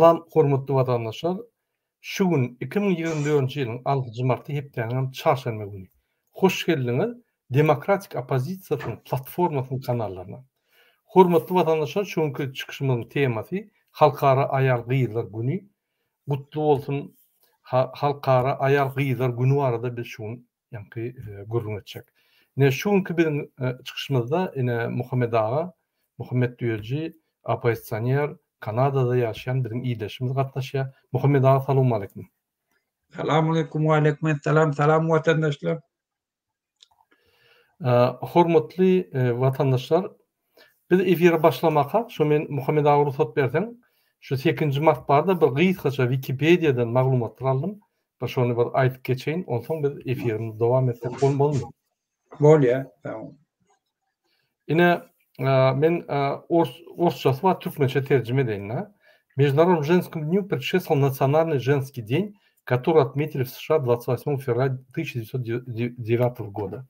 Salam hormatly watandaşlar! Şu gün 2024-nji ýylyň altynjy marty hepdäniňem çarşenbe güni. Hoş geldiňiz Demokratik oppozisiýasynyň platformasynyň kanallaryna. Hormatly watandaşlar şu günki çykyşymyzyň temasy Halkara aýal gyzlar güni gutly bolsun Halkara aýal gyzlar güni barada biz şu gün ýaňky gürrüň etjek. Ine şu günki biziň çykyşymyzda ine Muhammet aga, Muhammet Düýeji, oppozisioner, Kanadada ýaşaýan biziň ildeşimiz gatnaşýar. Muhammet aga salowmaleýkim. Salamaleýkum, waleýkim essalam, salam watandaşlar. Hormatly watandaşlar, biz efire başlamakak, şu men Muhammet aga rugsat berseň, şu sekizinji mart barada bir gysgaça Wikipediýadan maglumatlar aldym. Bir şony bir aýdyp geçeýin, onsoň biz efirimizi dowam etsek bolmazmy? Bolýar, sag bol. Ine, men ors orsçasy bar, türkmençe terjime edeýin-dä. Международному женскому дню предшествовал Национальный женский день, который отметили в США 28 февраля 1909 года.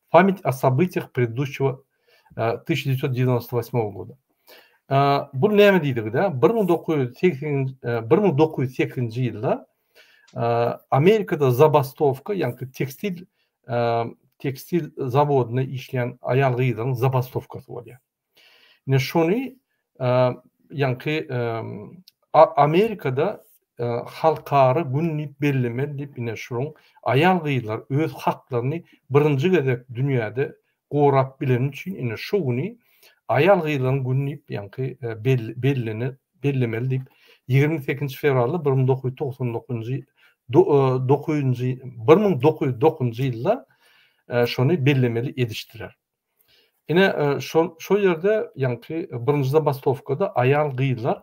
В память о событиях предыдущего 1998 года. Bu näme diýdigi-dä? 1908 1908-nji ýylda Amerikada zabastowka, ýagny tekstil tekstil zawodynda işleýän aýal-gyzlaryň zabastowkasy bolýar. Ine şony ýaňky Amerikada halkara gün diýip bellemeli diýip ine şunuň aýal-gyzlar öz haklaryny birinji gezek dünýäde gorap bileni üçin ine şu güni aýal-gyzlaryň güni diýip ýaňky bellenip bellemeli diýip 28 fewralda 1999-njy dokuzynjy 1909-njy ýylda şony bellemeli edişdiler. Ine şol şol ýerde ýaňky birinji zabastowkada aýal-gyzlar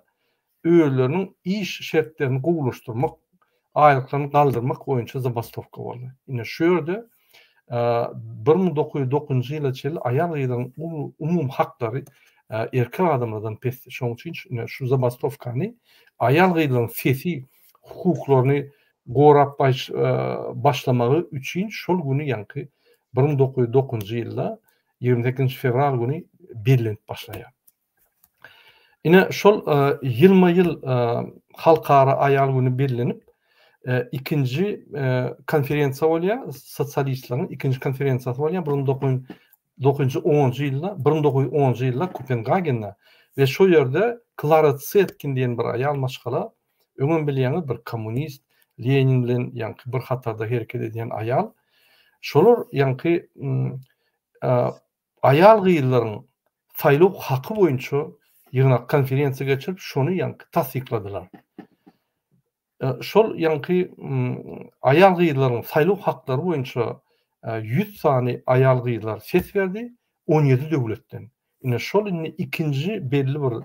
özleriniň iş şertlerini gowulaşdyrmak, aýlyklaryny galdyrmak boýunça zabastowka boldy. Ine şu ýerde 1909-njy ýyla çenli aýal-gyzlaryň umumy haklary erkek adamlardan pesdi. Şonuň üçin ine şu zabastowkany aýal-gyzlaryň sesi, hukuklaryny gorap başlamagy üçin şol güni ýaňky 1909-njy ýylda 28-nji fewral güni bellenip başlaýar. Ine şol ýylma-ýyl Halkara aýal güni bellenip, ikinji konferensiýa bolýar, sosialistleriň ikinji konferensiýasy bolýar 1909-njy ýylda, 1910-njy ýylda Kopengagende we şol ýerde Klara Zetkin diýen bir aýal maşgala Öňem bilýäňiz bir kommunist Lenin bilen ýaňky bir hatarda hereket edýän aýal. Şolar ýaňky aýal gyzlaryň saýlaw haky boýunça ýygnak konferensiýa geçirip şony ýaňky tassykladylar. Şol ýaňky aýal gyzlaryň saýlaw haklary boýunça 100 sany aýal gyzlar ses berdi 17 döwletden. Ine şol indi ikinji belli bir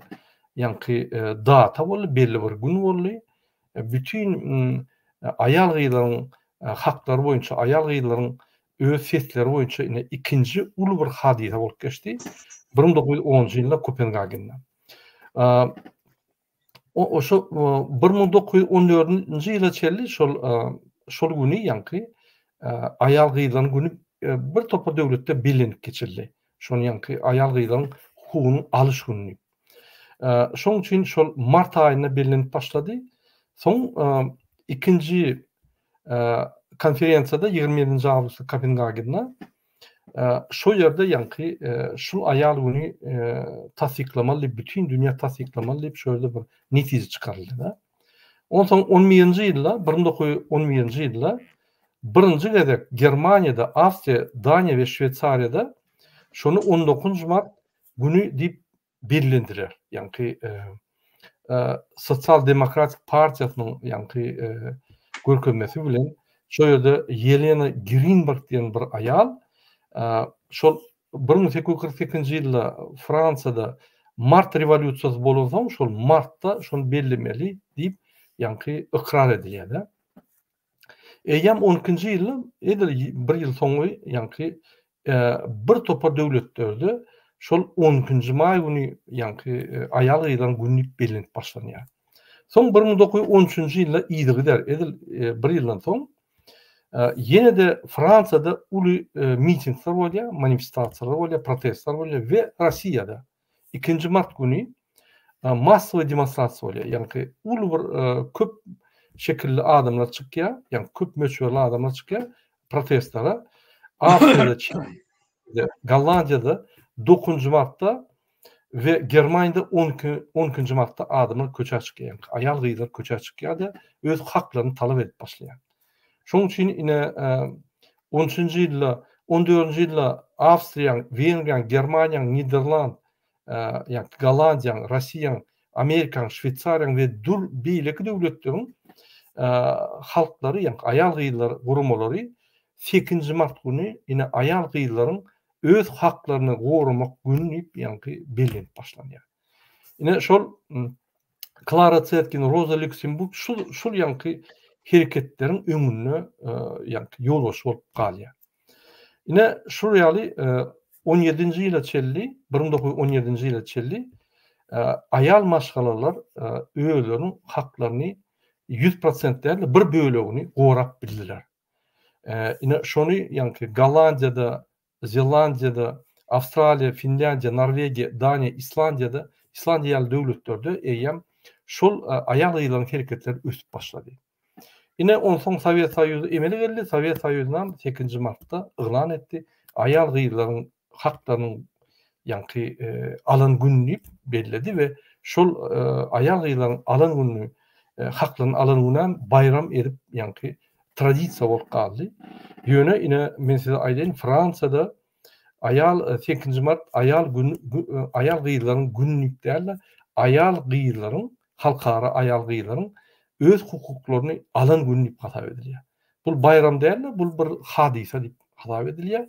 ýaňky data boldy, belli bir gün boldy. Bütin aýal-gyzlaryň haklary boýunça, aýal-gyzlaryň öz sesleri boýunça ine ikinji uly bir hadysa bolup geçdi. 1910-njy ýylda Kopengagende. O şo 1914-nji ýyla çenli şol şol güni ýaňky aýal-gyzlaryň güni bir topar döwletde bellenip geçildi. Şony ýaňky aýal-gyzlaryň hukugynyň alyş güni diýip. Şoň üçin şol mart aýynda bellenip başlady. Soň ikinji konferensiýada 27-nji awgustda Kopengagende Şo ýerde ýaňky şul aýal güni tassyklamaly diýip, bütin dünýä tassyklamaly diýip, şo ýerde bir netije çykaryldy-da. Onsoň on birinji ýylda, 1911-nji ýylda birinji gezek Germaniýada, Awstriýa, Daniýa we Şweýsariýada şony on dokuzynjy mart güni diýip bellendiler. Ýaňky Sosial demokratik partiýasynyň ýaňky görkezmesi bilen şo ýerde Ýelena Grinberg diýen bir aýal şol 1848-nji ýylda Fransiýada mart rewolýusiýasy bolansoň şol martda şony bellemeli diýip ýaňky ykrar edilýär-de. Eýýäm on ikinji ýylda, edil bir ýyl soňy ýaňky bir topar döwletlerde şol on ikinji maý güni ýaňky aýal-gyzlaryň güni diýip bellenip başlanýar. Soň 1913-nji ýylda yzygider, edil bir ýyldan soň ýene-de Fransiýada uly mitingler bolýar, manifestasiýalar bolýar, protestler bolýar we Russiýada ikinji mart güni. massowy demonstrasiýa bolýar. Ýagny uly bir köp şekilli adamlar çykýar, ýagny köp möçberli adamlar çykýar protestlere. Awstriýada, Çehiýada, Gollandiýada 9-njy martda we Germaniýada 12 12-nji martda adamlar köçä çykýar. Ýagny aýal-gyzlar köçä çykýar-da, öz haklaryny talap edip başlaýar. Şonuň üçin ine on üçünji ýylda, on dördünji ýylda Awstriýanyň, Wengriýanyň, Germaniýanyň, Niderland, ýagny Gollandiýanyň, Russiýanyň, Amerikanyň, Şweýsariýanyň we dür beýleki döwletleriň halklary, ýagny aýal-gyzlar guramalary sekizinji mart güni ine aýal-gyzlaryň öz haklaryny goramak güni diýip, ýagny bellenip başlanýar. Ine şol Klara Zetkin, Roza Lýuksemburg şul şul ýaňky hereketleriň öňünde ýaňky ýolbaşçy bolup galýar. Ine şul ýaly 17-nji ýyla çenli, 1917-nji ýyla çenli aýal maşgalalar özleriniň haklaryny 100% däl-de bir bölegini gorap bildiler. Ine şony ýaňky Gollandiýada Zelandiýada, Awstraliýa, Finlýandiýa, Norwegiýa, Daniýa, Islandiýada, Islandiýa ýaly döwletlerde eýýäm şol aýal-gyzlaryň hereketleri ösüp başlady. Ine, onsoň Sowet Soýuzy emele geldi. Sowet Soýuzynam sekizinji martda yglan etdi. Aýal-gyzlaryň haklarynyň ýaňky alan güni diýip belledi we şol aýal-gyzlaryň alan gününi, haklaryny alan günäm baýram edip ýaňky tradisiýa bolup galdy. Ýöne ine men size aýdaýyn Fransiýada aýal sekizinji mart aýal gün aýal gyzlaryň güni diýip däl-de aýal gyzlaryň halkara aýal gyzlaryň öz hukuklaryny alan güni diýip hasap edilýär. Bul baýram däl-de bul bir hadysa diýip hasap edilýär.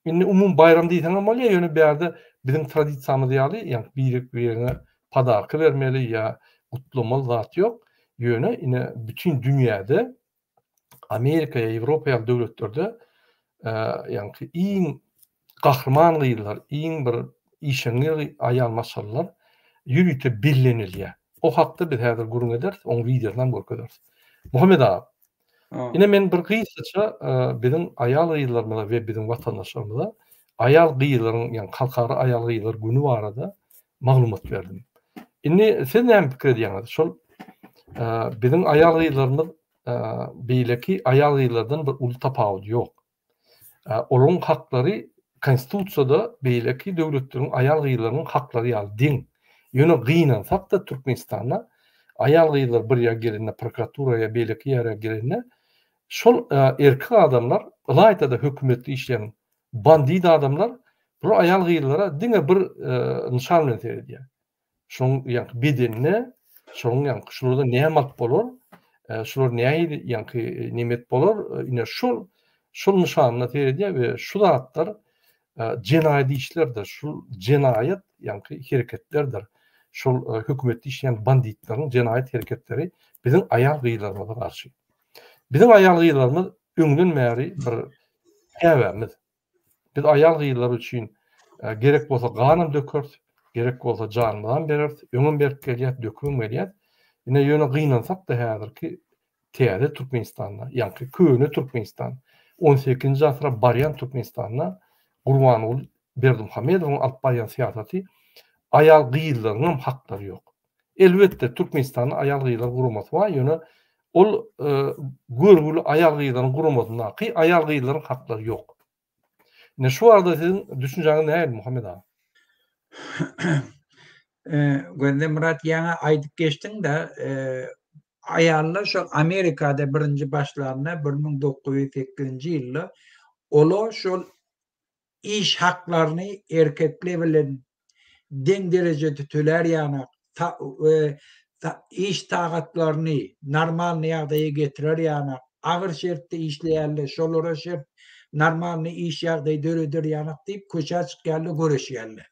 Indi umumy baýram diýseňem bolýar, ýöne bärde biziň tradisiýamyz ýaly, ýagny birek-birine podarka bermeli ýa gutlamaly zat ýok. Ýöne ine bütin dünýäde Amerika ýa Ýewropa ýaly döwletlerde ýagny iň gahryman gyzlar, iň bir işeňňir aýal maşgalalar ýörite bellenilýär. O hakda biz häzir gürrüň ederis, oň wideosyny hem görkezeris. Muhammet aga, Ine men bir gysgaça biziň aýal-gyzlarymyza we biziň watandaşlarymyza aýal-gyzlaryň, ýagny halkara aýal-gyzlar güni barada maglumat berdim. Indi siz näme pikir edýäňiz? Şol biziň aýal-gyzlarymyz beýleki aýal-gyzlardan bir uly tapawudy ýok. Olaryň haklary konstitusiýada beýleki döwletleriň aýal-gyzlarynyň haklary ýaly deň. Ýöne gynansak-da Türkmenistanda aýal-gyzlar bir ýere gelende prokuratura ýa beýleki ýere gelende şol erkek adamlar ylaýta-da hökümetde işleýän bandit adamlar bular aýal-gyzlara diňe bir nyşan bilen seredýär. Şoň ýaňky bedenine, şoň ýaňky şulardan näme alyp bolar, şular nähili ýaňky neme edip bolar, ine şol şol nyşanyna seredýär we şu zatlar jenaýat işlerdir, şu jenaýat ýaňky hereketlerdir. Şol hökümetde işleýän banditleriň jenaýat hereketleri biziň aýal-gyzlarymyza garşy. Biziň aýal-gyzlarymyz öňden bäri bir käbämiz. Biz aýal-gyzlar üçin gerek bolsa ganam dökeris, gerek bolsa janymyzam bereris, öňem berip gelýäs, dökübem gelýäs. Ine, ýöne gynansak-da häzirki täze Türkmenistanda, ýaňky köne Türkmenistan, on sekizinji asyra barýan Türkmenistanda Gurbanguly Berdimuhamedowyň alyp barýan syýasaty aýal-gyzlaryňam haklary ýok. Elbetde, Türkmenistanda aýal-gyzlar guramasy bar, ýöne ol görgüli aýal-gyzlaryň guramasyndaky aýal-gyzlaryň haklary ýok. Ine şu barada siziň düşünjäňiz nähili, Muhammet aga? Gözlemyrat ýaňy aýdyp geçdiň-de, aýallar şol Amerikada birinji başlanda 1908-nji ýylda olar şol iş haklaryny erkekler bilen deň derejede tölär ýanak, iş sagatlaryny normalny ýagdaýa getirer ýanak, agyr şertde işleýärler, şolara şert normalny iş ýagdaýy döreder ýanak diýip köçä çykýarlar, göreşýärler.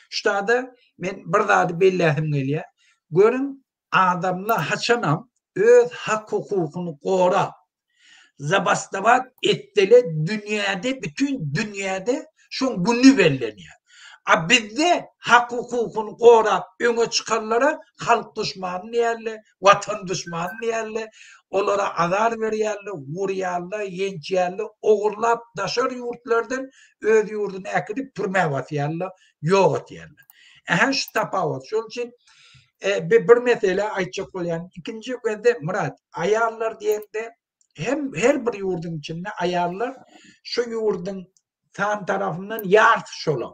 Şutada men bir zady belläsim gelýär. Görüň, Adamlar haçanam öz hak-hukukyny gorap, zabastowat etsele dünýäde bütin dünýäde şoň güni bellenýär. A bizde hak-hukukyny gorap öňe çykanlara halk duşmany diýýärler, watan duşmany diýýärler, olara azar berýärler, urýarlar, ýençýärler, ogurlap daşary ýurtlardan öz ýurduna äkidip türmä basýarlar, ýok etýärler. Ähä şu tapawut. Şonuň üçin e, bir mesele aýtjak bolýan. Ikinji gezde Myrat, aýallar diýende hem her bir ýurduň içinde aýallar şu ýurduň san tarapyndan ýarysy şolar.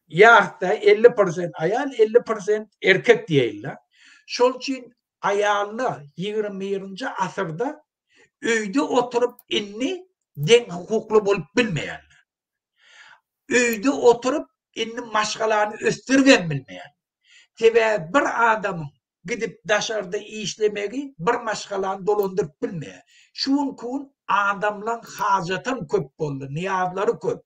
Ýarysy 50% aýal, 50% erkek diýeýinler. Şol üçin aýallar 21-nji asyrda öýde oturyp indi deň hukukly bolup bilmeýärler. Öýde oturyp indi maşgalany ösdüribem bilmeýär. Sebäbi bir adamyň gidip daşarda işlemegi bir maşgalany dolandyryp bilmeýär. Şu günki gün adamlaň hajatam köp boldy, nyýazlary köp.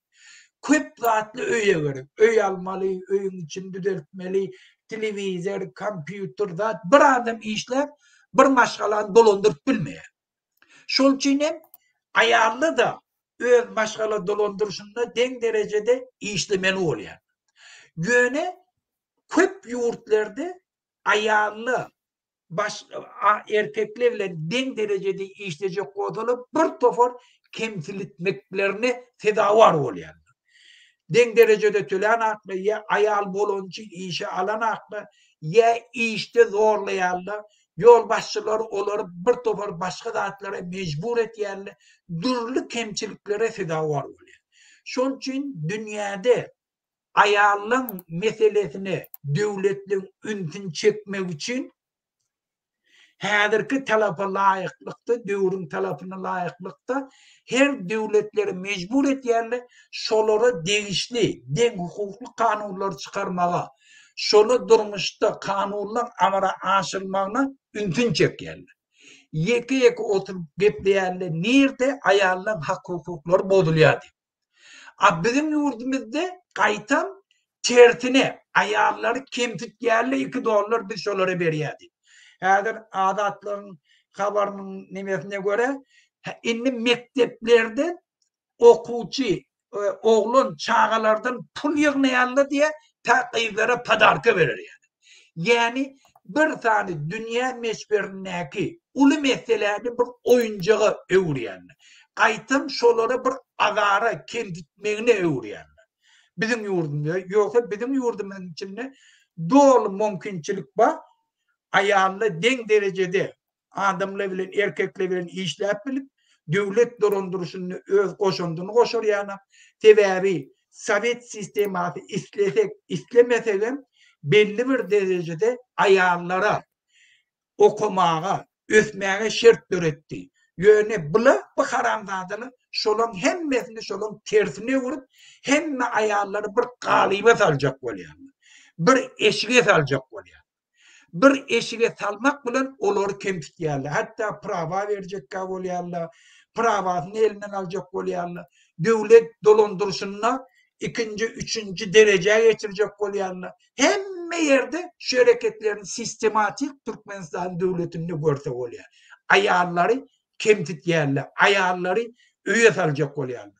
Köp zatly öýe gerek. Öý almaly, öýüň içini düzeltmeli, telewizor, kompýuter zat. Bir adam işläp bir maşgalany dolandyryp bilmeýär. Şol üçin hem aýally-da öz maşgala dolandyryşynda deň derejede işlemeli bolýar. Ýöne köp ýurtlarda aýally baş erkekler bilen deň derejede işlejek bolsalar bir topar kemsilitmeklerine sezawar bolýarlar. Deň derejede tölän akla ýa aýal bolany üçin işe alan akla ýa işde zorlaýarlar. Ýolbaşçylar olary bir topar başga zatlara mejbur etýärler. Dürli kemçiliklere sezawar bolýar. Şonuň üçin dünýäde aýallaň meselesine döwletleň ünsüni çekmek üçin häzirki talapa laýyklykda, döwrüň talapyna laýyklykda her döwletleri mejbur edýärler şolara degişli deň hukukly kanunlary çykarmaga, şola durmuşda kanunlaň amala aşyrylmagyna ünsüni çekýärler. Ýeke-ýeke oturyp gepleýärler nirde aýallaň hak-hukuklary bozulýar diýip. A biziň ýurdumyzda gaýtam tersine aýallary kemsitýärler 2 dollar biz şolara berýär diýip. Häzir Azatlygyň habarynyň nemesine görä indi mekdeplerde okuwçy e, oglan çagalardan pul ýygnaýarlar diýe tä gyzlara podarka berer ýaly. Ýani bir sany dünýä möçberindäki uly meseläni bir oýunjaga öwürýärler. Gaýtam şolary bir azara, kemsitmegine öwürýärler. Biziň ýurdumyzda, ýogsa biziň ýurdumyzyň içinde doly mümkinçilik bar. Aýallar deň derejede adamlar bilen, erkekler bilen işläp bilip, döwlet dolandyryşynda öz goşandyny goşar ýaly. Sebäbi sowet sistemasy islesek, islemesegem belli bir derejede aýallara okamaga, ösmäge şert döretdi. Ýöne bula, bu haramzadalar şolaň hemmesini şolaň tersine öwrüp, hemme aýallary bir galyba saljak bolýarlar. Bir eşige saljak bolýarlar. Bir eşige salmak bilen olary kemsitýärler. Hatda prawa berjekkä bolýarlar, prawasyny elinden aljak bolýarlar. Döwlet dolandyryşynda ikinji, üçünji derejä geçirjek bolýarlar. Hemme ýerde şu hereketlerini sistematik Türkmenistan döwletinde görse bolýar. Aýallary kemsitýärler, aýallary öýe saljak bolýarlar.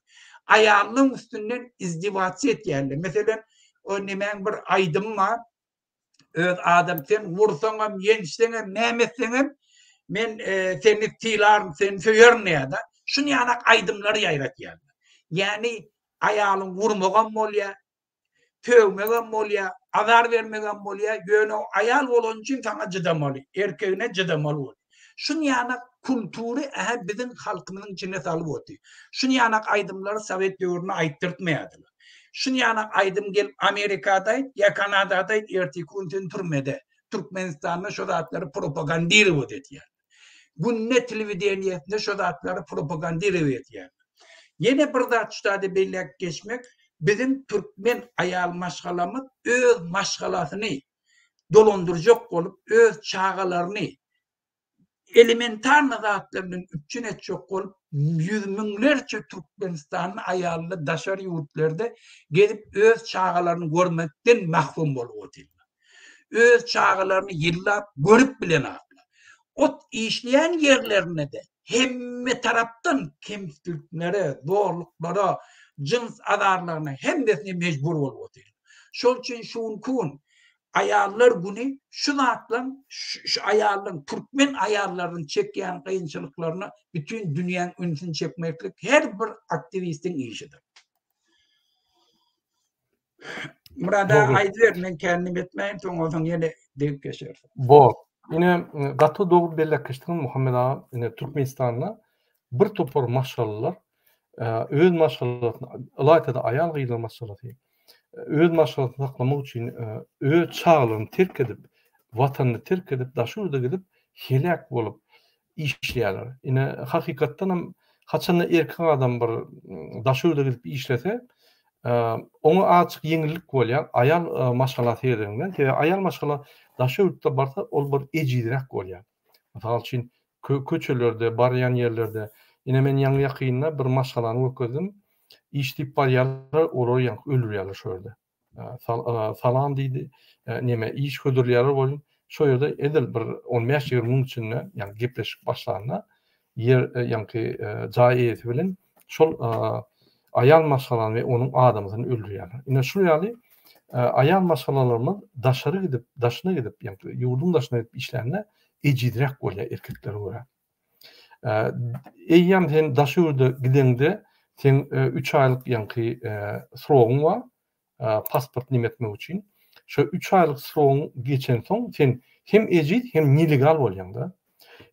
Aýallaryň üstünden izdiwasiýa etýärler. Meselem, o nemäň bir aýdymy bar. Öz adam sen vursaňam, ýençseňem, näme etseňem men e, seni sylaryn, seni söýerin diýýär-de. Şuny ýanak aýdymlary ýaýratýarlar. Ýani aýalyň vurmagam bolýar, sögmegem bolýar, azar bermegem bolýar, ýöne o aýal bolany üçin saňa jydamaly, erkegine jydamaly bolýar. Şuny ýanak kultury ähä biziň halkymyzyň içine salyp otyr. Şuny ýanak aýdymlary sowet döwründe aýtdyrtmaýardylar. Şuny ýanak aýdym gelip Amerikada aýt ýa Kanadada aýt erteki gün sen türmede. Türkmenistanda şo zatlary propagandirowat edýär. Günde telewideniýesinde şo zatlary propagandirowat edýär. Ýene bir zat şu zady belläp geçmek, biziň türkmen aýal maşgalamyz öz maşgalasyny dolandyrjak bolup, öz çagalaryny elementarny zatlar bilen üpjün etjek bolup, ýüz müňlerçe türkmenistanly aýallar daşary ýurtlarda gezip öz çagalaryny görmekden mahrum bolup otyrlar. Öz çagalaryny ýyllap görüp bilenaklar. Ot işleýän ýerlerinde-de hemme tarapdan kemsitliklere, zorluklara, jyns azarlaryna hemmesine mejbur bolup otyrlar. Şol üçin şu günki gün Aýallar güni şu zatlaň şu aýallaň türkmen aýallarynyň çekýän kynçylyklaryna bütin dünýäň ünsüni çekmeklik her bir aktiwistiň işidir. Murad aga aýdyber men kendim etmäýin soň onsoň ýene degip geçeris. Bor. Ine gaty dogry belläp geçdiňiz Muhammet aga. Ine Türkmenistanda bir topar maşgalalar öz maşgalasyny ylaýta-da aýal-gyzlar maşgalasy öz maşgalasyny saklamak üçin öz çagalaryny terk edip, watanyny terk edip daşary ýurda gidip heläk bolup işleýärler. Ine, hakykatdan hem haçanda erkek adam bir daşary ýurda gidip işlese, oňa azajyk ýeňillik bolýar, aýal maşgala seredeniňden. Sebäbi aýal maşgala daşary ýurtda barsa, ol bir ejizräk bolýar. Mysal üçin, köçelerde, barýan ýerlerde, ine men ýaňy-ýakynda bir maşgalany görkezdim, iş diýip barýarlar, olary ýaňky öldürýärler şo ýerde. Salam diýdi. Neme iş hödürleýärler welin, şo ýerde edil bir on bäş-ýigrimi minut içinde, ýagny gepleşik başlanda, ýer ýaňky jaý eýesi bilen şol aýal maşgalany we onuň adamsyny öldürýärler. Ine şul ýaly aýal maşgalalarymyz daşary gidip, daşyna gidip, ýagny ýurduň daşyna gidip işlände ejizräk bolýar erkeklere görä. Eýýäm sen daşary ýurda gideňde seň üç aýlyk ýaňky srogyň bar, pasport neme etmek üçin. Şo üç aýlyk srogyň geçensoň sen hem ejiz hem nelegal bolýaň-da.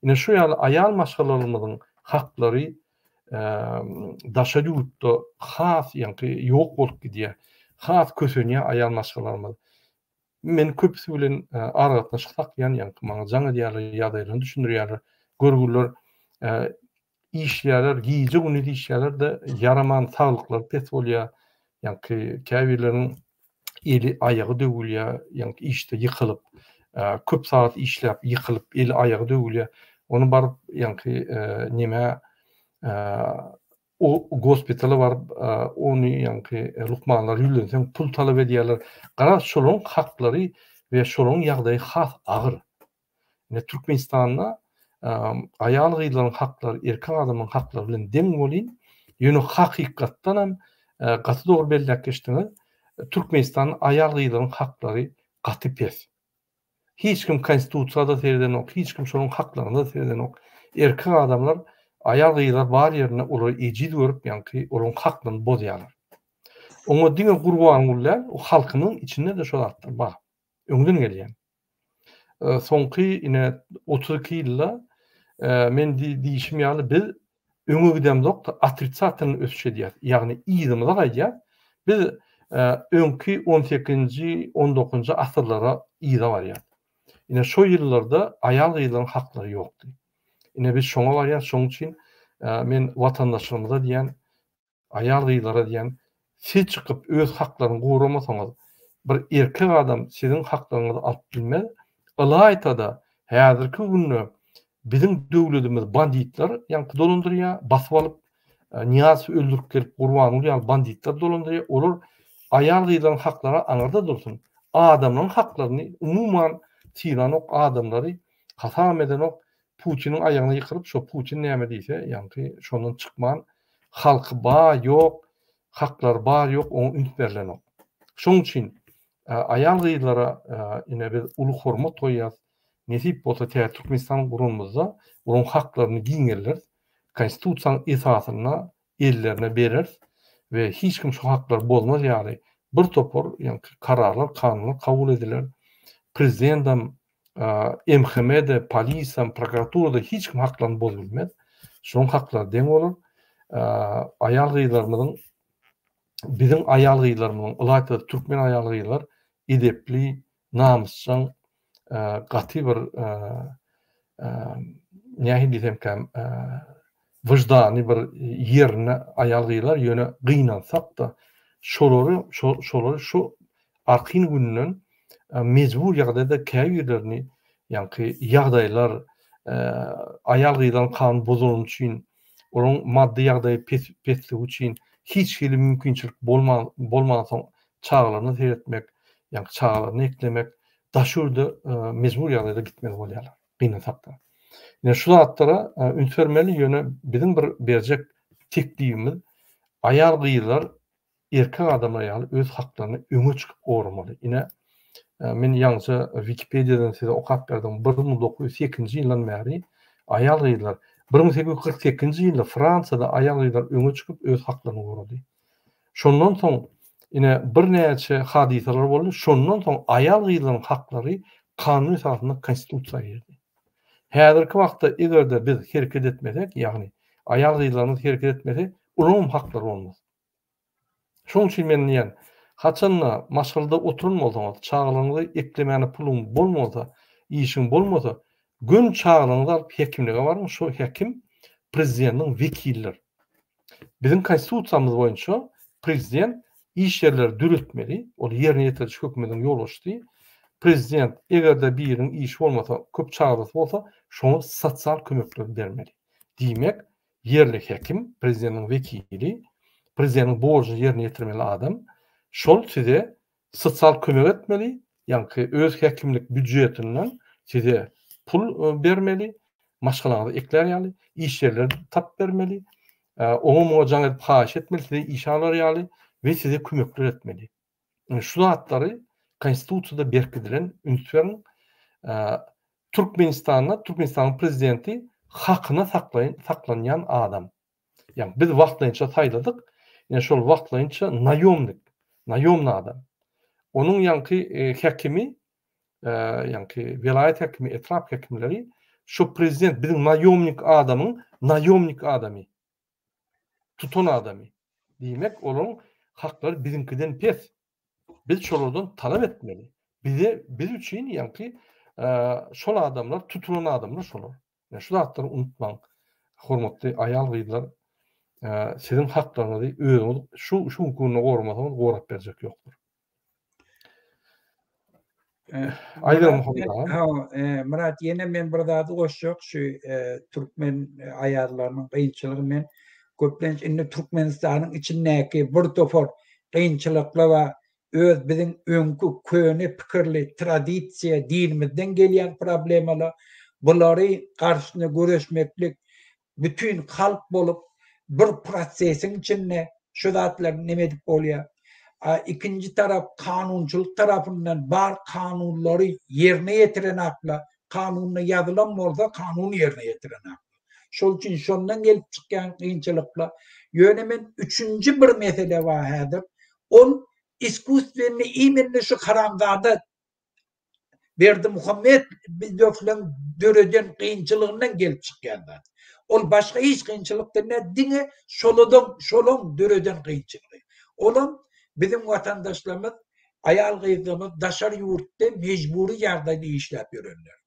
Ine şu ýaly aýal maşgalalarymyzyň haklary daşary ýurtda has ýaňky ýok bolup gidýär. Has kösenýär aýal maşgalalarymyz. Men köpüsi bilen aragatnaşyk saklaýan, ýaňky maňa jaň edýärler, ýagdaýlaryny düşündirýärler. Görgüliler işleýärler, gije-gündiz işleýärler-de, ýaraman saglyklary pes bolýar. Ýaňky käbirleriniň eli, aýagy döwülýär, ýaňky işde ýykylyp, köp sagat işläp ýykylyp, eli, aýagy döwülýär. Ony baryp ýaňky nämä O gospitala baryp, ony ýaňky lukmanlara ýüzlenseň pul talap edýärler. Garaz, şolaryň haklary we şolaryň ýagdaýy has agyr. Ine, Türkmenistanda aýal-gyzlaryň haklary erkek adamyň haklary bilen deň welin, ýöne hakykatdan hem gaty dogry belläp geçdiňiz, Türkmenistanda aýal-gyzlaryň haklary gaty pes. Hiç kim konstitusiýada seredenok, hiç kim şonuň haklaryna seredenok. Erkek adamlar aýal-gyzlar bar ýerinde olary ejiz görüp, ýaňky olaryň haklaryny bozýarlar. Oňa diňe Gurbanguly däl, o halkymyzyň içinde-de şo zatlar bar. Öňden gelýän. Soňky ine 32 ýylda men diýşim ýaly biz öňe gidemzok-da, otrisatel ösüş edýäris. Ýagny yzymyza gaýdýas. Biz öňki on sekizinji, on dokuzynjy asyrlara yza barýas. Ine şo ýyllarda aýal-gyzlaryň haklary ýokdy. Ine biz şoňa barýas. Şonuň üçin men watandaşlarymyza diýýän, Aýal-gyzlara diýýän, siz çykyp öz haklaryňy goramasaňyz, bir erkek adam siziň haklaryňyzy alyp bilmez. Ylaýta-da, häzirki günde biziň döwledimiz banditler ýaňky dolandyrýar, basyp alyp, Nyýazowy öldürip gelip Gurbanguly ýaly banditler dolandyrýar. Olar aýal-gyzlaryň haklary aňyrda dursun, adamlaryň haklaryny umuman sylanok, adamlary hasabam edenok, Putiniň aýagyna ýykylyp, şo Putin näme diýse, ýaňky şondan çykman, halky bar ýok, haklary bar ýok oňa üns berlenok. Şoň üçin aýal-gyzlara ine biz uly hormat goýýas. Nesip bolsa täze Türkmenistan guranymyzda olaryň haklaryny giňelderis. Konstitusiýanyň esasynda ellerine bereris we hiç kim şu haklary bozmaz ýaly bir topar ýaňky kararlar, kanunlar kabul ediler. Prezidendem, MHM-de, polisam, prokuratura-da hiç kim haklaryny bozup bilmez. Şonuň haklary deň bolar. Aýal-gyzlarymyzyň biziň aýal-gyzlarymyzyň, ylaýta-da türkmen aýal-gyzlar edepli, namysjaň, gaty bir nähili diýsemkäm wyždany bir ýerinde aýal-gyzlar, ýöne gynansak-da şolary şolary şu arkin günden mejbur ýagdaýda käbirlerini ýaňky ýagdaýlar aýal-gyzlaryň kanun bozulany üçin olaryň maddy ýagdaýy pes pesligi üçin hiç hili mümkinçilik bolman bolmansoň çagalaryna seretmek ýaňky çagalaryny eklemek daş ýurda mejbur ýagdaýda gitmeli bolýarlar gynansakda. Ine şu zatlara üns bermeli ýöne biziň bir berjek teklibimiz aýal-gyzlar erkek adamlar ýaly öz haklaryny öňe çykyp goramaly. Ine men ýaňyja Wikipediýadan size okap berdim 1908-nji ýyldan bäri aýal-gyzlar 1848-nji ýylda Fransiýada aýal-gyzlar öňe çykyp öz haklaryny gorady. Şondan soň. Ine, birnäçe hadysalar boldy, şondan soň aýal-gyzlaryň haklary kanun esasynda Konstitusiýa girdi. Häzirki wagtda eger-de biz hereket etmesek, ýagny aýal-gyzlarymyz hereket etmese, olaryňam haklary bolmaz. Şonuň üçin men diýýän, haçanda maşgalada oturan bolsaňyz, çagalaryňyzy eklemäne puluň bolmasa, işiň bolmasa, göni çagalaryňyzy alyp hekimlige baryň, şo hekim prezidentiň wekilidir. Biziň konstitusiýamyz boýunça prezident iş ýerleri döretmeli, ol ýerine ýetiriji hökümetiň ýolbaşçysy. Prezident eger-de biriniň işi bolmasa, köp çagalysy bolsa, şoňa sosial kömekleri bermeli. Diýmek, ýerli häkim, prezidentiň wekili, prezidentiň borjuny ýerine ýetirmeli adam, şol size sosial kömek etmeli, ýaňky öz häkimlik býujetinden size pul bermeli, maşgalaňyzy eklär ýaly, iş ýerleri tapyp bermeli, oňa-muňa jaň edip haýyş etmeli, size işe alar ýaly we size kömekler etmeli. Şu zatlary Konstitusiýada berkidilen, üns beriň. Türkmenistanda Türkmenistanyň prezidenti hakyna saklaýyn saklanýan adam. Ýagny biz wagtlaýynça saýladyk, ine şol wagtlaýynça naýomnik, naýomny adam. Onuň ýaňky häkimi, ýaňky welaýat häkimi, etrap häkimleri şo prezident biziň naýomnik adamyň naýomnik adamy. Tutan adamy. Diýmek, olaryň haklary biziňkiden pes. Biz şolardan talap etmeli. Bize, biz üçin ýaňky şol adamlar, tutulan adamlar şolar. Ýa şu zatlary unutmaň. Hormatly aýal-gyzlar, siziň haklaryňyzy özüňiz şu şu günki günde goramasaňyz gorap berjek ýokdur. Aýdar Muhammet aga. Ha, Myrat ýene men bir zady goşjak şu türkmen aýallarynyň kynçylygy men köplenç indi Türkmenistanyň içindäki bir topar kynçylyklar bar. Öz biziň öňki köne pikirli tradisiýa dinimizden gelýän problemalar bulary garşysyna göreşmeklik bütin halk bolup bir prosesiň içinde şu zatlary neme edip bolýar. A ikinji tarap kanunçylyk tarapyndan bar kanunlary ýerine ýetirenakla, kanunda ýazylan bolsa kanuny ýerine ýetirenakla. Şol üçin şondan gelip çykýan kynçylyklar. Ýöne men üçünji bir mesele bar häzir. Ol iskusstwenny imenno şu haramzada Berdimuhamedowlaň döreden kynçylygyndan gelip çykýan zat. Ol başga hiç kynçylykdan däl, diňe şoladan, şolaň döreden kynçylygy. Olam biziň watandaşlarymyz, aýal-gyzlarymyz daşary ýurtda mejbury ýagdaýda işläp ýörenler.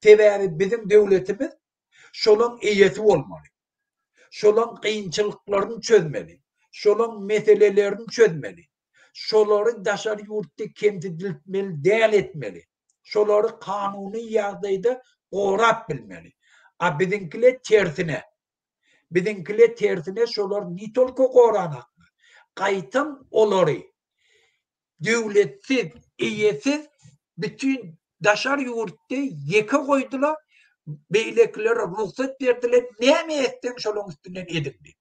Sebäbi biziň döwletimiz şolaň eýesi bolmaly. Şolaň kynçylyklaryny çözmeli. Şolaň meselelerini çözmeli. Şolary daşary ýurtda kemsidiltmeli däl etmeli. Şolary kanuny ýagdaýda gorap bilmeli. A biziňkile tersine. Biziňkile tersine şolar ne tolko goranaklar. Gaýtam olary döwletsiz, eýesiz bütin daşary ýurtda ýeke goýdular, beýlekilere rugsat berdiler, näme etseň şolaň üstünden ediň diýip.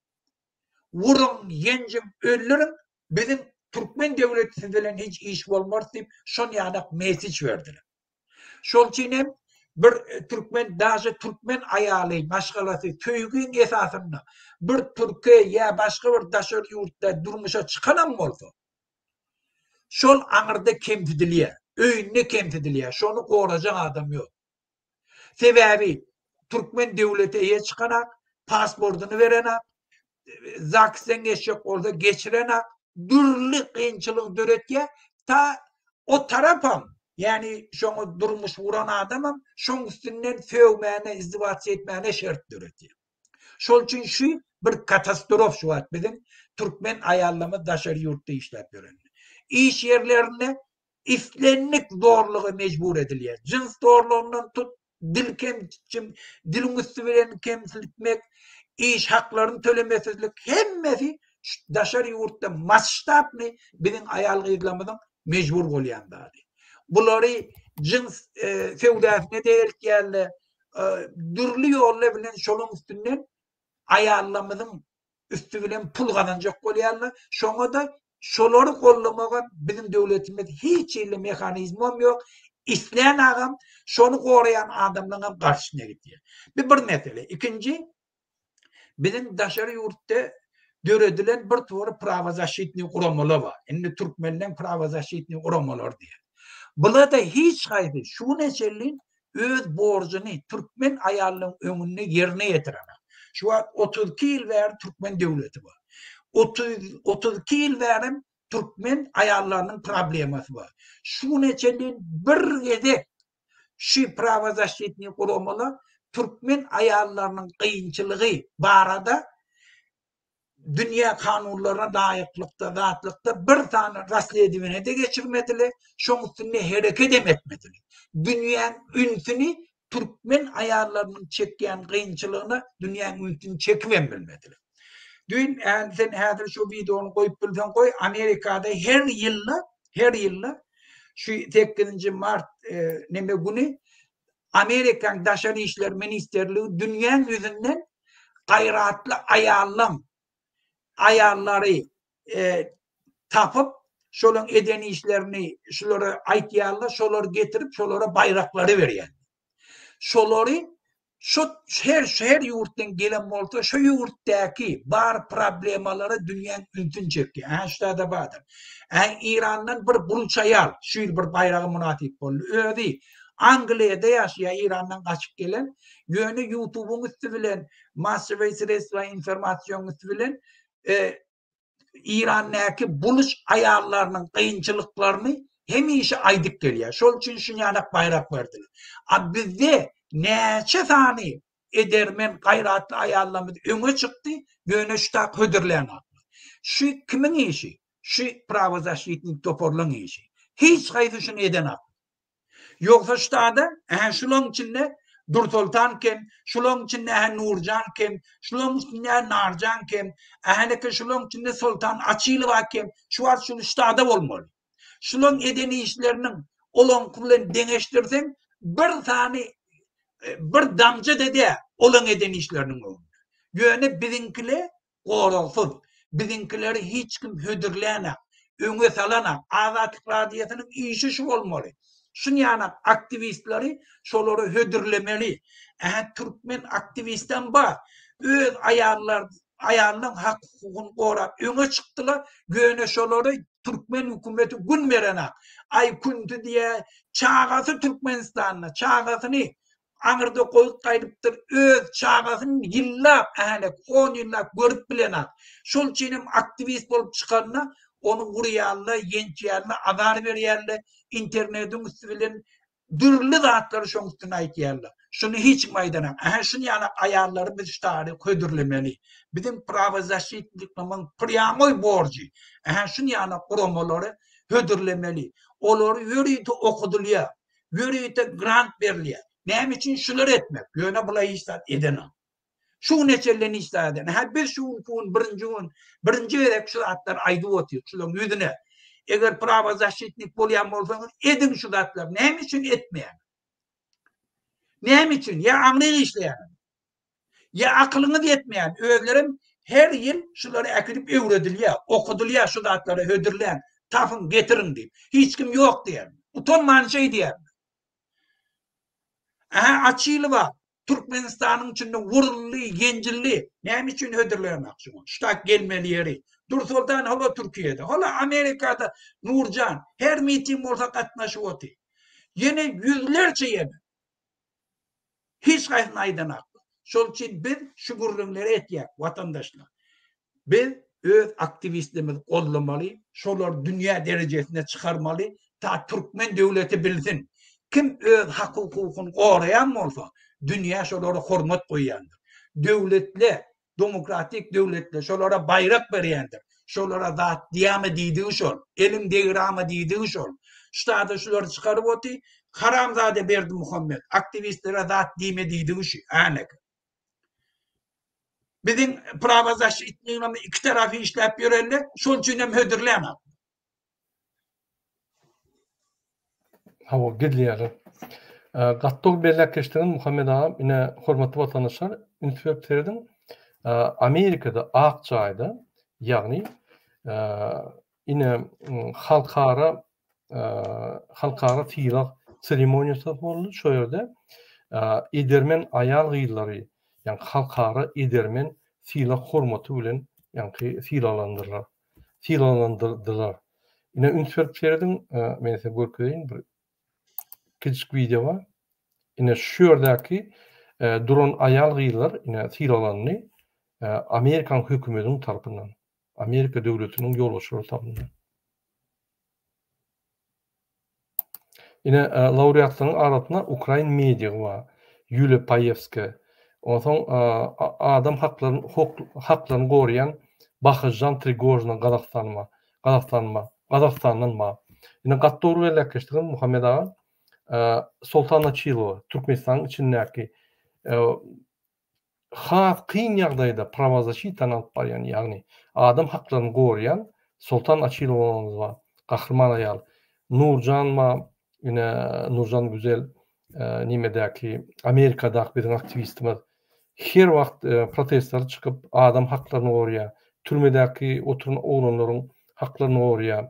Uruň, ýenjiň, öldüriň, biziň türkmen döwleti siz bilen hiç iş bolmarys diýip, şon ýanak mesiç berdiler. Şol üçin hem bir türkmen, daže türkmen aýaly, maşgalasy söýgiň esasynda bir türke ýa başga bir daşary ýurtda durmuşa çykanam bolsa, şol aňyrda kemsidilýär, öýünde kemsidilýär, şony gorajak adam ýok. Sebäbi türkmen döwleti eýe çykanak, pasportyny berenak, ZAGS-den geçjek bolsa geçirenak, dürli kynçylyk döretýär. Ta o tarapam, ýagny şoňa durmuş guran adamam şoň üstünden sögmäne, izdiwasiýa etmäne şert döretýär. Şol üçin şu bir katastrof şu wagt biziň türkmen aýallarymyz daşary ýurtda işläp ýörenler. Iş ýerlerinde islendik zorluga mejbur edilýär. Jyns zorlugyndan tut, dil kemçim, diliň üsti bilen kemsiltmek, iş haklaryny tölemesizlik hemmesi daşary ýurtda masştabny biziň aýal-gyzlarymyzyň mejbur bolýan zady. Bulary jyns e, söwdasyna-da eltýärler, e, dürli ýollar bilen şolaň üstünden aýallarymyzyň üsti bilen pul gazanjak bolýarlar. Şoňa-da şolary goldamaga biziň döwletimiz hiç hili mehanizmem ýok. Islän agam şony goraýan adamlaryňam garşysyna gidýär. Bu bir mesele. Ikinji, biziň daşary ýurtda. döredilen bir tory prawozaşitnyý guramalar bar. Indi türkmenleň prawozaşitnyý guramalary diýýär. Bular-da hiç haýsy şu güne çenli öz borjuny türkmen aýalynyň öňünde ýerine ýetirenok. Şu wagt 32 ýyl bäri türkmen döwleti bar. 32 ýyl bärem türkmen aýallarynyň problemasy bar. Şu güne çenli bir gezek şu prawozaşitnyý guramalar türkmen aýallarynyň kynçylygy barada dünýä kanunlaryna laýyklykda zatlykda bir sany rasledoweniýe-de geçirmediler, şoň üstünde herekedem etmediler. Dünýäň ünsüni türkmen aýallarynyň çekýän kynçylygyna dünýäň ünsüni çekibem bilmediler. Düýn sen häzir şu wideony goýup bilseň goý, Amerikada her ýylda, her ýylda şu sekizinji mart neme güni Amerikanyň Daşary işler ministrligi dünýäň ýüzünden gaýratly aýallaň aýallary tapyp, şolaň eden işlerini şulara aýtýarlar, şolary getirip şolara baýraklary berýär. Şolary şu her her ýurtdan gelen bolsa şu ýurtdaky bar problemalara dünýäň ünsüni çekýär. Hä şu bardyr. Hä Irandan bir buluç aýal şu ýyl bir baýraga mynasyp boldy. Özi Angliýada ýaşaýar Irandan gaçyp gelen. Ýöne YouTube'yň üsti bilen massowyý sredstva informasiýanyň üsti bilen e, Irandaky buluç aýallarynyň kynçylyklaryny hemişe aýdyp gelýär. Şol üçin şunýanak baýrak berdiler. A bizde näçe sany edermen, gaýratly aýallarymyz öňe çykdy, ýöne şu tak hödürlänoklar. Şu kimiň işi? Şu prawozaşitnik toparlaryň işi. Hiç haýsy şuny edenok. Ýogsa ştada, ähä şulaň içinde Dursoltan kem, şulaň içinde ähä Nurjan kem, şulaň içinde ähä Narjan kem, ähäneke şulaň içinde Soltan Açylowa kem, şu wagt şul ştada bolmaly. Şulaň eden işleriniň olaňky bilen deňeşdirseň, bir sany bir damja-da däl olaň eden işleriniň öňünde. Ýöne biziňkile Goragsyz. Biziňkileri hiç kim hödürlänak, öňe salanak. Azatlyk Radiosynyň işi şu bolmaly. Şunýanak aktiwistleri şolara hödürlemeli. Ähä türkmen aktiwistem bar. Öz aýallar aýalynyň hak hukugyny gorap öňe çykdylar. Ýöne şolary türkmen hökümeti gün berenak. Aý künti diýä çagasy Türkmenistanda çagasyny Aňyrda goýup gaýdypdyr, öz çagasyny ýyllap, änek, on ýyllap görüp bilenak. Şol üçinem aktiwist bolup çykanda, ony urýarlar, ýençýärler, azar berýärler, internediň üsti bilen dürli zatlary şoň üstüne aýtýarlar. Şuny hiç kim aýdanak. Ähä, şuny ýaly aýallary biz şu taryk hödürlemeli. Biziň prawozaşitnikligimiň prýamoý borjy. Ähä, şuny ýaly guramalary hödürlemeli. Olary ýörite okudylýar. Ýörite grant berilýär. Näme üçin şular etmek? Ýöne bular hiç zat edenok. Şu güne çenli hiç zat eden. Hä biz şu günki gün birinji gün birinji gezek şu zatlary aýdyp otyrys şularyň ýüzüne. Eger prawozaşitnik bolýan bolsaňyz ediň şu zatlary. Näme üçin etmeýäňiz? Näme üçin? Ýa aňryk işleýäňiz. Ýa akylyňyz ýetmeýän, özlerem her ýyl şulary äkidip öwredilýär, okadylýar şu zatlary hödürläň, tapyň, getiriň diýip. Hiç kim ýok diýýär. Utanman şeý diýýär. Ähä Açylowa Türkmenistanyň içinde wuruldy, ýenjildi. Näme üçin hödürlemek şuňa? Şu gelmeli ýeri. Dursoltan hala Türkiýede, hala Amerikada Nurjan her miting bolsa gatnaşyp otyr. Ýene ýüzlerçe ýene. Hiç haýsyny aýdanaklar. Şol üçin biz şu gürrüňleri etýäk, watandaşlar. Biz öz aktiwistlerimizi goldamaly, şolary dünýä derejesine çykarmaly, ta türkmen döwleti bilsin. Kim öz hak-hukukyny goraýan bolsa, dünýä şolara hormat goýýandyr. Döwletler Demokratik döwletler şolara baýrak berýändir. Şolara zat diýame diýdigi şol. Eliň degirama diýdigi şol. Ştada şulary çykaryp oty. Haramzada Berdimuhammet aktiwistlere zat diýme diýdigi şu. Änek. Biziň prawozaşitnigimiz iki tarapy işläp ýörenler şol üçin hem hödürlänok. Hawa, gizleýärler. Gaty dogry belläp geçdiňiz Muhammet agam. Ine, hormatly watandaşlar, üns berip serediň. Amerikada Ak jaýda, ýagny ine halkara halkara sylag seremoniýasy boldy. Şo ýerde edermen aýal-gyzlary, ýagny halkara edermen sylag hormaty bilen ýaňky sylaglandyrlar. Sylaglandyrdylar. Ine üns berip serediň, men size görkezeýin bir kiçijik wideo bar. Ine şu ýerdäki duran aýal-gyzlar ine sylaglandy Amerikan hökümetiniň tarapyndan, Amerika döwletiniň ýolbaşçylary tarapyndan. Ine, laureatlaryň arasynda ukrain medigi bar, Ýuliýa Paýewskaýa. Onsoň adam haklaryny haklaryny goraýan Bahyžan Trigožina Gazagystan bar, Gazagystan bar, Gazagystandan bar. Ine, gaty dogry belläp geçdiňiz, Muhammet aga. Soltan Açylowa, Türkmenistanyň içindäki has kyn ýagdaýda prawozaşitany alyp barýan, ýagny adam haklaryny goraýan Soltan Açylowamyz bar, gahryman aýal. Nurjan bar, ine Nurjan Güzel nimedäki Amerikadaky biziň aktiwistimiz. Her wagt protestlere çykyp adam haklaryny goraýar, türmedäki oturan oglanlaryň haklaryny goraýar,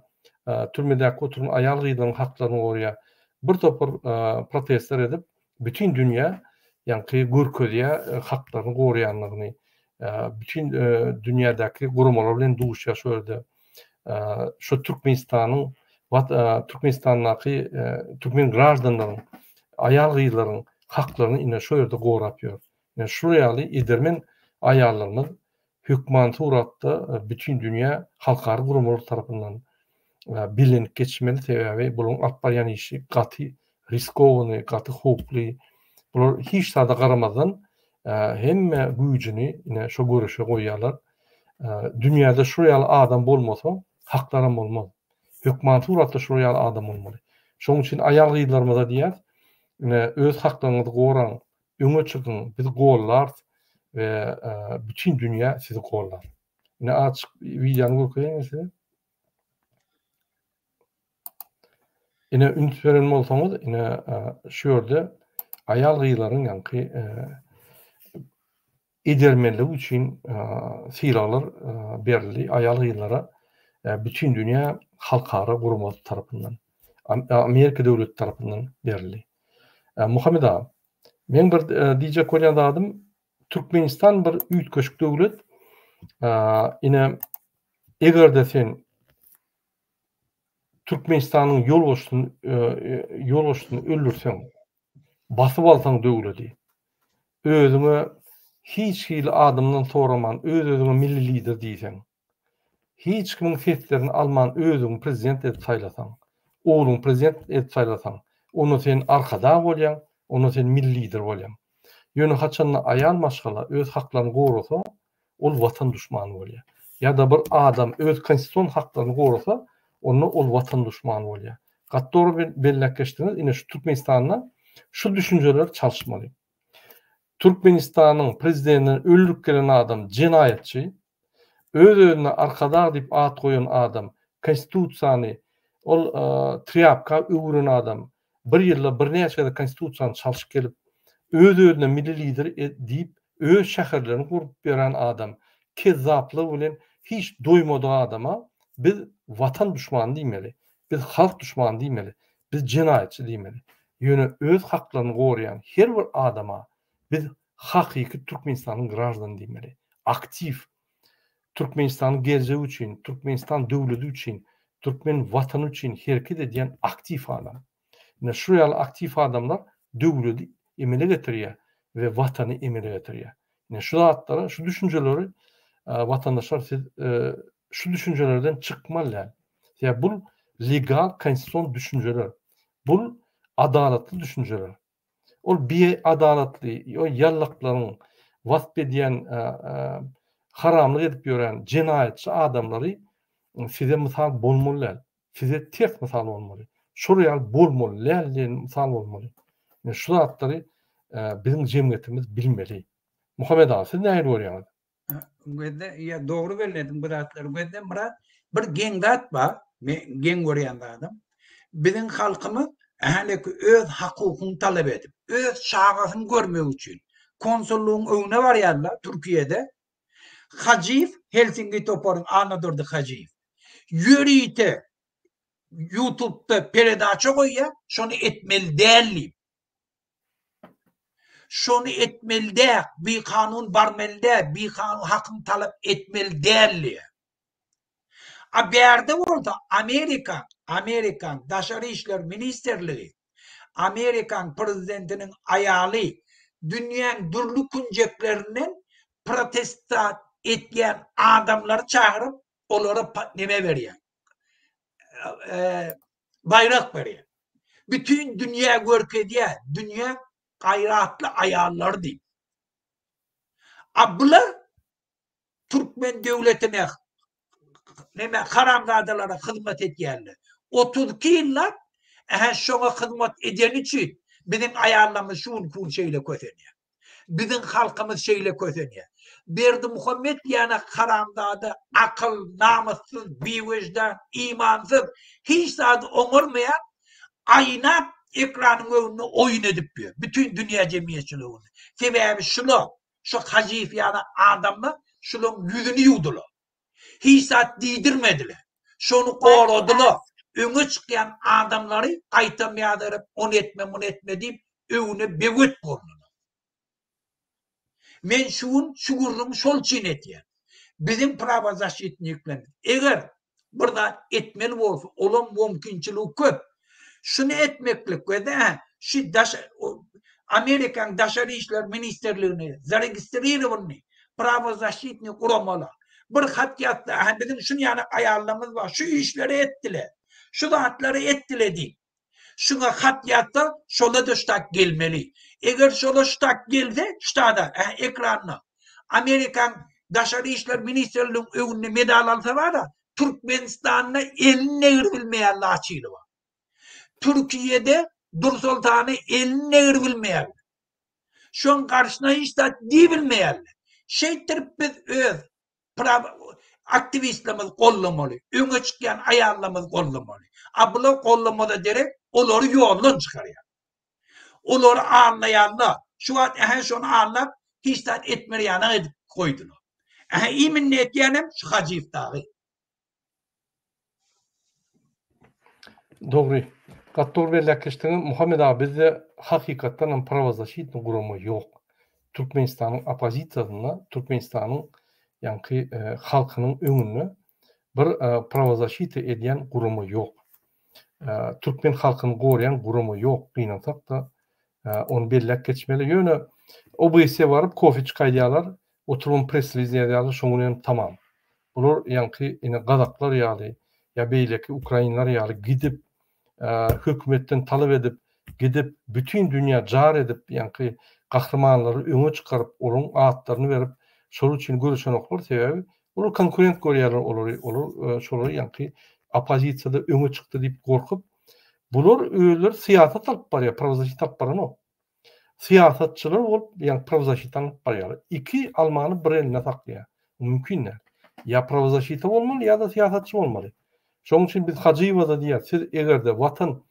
türmedäki oturan aýal-gyzlaryň haklaryny goraýar. Bir topar protestler edip, bütin dünýä ýaňky görkezýär haklaryny goraýanlygyny, bütin dünýädäki guramalar bilen duşýar şu ýerde. Şu Türkmenistanyň Türkmenistandaky türkmen graždanlaryň, aýal-gyzlaryň haklaryny ine şu ýerde gorap ýör. Ine şular ýaly edermen aýallarymyz hökmany suratda bütin dünýä halkara guramalar tarapyndan bellenip geçmeli, sebäbi bularyň alyp barýan işi gaty riskowanyý, gaty howply. Bular hiç zada garamazdan hemme güýjüni ine şo göreşe goýýarlar. Dünýäde şular ýaly adam bolmasa, haklaram bolmaz. Hökmany suratda şular ýaly adam bolmaly. Şonuň üçin aýal-gyzlarymyza diýýäs, ine öz haklaryňyzy goraň, öňe çykyň, biz gollarys we bütin dünýä sizi gollar. Ine açyk wideony görkezeýin size. Ine üns beren bolsaňyz, ine şu ýerde aýal-gyzlaryň ýaňky edermenligi üçin sylaglar berildi aýal-gyzlara bütin dünýä halkara guramasy tarapyndan, Amerika döwleti tarapyndan berildi. Muhammet aga, meň bir diýjek bolýan zadym, Türkmenistan bir üýtgeşik döwlet. Ine, eger-de sen Türkmenistanyň ýolbaşçysyny ýolbaşçysyny öldürseň, basyp alsaň döwledi, özüňe hiç hili adamdan soraman öz-özüňe milli lider diýseň, hiç kimiň seslerini alman özüňi prezident edip saýlasaň, ogluňy prezident edip saýlasaň, onda sen arkadag bolýaň, onda sen milli lider bolýaň. Ýöne haçanda aýal maşgala öz haklaryny gorasa, ol watan duşmany bolýar. Ýa-da bir adam öz konstitusion haklaryny gorasa, onda ol watan duşmany bolýar. Gaty dogry belläp geçdiňiz, ine şu Türkmenistanda şu düşünjeleri çalyşmaly. Türkmenistanyň prezidentini öldürip gelen adam jenaýatçy, öz-özüne Arkadag diýip at goýan adam, konstitusiýany ol trýapka öwüren adam, bir ýylda birnäçe gezek konstitusiýany çalşyp gelip, öz-özüne milli lider diýip, öz şäherlerini gurup ýören adam, kezzaplygy bilen hiç doýmadyk adama biz watan duşmany diýmeli, biz halk duşmany diýmeli, biz jenaýatçy diýmeli. Ýöne öz haklaryny goraýan her bir adama biz hakyky Türkmenistanyň graždany diýmeli. Aktiw, Türkmenistanyň geljegi üçin, Türkmenistan döwleti üçin, türkmen watany üçin hereket edýän aktiw adam. Ine şu ýaly aktiw adamlar döwleti emele getirýär we watany emele getirýär. Ine şu zatlara, şu düşünjeleri watandaşlar siz şu düşünjelerden çykmaly däl. Sebäbi bul legal konstitusion düşünjeler. Bul adalatly düşünjeler. Ol biadalatly, o ýallaklaryň wasp edýän, haramlyk edip ýören jenaýatçy adamlary size mysal bolmaly däl. Size ters mysal bolmaly. Şol ýaly bolmaly däl diýen mysal bolmaly. Ine şu zatlary biziň jemgyýetimiz bilmeli. Muhammet aga, siz nähili görýäňiz? Gözde, ýa dogry bellediň bu zatlary. Gözde Myrat, bir geň zat bar, men geň görýän zadym. Biziň halkymyz häleki öz hakukyny talap edip, öz çagasyny görmek üçin konsullygyň öňüne barýarlar Türkiýede. Hajyýew, Helsinki toparyň Annadurdy Hajyýew ýörite ýutubda peredaça goýýar, şony etmeli däl diýip. Şony etmeli däl, bikanun barmaly däl, bikanun hakyňy talap etmeli däl diýýär. A bärde bolsa Amerika, Amerikan Daşary işler ministrligi, Amerikan prezidentiniň aýaly dünýäň dürli künjeklerinden protestat etýän adamlary çagyryp, olara neme berýär? Baýrak berýär. Bütin dünýä görkezýär, dünýäň gaýratly aýallary diýip. A bular türkmen döwletine neme haramzadalara hyzmat edýärler. 32 ýyllap ähä şoňa hyzmat edeni üçin biziň aýallarymyz şu günki gün şeýle kösenýär. Biziň halkymyz şeýle kösenýär. Berdimuhamet diýen haramzada akyl, namyssyz, biwejdan, imansyz, hiç zady oňarmaýan aýnap ekranyň öňünde oýun edip ýör. Bütin dünýä jemgyýetçiligi öňünde. Sebäbi şular Şo Hajyýew ýaly adamlar şulaň ýüzüni ýuwdular. Hiç zat diýdirmediler. Şony goradylar. Öňe çykýan adamlary gaýtam ýazyryp, ony etme, muny etme diýip, öňüne böwet boldular. Men şu gün şu gürrüňi şol üçin edýän. Biziň prawozaşitniklerimiz eger bir zat etmeli bolsa, olam mümkinçiligi köp. Şuny etmeklik we de şu daş Amerikanyň Daşary işler ministrligine zaregistrirowanyny prawozaşitniý guramalar bir hat ýazsa, aha biziň şuny ýaly aýallarymyz bar, şu işleri etdiler, şu zatlary etdiler diýip. Şuňa hat ýazsa, şola-da ştat gelmeli. Eger şola ştat gelse, ştada, ä, ekranda, Amerikaň Daşary işler ministrliginiň öňünde medal alsa bar-a, Türkmenistanda elini degiribilmeýän Laçyny bar. Türkiýede Dursoltany elini degiribilmeýärler. Şoň garşyna hiç zat diýibilmeýärler. Şeýtdirip biz öz aktiwistlerimizi goldamaly, öňe çykýan aýallarymyzy goldamaly. A bular goldamaza derek olary ýoldan çykarýar. Olary aldaýarlar. Şu wagt ähä şony aldap hiç zat etmer ýanak edip goýdular. Ähä iminli etýänem şu Hajyýew dagy. Dogry. Gaty dogry belläp geçdiňiz. Muhammet aga bizde hakykatdan hem prawozaşitnyý gurama ýok. Türkmenistanyň oppozisiýasynda, Türkmenistanyň ýaňky halkynyň öňünde bir prawozaşita edýän gurama ýok. Türkmen halkyny goraýan gurama ýok, gynansak-da ony belläp geçmeli. Ýöne OBSE baryp kofe çykaýdýarlar, oturyp press-reliz ýazýarlar, şoň bilen tamam. Bular ýaňky ine gazaklar ýaly ýa beýleki ukrainler ýaly gidip hökümetden talap edip gidip bütin dünýä jar edip ýaňky gahrymanlary öňe çykaryp olaryň atlaryny berip şolar üçin göreşenoklar sebäbi olar konkurent görýärler olary olar şolary ýaňky oppozisiýada öňe çykdy diýip gorkup bular özleri syýasat alyp barýar prawozasita alyp baranok. Syýasatçylar bolup, ýagny prawzaşita alyp barýarlar. Iki almany bir elinde saklaýar. Bu mümkin däl. Ýa prawzaşita bolmaly, ýa-da syýasatçy bolmaly. Şonuň üçin biz Hajyýewa-da diýýäris, siz eger-de Watan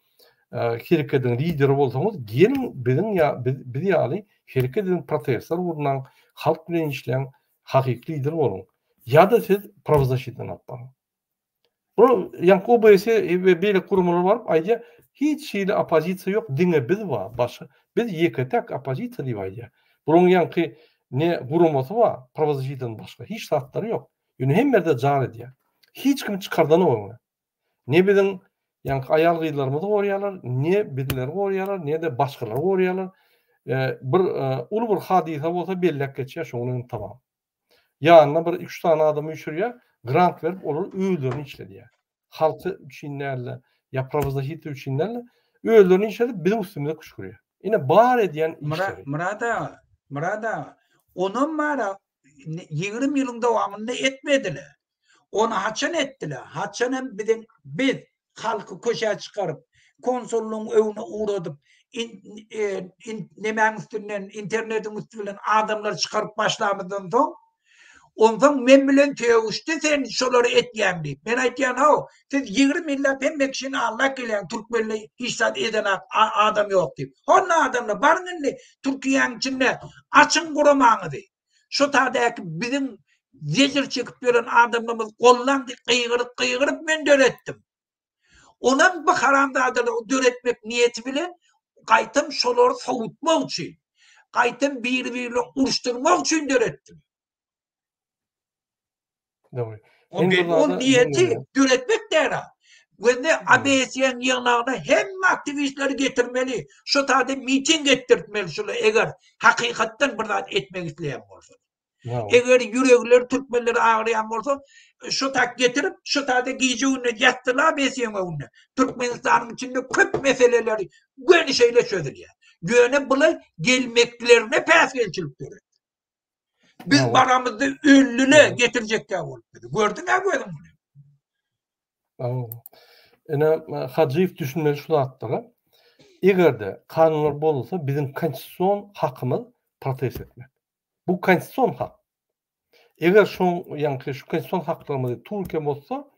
hereketiniň lideri bolsaňyz, geliň biziň ýa biz biz ýaly hereket ediň, protestler gurnaň, halk bilen işläň, hakyky lider boluň. Ýa-da siz prawzaşitany alyp baryň. Bu ýaňky OBSE we beýleki guramalar baryp aýdýar, hiç hili oppozisiýa ýok, diňe biz bar, başga biz ýeke-täk oppozisiýa diýip aýdýar. Bularyň ýaňky ne guramasy bar, prawozasitadan başga hiç zatlary ýok. Ýöne hemme ýerde jar edýär. Hiç kim çykardanok öňe. Ne biziň ýaňky aýal-gyzlarymyzy goraýarlar, ne bizleri goraýarlar, ne-de başgalary goraýarlar. Bir uly bir hadysa bolsa belläp geçýär, şoň bilen tamam. Ýanyna bir üç sany adam üýşürýär, grant berip olary özlerini işledýär. Halky üçin däl-de, ýa prawozasita üçin däl-de, özlerini işledip biziň üstümize küşgürýär. Ine bar edýän işleri. Myrat aga, Myrat aga, onam bara 20 ýylyň dowamynda etmediler. Ony haçan etdiler? Haçan hem biziň biz halky köçä çykaryp, konsullygyň öňüne ugradyp, in, e, in, nemäň üstünden, internetiň üsti bilen adamlary çykaryp başlamyzdan soň, onsoň men bilen sögüşdi sen şolary etýäň diýip. Men aýtýan, haw, siz 20 ýyllap hemme kişini aldap gelýäň, türkmenli hiç zat eden adam ýok diýip. Honda adamlar, baryň indi Türkiýäň içinde açyň guramaňyzy. Şo tadäki biziň zejir çekip ýören adamlarymyz gollaň diýip gygyryp gygyryp men döretdim. Onam bu haramzadalary döretmek niýeti bilen gaýtam şolary sowutmak üçin. Gaýtam biri-biri bilen uruşdyrmak üçin döretdiler. Dogry. Ol niýeti döretmek däl. Wende ABS-iň ýygnagyna hemme aktiwistleri getirmeli. Şo taýda miting etdirtmeli şular eger hakykatdan bir zat etmek isleýän bolsa. Eger ýüregleri türkmenleri agyrýan bolsa, şo tak getirip, şo taýda gije-gündiz ýatdylar ABS-iň öňünde. Türkmenistanyň içinde köp meseleleri göni şeýle çözülýär. Ýöne bular gelmeklerine päsgelçilik döretdi. Biz baramyzda öllüle getirjekkä bolup bizi. Gördüň-ä gözüň bilen. Ine Hajyýew düşünmeli şu zatlara. Eger-de kanunlar bozulsa biziň konstitusion hakymyz protest etmek. Bu konstitusion hak. Eger şoň ýaňky şu konstitusion haklarymyzy Türkiýe bozsa,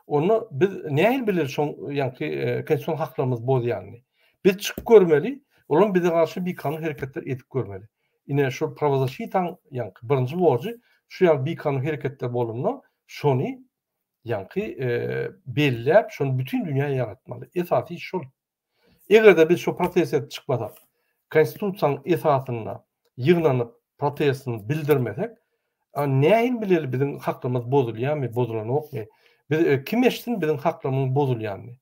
onda biz nähili bileris şoň ýaňky konstitusion haklarymyzy bozýanyny. Biz çykyp görmeli, olam bize garşy bikanun hereketler edip görmeli. Ine şu prawozaşitaň ýaňky birinji borjy şu ýaly bikanun hereketler bolanda şony ýaňky belläp şony bütin dünýä ýaratmaly. Esasy iş şol. Eger-de biz şu protest edip çykmasak, konstitusiýanyň esasynda ýygnanyp protestini bildirmesek, nähili bileli biziň haklarymyz bozulýarmy, bozulanokmy? Biz kim eşitsin biziň haklarymyzyň bozulýanyny?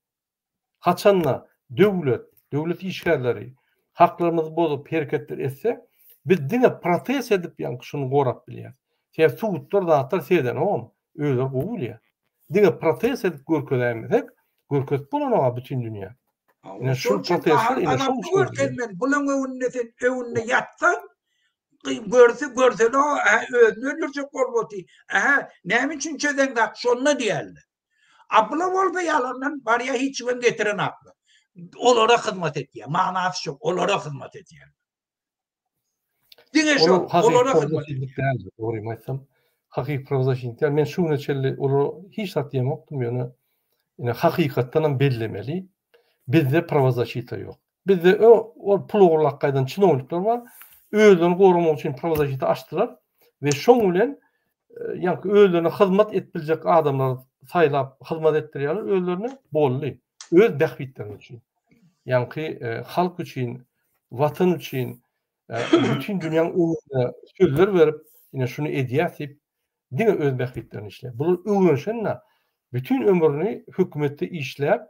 Haçanda döwlet, döwlet işgärleri haklarymyzy bozup hereketler etse, biz diňe protest edip ýaňky şuny gorap bilýäris. Sebäbi sudlar zatlar seredenogam, özleri gowy bilýär. Diňe protest edip görkezäýmesek, görkezip bolanok-a bütin dünýä. Ine şu protestler ine şoň üçin. Görkezmeli. Bulaň öňünde sen öňünde ýatsaň, görse görsene, özüni öldürjek bolup otyr. Ähä, näme üçin çözeňzak şonda diýerler. A bula bolsa ýalandan barýa hiç kimem getirenaklar. Olara hyzmat edýär. Manasy şo, olara hyzmat edýär. Diňe şo, olara hyzmat edýär. Dogrymy aýtsam, hakyky prawozasşitnik däl. Men şu güne çenli olara hiç zat diýemokdym, ýöne ine hakykatdan hem bellemeli. Bizde prawozasşita ýok. Bizde ol pul ogurlap gaýdan çinownikler bar. Özlerini goramak üçin prawozasşita açdylar we şoň bilen ýaňky özlerine hyzmat edip biljek adamlary saýlap hyzmat etdirýärler özlerine boldy. Öz bähbitleri üçin. Ýaňky halk üçin, watan üçin bütin dünýäň öňünde sözler berip, ine şuny edýäs diýip diňe öz bähbitlerini işleýär. Bular öwrenişen-de bütin ömrüni hökümetde işläp,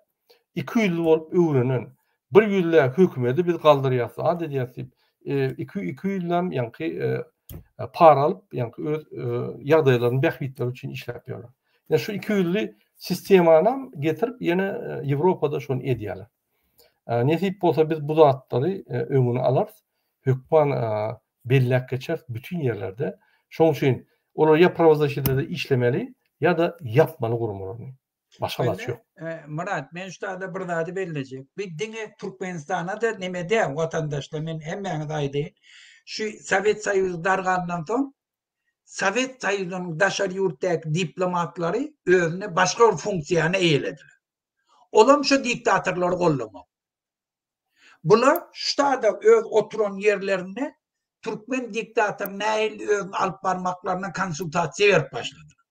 ikiýüzli bolup öwrenen, bir ýüzlä hökümedi biz galdyrýas, zat edýäs diýip, iki ikiýüzläm ýaňky para alyp, ýaňky öz ýagdaýlaryny, bähbitleri üçin işläp ýörler. Ýa şu ikiýüzli sistemanam getirip ýene Ýewropada şony edýärler. Nesip bolsa biz bu zatlary öňüni alarys. Hökman belläp geçeris bütin ýerlerde. Şonuň üçin olar ýa prawozasşitada işlemeli ýa-da ýapmaly guramalaryny. Başga alaç ýok. Myrat, men şu taýda bir zady bellejek. Bi diňe Türkmenistana-da neme däl, watandaşlar, men hemmäňize aýdaýyn. Şu Sowet Soýuzy dargandan soň, Sowet Soýuzynyň daşary ýurtdaky diplomatlary özüne başga bir funksiýany eýelediler. Olam şu diktatorlary gollamak. Bular şu taýda öz oturan ýerlerinde türkmen diktatory nähili özüni alyp barmaklaryna konsultasiýa berip başladylar.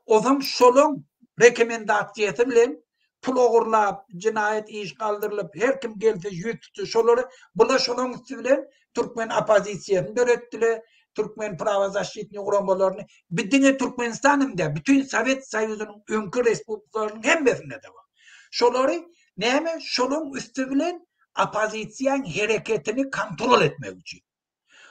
Ozam şolaň rekomendasiýasy bilen pul ogurlap, jenaýat iş galdyrylyp, her kim gelse ýüz tutsa şolary, bular şolaň üsti bilen türkmen oppozisiýasyny döretdiler, türkmen prawozaşitnyý guramalaryny. Bi diňe Türkmenistan hem däl, bütin Sowet Soýuzynyň öňki respublikalarynyň hemmesinde-de bar. Şolary näme, şolaň üsti bilen oppozisiýaň hereketini kontrol etmek üçin.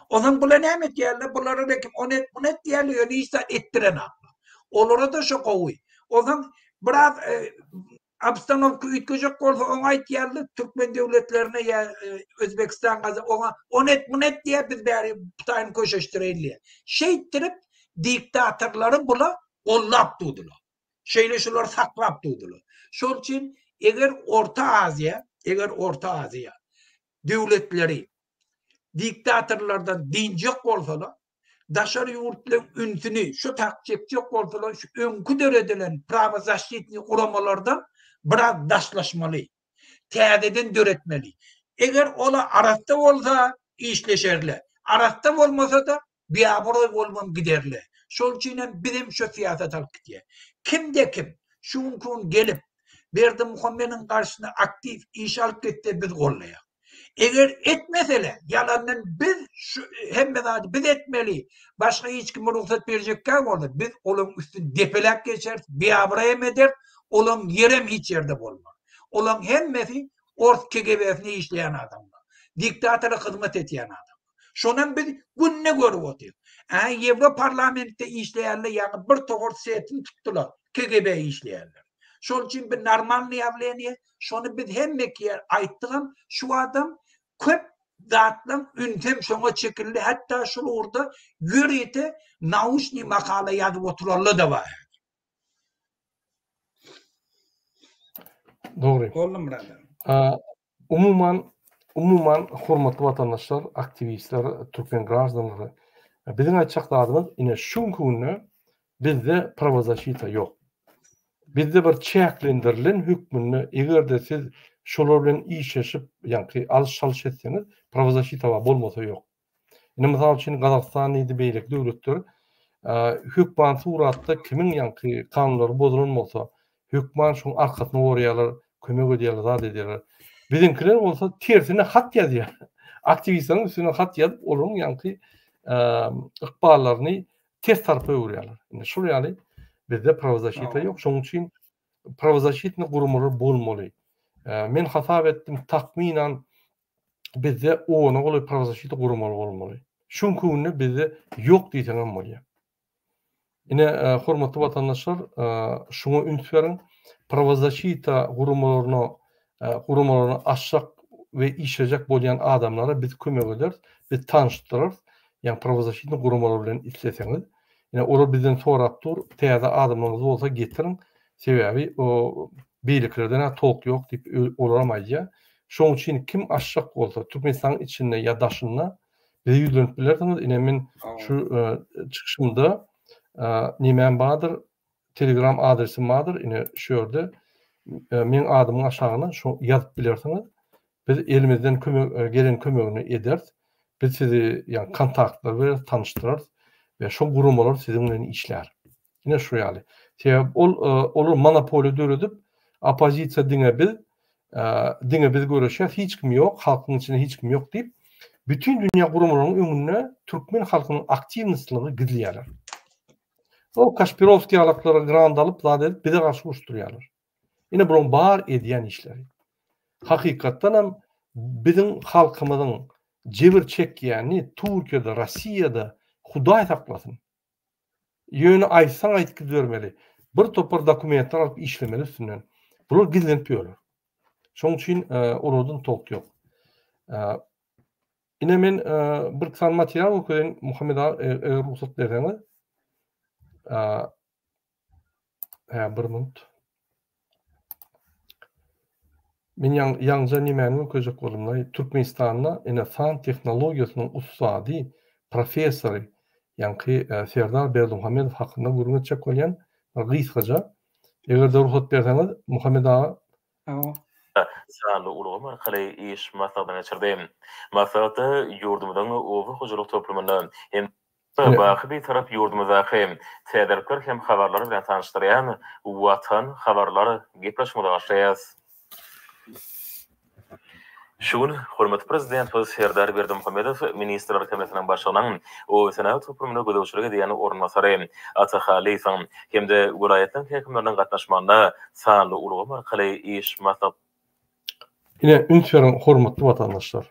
Onsoň bular näme etýärler? Bulara da kim ony et, muny et diýýärler, ýöne hiç zat etdirenoklar. Olara-da şo gowy. Onsoň biraz e, obstanowka üýtgejek bolsa oňa aýtýarlar, türkmen döwletlerine ýa e, Özbekistan gaza oňa ony et, muny et diýýär, biz bäri putaýyny köşeşdireýin diýýär. Şeýtdirip diktatorlary bula gollap durdular. Şeýle şulary saklap durdular. Şol üçin eger Orta Aziýa, eger Orta Aziýa döwletleri diktatorlardan dynjak bolsalar, daşary ýurtlaryň ünsüni şu tak çekjek bolsalar, şu öňki döredilen prawozaşitnyý guramalardan biraz daşlaşmaly. Täzeden döretmeli. Eger ola arassa bolsa işleşerler. Arassa bolmasa-da biabraý bolubam giderler. Şol üçin hem bizem şu syýasat alyp gidýär. Kimde kim şu günki gün gelip Berdimuhamediň garşysyna aktiw iş alyp gitse biz gollaýas. Eger etmesele, ýalandan biz şu hemme zady biz etmeli, başga hiç kime rugsat berjekkä bolsa, biz olaň üstüni depeläp geçeris, biabraý hem ederis, olaň ýerem hiç ýerde bolmaz. Olaň hemmesi ors KGB-sine işleýän adamlar. Diktatora hyzmat edýän adamlar. Şonam biz günde görüp otyrys. Ä Ýewro parlamentde işleýänler ýaňy bir towar setini tutdular, KGB işleýänler. Şol üçin bir normalnyý ýawleniýe, şony biz hemmeki ýer aýtdygam, şu adam köp zatlaň ünsem şoňa çekildi, hatda şul ugurda ýörite nauçnyý makala ýazyp oturanlar-da bar häzir. Dogry. Boldum brother. Umuman, umuman hormatly watandaşlar, aktiwistler, türkmen graždanlary, biziň aýtjak zadymyz ine şu günki günde bizde prawozaşita ýok. Bizde bir çäklendirilen hökmünde eger-de siz şolar bilen işleşip, ýaňky alyş-çalyş etseňiz, prawozaşita bar, bolmasa ýok. Indi mysal üçin Gazagystan diýdi beýleki döwletler hökman suratda kimiň ýaňky kanunlary bozulan bolsa hökman şoň arkasyny gorýarlar, kömek edýärler, zat edýärler. Biziňkiler bolsa tersine hat ýazýar. Aktiwistleriň üstüne hat ýazyp, olaryň ýaňky ykballaryny ters tarapa öwürýärler. Indi şol ýaly bizde prawozaşita ýok. Şonuň üçin prawozaşitny guramalar bolmaly. Men hasap etdim, takmynan bizde ona golaý prawzaşita guramaly bolmaly. Şu günki günde bizde ýok diýseňem bolýar. Ine, hormatly watandaşlar, şuňa üns beriň. Prawzaşita guramalaryna guramalaryny açjak we işlejek bolýan adamlara biz kömek ederis, biz tanyşdyrarys. Ýagny prawzaşitny guramalar bilen isleseňiz. Ine, olar bizden sorap dur, täze adamlaryňyz bolsa getiriň. Sebäbi o beýlekilerden-ä tolk ýok diýip olaram aýdýar. Şoň üçin kim açjak bolsa Türkmenistanyň içinde ýa daşynda bize ýüzlenip bilersiňiz. Ine men şu çykyşymda nemäm bardyr, telegram adresim bardyr. Ine şu ýerde meň adymyň aşagyna şo ýazyp bilersiňiz. Biz elimizden kömek gelen kömegini ederis. Biz sizi ýa kontaktlar bereris, tanyşdyrarys we şol guramalar siziň bilen işlär. Ine şu ýaly. Sebäbi ol olar monopoliýa döredip, oppozisiýa diňe biz, diňe biz göreşýäs, hiç kim ýok, halkyň içinde hiç kim ýok diýip, bütin dünýä guramalarynyň öňünde türkmen halkynyň aktiwnoslygy gizleýärler. O Kaşpirowskiý ýalaklara grant alyp, zat edip bize garşy uruşdyrýarlar. Ine bularyň bar edýän işleri. Hakykatdan hem biziň halkymyzyň jebir çekýäni Türkiýede, Rossiýada Hudaý saklasyn. Ýöne aýtsaň aýtyp gidibermeli. Bir topar dokumentler alyp işlemeli üstünden. Bular gizlenip ýörler. Şonuň üçin olardan tolk ýok. Ine men bir sany material görkezeýin Muhammet aga eger rugsat berseňiz. Hä, bir minut. Men ýaňja nemäni görkezjek boldum-laý, Türkmenistanda ine san tehnologiýasynyň ussady, professory, ýaňky Serdar Berdimuhamedow hakynda gürrüň etjek bolýan, bir gysgaja. Eger-de rugsat berseňiz, Muhammet aga. Hawa. Sanly ulgam arkaly iş maslahatyny geçirdi. Maslahatda ýurdumyzyň oba hojalyk toplumynda hem Baky Bitarap ýurdumyzdaky täzelikler hem habarlar bilen tanyşdyrýan Watan habarlar gepleşigimize başlaýarys. Şu gün hormatly Prezidentimiz Serdar Berdimuhamedow Ministrler Kabinetiniň Başlygynyň oba-senagat toplumyna gözegçilik edýän orunbasary Ata Hallyýewiň hem-de welaýatlaryň häkimleriniň gatnaşmagynda sanly ulgam arkaly iş maslahatyny Ine, üns beriň, hormatly watandaşlar!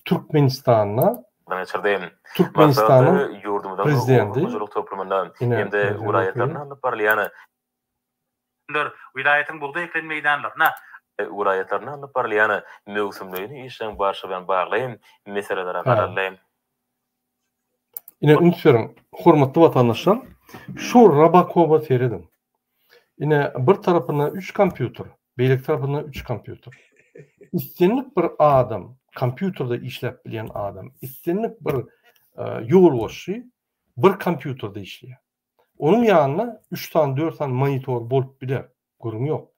Türkmenistanda geçirdi. Türkmenistanyň Maslahatda ýurdumyzyň oba Prezidenti hojalyk toplumynda ine hem-de özüni okaýyn. welaýatlarynda alnyp barylýan Ler welaýatyň bugdaý ekilen meýdanlaryna. Welaýatlarynda alnyp barylýan möwsümleýin işleň barşy bilen bagly meselelere Hä. garaldy. Ine üns beriň, hormatly watandaşlar, şu Robokoba serediň. Ine bir tarapynda üç kompýuter, beýleki tarapynda üç kompýuter. Islendik bir adam, kompýuterde işläp bilýän adam, islendik bir ýolbaşçy bir kompýuterde işleýär. Onuň ýanynda üç sany, dört sany monitor bolup biler, gürrüň ýok.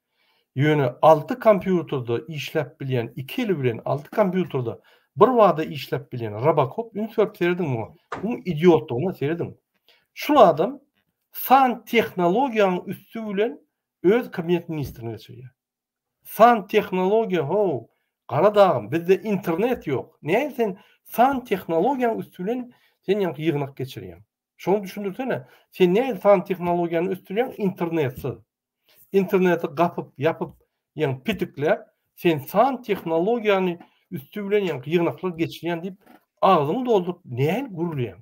Ýöne alty kompýuterde işläp bilýän, iki eli bilen alty kompýuterde bir bada işläp bilýän Robocop, üns berip serediň muňa, muň idiotlygyna serediň. Şul adam san tehnologiýanyň üsti bilen öz kabinet ministrini geçirýär. San tehnologiýa how! Gara dagym, bizde internet ýok. Nähili sen san tehnologiýaň üsti bilen sen ýaňky ýygnak geçirýäň? Şony düşündirsene. Sen nähili san tehnologiýany ösdürýäň internetsiz? Interneti gapyp, ýapyp, ýaňy pitikläp, sen san tehnologiýany üsti bilen ýaňky ýygnaklar geçirýän diýip, agzyňy dolduryp nähili gürleýäň?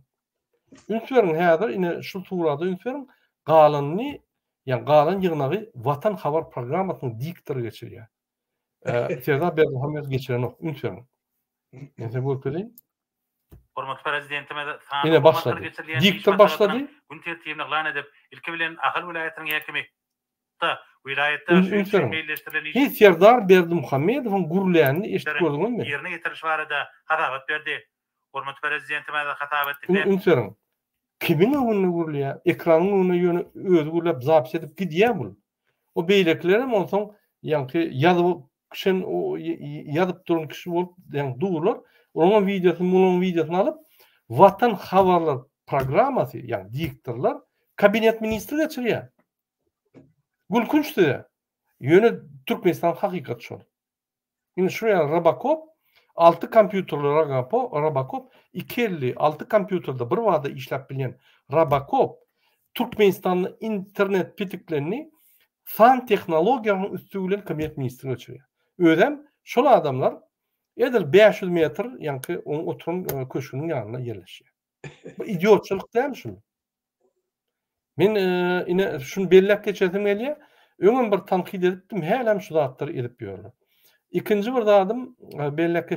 Üns beriň häzir ine şu surada üns beriň, galanyny, ýagny galan ýygnagy Watan habar programmasynyň diktory geçirýär. Serdar Berdimuhamedow geçirenok, üns beriň. Men size görkezeýin. Hormatly Prezidentimiz sanly Ine ulgam arkaly başlady. geçirilýän iş Diktor maslahatynyň başlady. gün tertibini yglan edip, ilki bilen Ahal welaýatynyň häkimi da welaýatda Üns şu ýyl üns üçin beriň. meýilleşdirilen Hiç Serdar Berdimuhamedowyň gürlänini eşidip işleriň gördüňizmi? ýerine ýetiriliş barada hasabat berdi. Hormatly Prezidentimiz hasabat Ün diňläp, üns beriň. Kimiň öňünde gürleýär? Ekranyň öňünde ýöne özi gürläp zapis edip gidýär bul. O beýlekilerem onsoň ýaňky ýazyp kişen ýazyp duran kişi bolup ýaňky durlar. Onuň wideosyny, munuň wideosyny alyp Watan habarlar programmasy, ýagny diktorlar kabinet ministri geçirýär. Gülkünç size. Ýöne Türkmenistan hakykaty şol. Indi şu ýaly Robocop 6 kompýuterli Robocop 256 kompýuterde bir bada işläp bilýän Robocop Türkmenistanda internet pitiklerini san tehnologiýanyň üsti bilen kabinet ministri geçirýär. Özem şol adamlar edil 500 metr ýaňky oň oturan e, köşgüniň ýanynda ýerleşýär. Bu idiotçylyk dälmi şu? Men e, ine şuny belläp geçesim gelýär. Öňem bir tankyt edipdim, hälem şu zatlary edip ýörler. Ikinji bir zadym e, belläp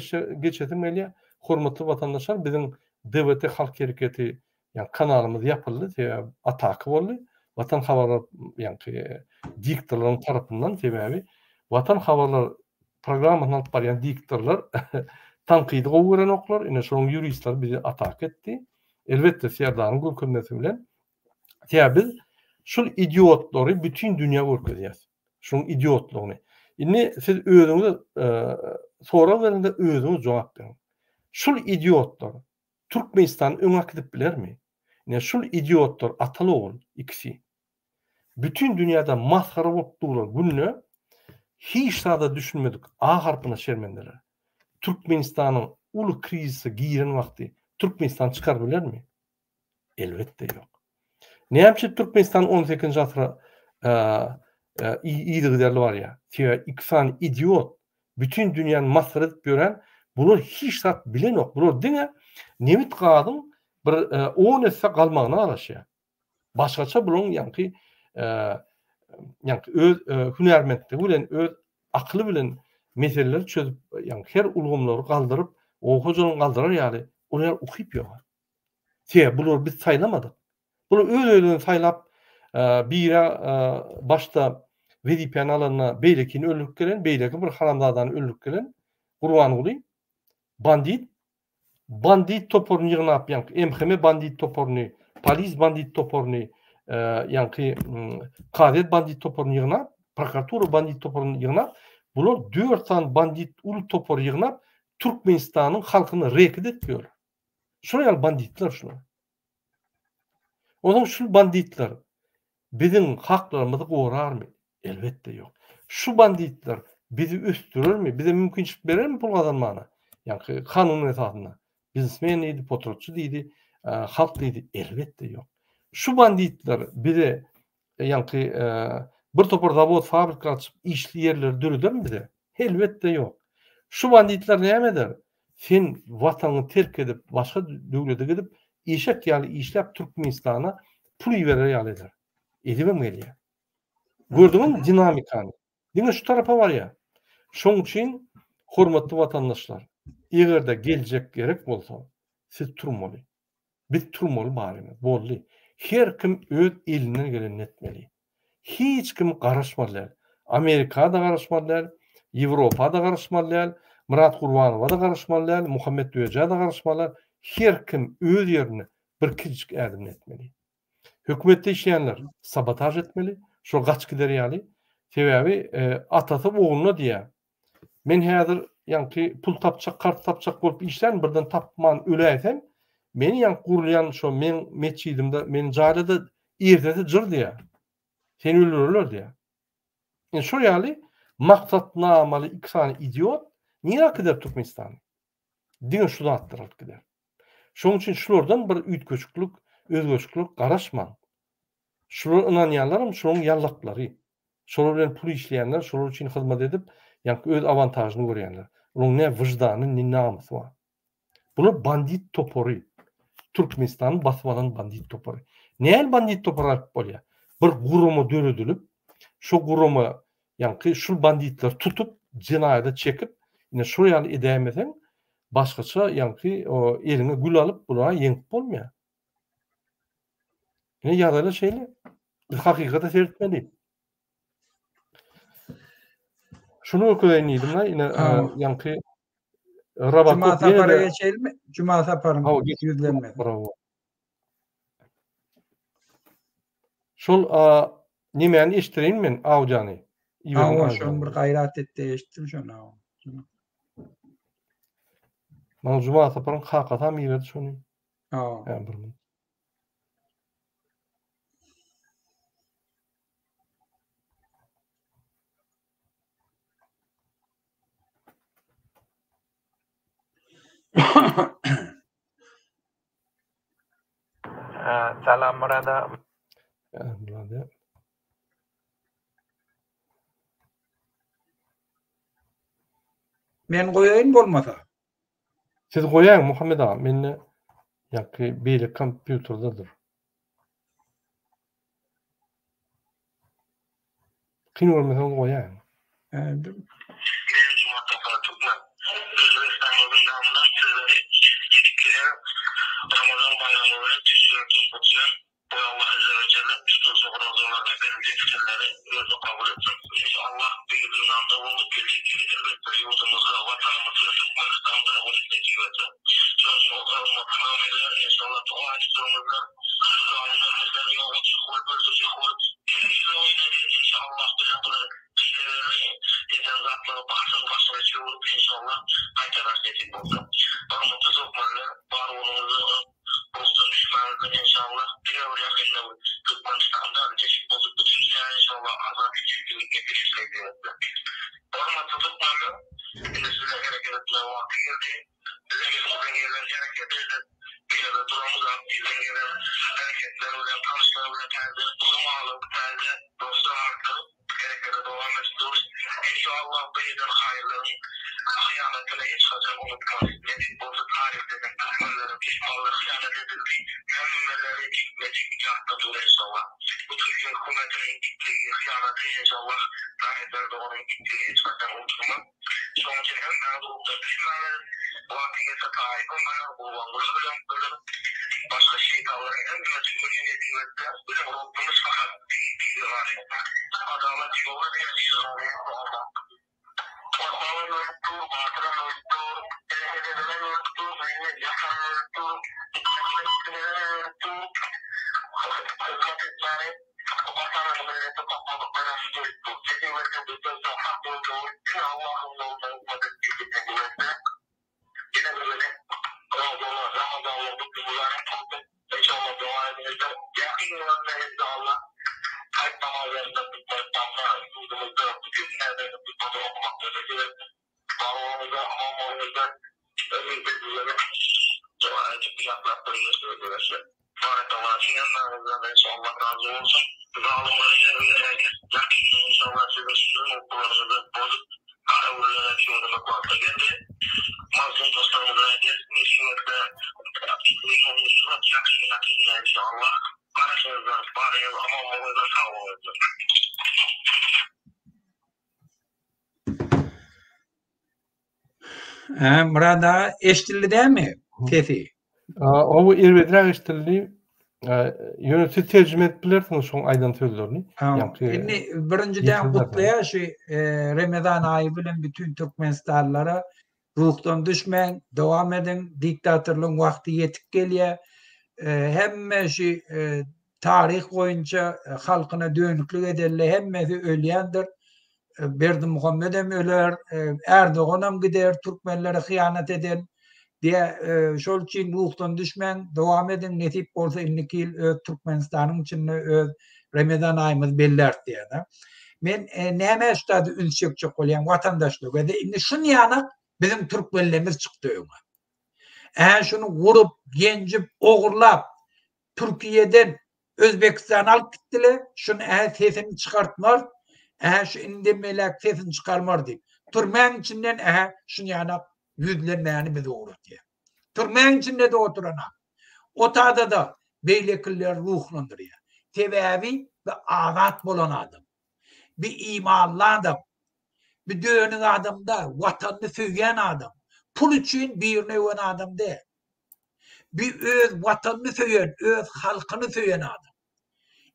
geçesim gelýär. Hormatly watandaşlar, biziň DWT Halk Hereketi ýa kanalymyz ýapyldy, sebäbi ataka boldy. Watan habarlar ýa diktorlaryň tarapyndan sebäbi Watan habarlar programmasyny alyp barýan diktorlar tankydy gowy görenoklar. Ine şonuň ýuristleri bizi ataka etdi. Elbetde Serdaryň görkezmesi bilen. Sebäbi biz şul idiotlary bütin dünýä görkezýäs. Şuň idiotlygyny. Indi siz özüňize e, sorag beriň-de özüňiz jogap beriň. Şul idiotlar Türkmenistany öňe äkidip bilermi? Ine şul idiotlar ataly ogul ikisi. Bütin dünýäde masgara bolup durlar günde hiç zada düşünmedik A harpyna şermendeler. Türkmenistanyň uly krizise giren wagty Türkmenistan çykar bilermi? Elbetde ýok. Näme üçin Türkmenistan 18-nji asyra yzygiderli barýar? Sebäbi iki sany idiot bütin dünýäni masgara edip ýören bular hiç zat bilenok. Bular diňe nebit gazyň bir 10 esse galmagyna garaşýar. Başgaça bularyň ýaňky ýaňky öz hünärmentligi bilen, öz akyly bilen meseleleri çözüp, ýaňky her ulgamlary galdyryp, oba hojalygyny galdyrar ýaly olar ukyp ýok. Sebäbi bulary biz saýlamadyk. Bular öz-özlerini saýlap, biri başda wezipäni alanda beýlekini öldürip gelen, beýleki bir haramzadany öldürip gelen Gurbanguly bandit bandit toparyny ýygnap ýaňky MHM bandit toparyny, polis bandit toparyny, ýaňky kazyýet bandit toparyny ýygnap, prokuratura bandit toparyny ýygnap, bular 4 sany bandit uly topary ýygnap, Türkmenistanyň halkyny reket edip ýör. Şular ýaly banditler şular. Onsoň şul banditler biziň haklarymyzy gorarmy? Elbetde ýok. Şu banditler bizi ösdürermi? Bize mümkinçilik berermi pul gazanmana? Ýaňky kanun esasynda. Biznesmen diýdi, potratçy diýdi, e, halk diýdi. Elbetde ýok. Şu banditler bize ýaňky e, bir topar zawod, fabrika açyp işli ýerleri döredermi bize? Elbetde ýok. Şu banditler näme eder? Sen watanyňy terk edip, başga döwlete gidip, eşek ýaly işläp Türkmenistana pul iberer ýaly eder. Edibem gelýär. Gördüňizmi dinamikany? Diňe şu tarapa barýar. Şoň üçin hormatly watandaşlar, eger-de geljek gerek bolsa, siz turmaly. Biz turmaly barymyz. Boldy. Her kim öz elinden gelenini etmeli. Hiç kim garaşmaly däl. Amerika-da garaşmaly däl, Ýewropa-da garaşmaly däl, Myrat Gurbanowa-da garaşmaly däl, Muhammet Döjä-de garaşmaly däl. Her kim öz ýerinde bir kiçijik ädimini etmeli. Hökümetde işleýänler sabotaž etmeli, şol gaçyp gider ýaly. Sebäbi atasy ogluna diýýär, Men häzir ýaňky pul tapjak, karz tapjak bolup işlän, birden tapman öläýsem, meni ýaňky gurulýan şo meň metjidimde meni jaýlada ertesi jyr diýýär. Seni öldürerler diýýär. Indi şo ýaly maksatnamaly iki sany idiot. Nirä äkider Türkmenistany? Diňe şu zatlar alyp gider. Şonuň üçin şulardan bir üýtgeşiklik, özgerişiklik garaşmaň. Şulara ynanýanlaram şolaryň ýallaklary. Şolar bilen pul işleýänler, şolar üçin hyzmat edip, ýaňky öz awantažyny görýänler. Olaryň ne wyždany, ne namysy bar. Bular bandit topary. Türkmenistany basyp alan bandit topary. Nähili bandit topary aýyp bolýar? Bir gurama döredilip, şo gurama ýaňky şul banditleri tutup, jenaýata çekip, ine şol ýaly edäýmeseň, başgaça ýaňky eliňe gül alyp bulara ýeňip bolmaýar. Ine ýagdaýlar şeýle. Biz hakykata seretmeli. Şuny görkezeýin diýdim-de, ine ýaňky Rabakop Juma sapara geçeýinmi? Juma saparyň ýüzlenmesi. Bravo. Şol nemäni eşitdireýin men audiony. Hawa, şony bir gaýrat et-de eşitdim şony. Maňa Juma saparyň kakasam iberdi şony. Hawa. Hä, bir minut. Salam Murada. Murada. Men goýaýyn bolmasa. Siz goýaýyň Muhammet aga, mende ýaňky beýle kompýuterdedir. Kyn görmeseňiz goýaýyň. Men Juma Sapar Türkmen. Özbegistanymyzyň namyndan sizleri ýetip gelen Ramazan baýramy bilen tüýs ýürekden gutlaýan. Goý Allah Azze we Jelle tutuljak orazalarda beriljek pitirleri özüne kabul etsin. Inşallah bu ýyl ynamda bolup geljek ýyl elbetde ýurdumyzda Watanymyzda Türkmenistanda bolup nesip etse. Şonuň üçin hormatly müminler inşallah doga edip duruňyzlar. Zalymlar bizleri ýok etjek bolup öldürjek bolup hile oýnady inşallah bize bular hilelerini eden zatlary başdan başyna çöwrüp inşallah gaýtarar nesip bolsa. Hormatly türkmenler bar boluňyzlar. Ruhdan düşmäňizler enşallah diňe bir ýakynda bir Türkmenistanda nesip bolsa bütin dünýä enşallah azat erkinlik getirir nesip etse. Hormatly türkmenler indi size hereket etmegiň wagty geldi. Bize elimizden gelen hereketi edip bir ýerde duramyzak bizden gelen hereketler bilen tanyşlar bilen täze ylym alyp täze dostlar artdyryp Herekete dowam edip durus. Enşallah bu eden haýyrlaryň hyýanatyny hiç haçan unutmarys. Nesip bolsa taryhda hem türkmenlere duşmanlar hyýanat edildi. Hemmeleri jikme-jik ýatda dur enşallah. Bu türkiýe hökümetiniň itligi, hyýanaty enşallah Tayyip Erdoganyň itligi hiç haçan unutulmaz. Şonuň üçin hemmäňiz ruhdan düşmäňiz. Wagty gelse Taýypam öler, Gurbanguly bilen öler. Başga şeýtanlaryň hemmesi öli nesip etse. Biziň Robbymyz fakat bizi galýar. Adalat ýola diýen şygary Allah. Gorkagan ölüp dur, batyram ölüp dur, hereket edenem ölüp dur, öýüne ýatanam ölüp dur, etmeýänem ölüp dur. Hyzmat etmäni Watana millete topladyklaram ölüp dur. Nesip etse bizden soň hak ýolda bolup diňe Allahyň ýolunda hyzmat etdik nesip etse. Ýene bir gezek Ramazanlar Ramazanlar gutly mübärek bolsun. Inşallah doga ediňizler. Ýakyn günlerde inşallah Haýt namazlarynda Türkmenistanda ýurdumyzda bütin dünýäde hutbalary okamak nesip etsin. Sag boluňyzlar, aman boluňyzlar. Ömür sizlere doga edip gujaklap bir görüşmek. Barakallah hemmäňizden inşallah razy bolsun. Zalymlary terbiýeläýin. Ýakynda inşallah siziň şirin ukularyňyzy bozup gara günlere çöwürmek wagty geldi. Mazlum dostlarymyza aýdýas nesip etse şuwagt ýakyn ýakynda inşallah garaşyňyzlar baryňyz aman boluňyzlar sag boluňyzlar. Hä, Myrat aga eşdildi dämi sesi? Hawa, erbedräk eşdildi. Ýöne siz terjime edip bilersiňiz şoň aýdan sözlerini. Ýaňky Indi birinjiden gutlaýar şu Remezan aýy bilen bütün türkmenistanlylara ruhdan düşmäň, dowam ediň, diktatorlygyň wagty ýetip gelýär. Hemme şu taryh boýunça halkyna dönüklik edenler hemmesi ölýändir. Berdimuhamedem öler, Erdoganam gider, türkmenlere hyýanat eden diýe, şol üçin ruhdan düşmäň, dowam ediň, nesip bolsa indiki ýyl öz Türkmenistanyň içinde öz Remezan aýymyzy belläris diýýär. Men nämä şu taýda üns çekjek bolýan watandaşlar, indi şun ýanak. Biziň türkmenlerimiz çykdy öňe. Ä şuny gurup, ýenjip, ogurlap Türkiýeden Özbekistana alyp gitdiler. Şuny ä sesini çykartmar, ä şu indem beläk sesini çykarmar diýip. Türmäň içinden ä şuny ýanak ýüzlenmäni bize ugratýar. Türmäň içinde-de oturan-a. Otada-da beýlekileri ruhlandyrýar. Sebäbi bu azat bolan adam. Bir imanly adam. Bir dönük adam däl, watanyny söýýän adam. Pul üçin birini öwen adam däl. Bir öz watanyny söýen, öz halkyny söýen adam.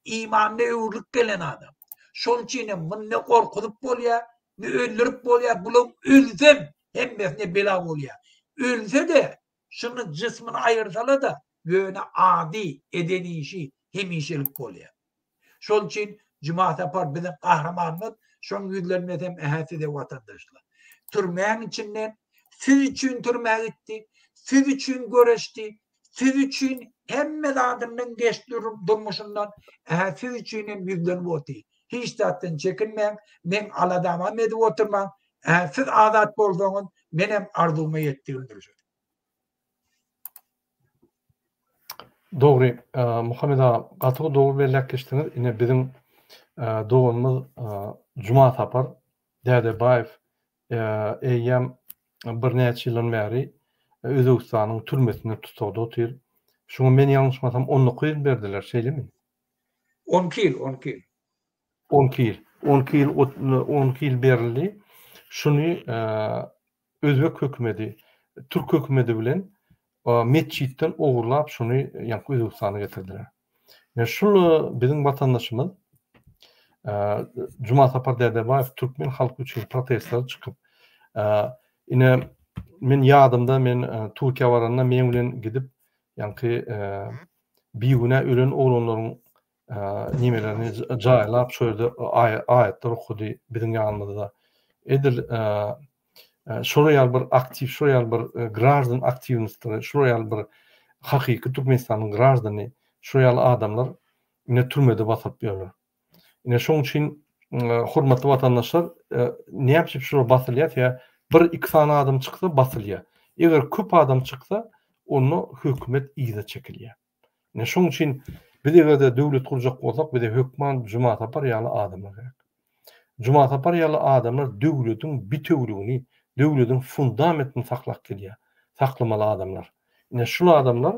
Imanyna öwrülip gelen adam. Şonuň üçin hem muny ne gorkuzyp bolýar, ne öldürip bolýar. Bular ölsem hemmesine bela bolýar. Ölse-de şuny jismini aýyrsala-da, ýöne ady, eden işi hemişelik bolýar. Şol üçin Juma Sapar biziň gahrymanymyz, şoň ýüzlenmesem ähä size watandaşlar. Türmäň içinden siz üçin türmä gitdi, siz üçin göreşdi, siz üçin hemme zadyndan geçdi durmuşyndan, ähä siz üçin hem ýüzlenip otyr. Hiç zatdan çekinmäň, meň aladamam edip oturmaň, ähä siz azat bolsaňyz menem arzuwyma ýetdigimdir. Dogry, Muhammet aga, gaty dogry belläp geçdiňiz. Ine biziň doganymyz Juma Sapar Dädebaýew eýýäm birnäçe ýyldan bäri Özbegistanyň türmesinde tussagda otyr. Şuňa men ýalňyşmasam 19 ýyl berdiler, şeýlemi? 12 ýyl, 12 ýyl. 12 ýyl. 12 ýyl, 12 ýyl berildi. Şuny Özbek hökümedi türk hökümedi bilen metjitden ogurlap şuny ýaňky Özbegistana getirdiler. Ine şul biziň watandaşymyz Jumasapar Dädebaýew türkmen halky üçin protestlere çykyp ine men ýadymda men Türkiýä baranda meň bilen gidip ýaňky bigünä ölen oglanlaryň nimelerini jaýlap şo ýerde aýatlar okady biziň ýanymyzda. Edil şolar ýaly bir aktiw, şolar ýaly bir graždan aktiwnostleri, şolar ýaly bir hakyky Türkmenistanyň graždany, şolar ýaly adamlar ine türmede basylyp ýörler. Ine şoň üçin hormatly watandaşlar, näme üçin şular basylýar? Sebäbi bir iki sany adam çyksa basylýar. Eger köp adam çyksa, onda hökümet yza çekilýär. Ine şoň üçin biz eger-de döwlet gurjak bolsak, bize hökman Jumasapar ýaly adamlar gerek. Jumasapar ýaly adamlar döwletiň bitewüligini, döwletiň fundamentini saklap gelýär, saklamaly adamlar. Ine şul adamlar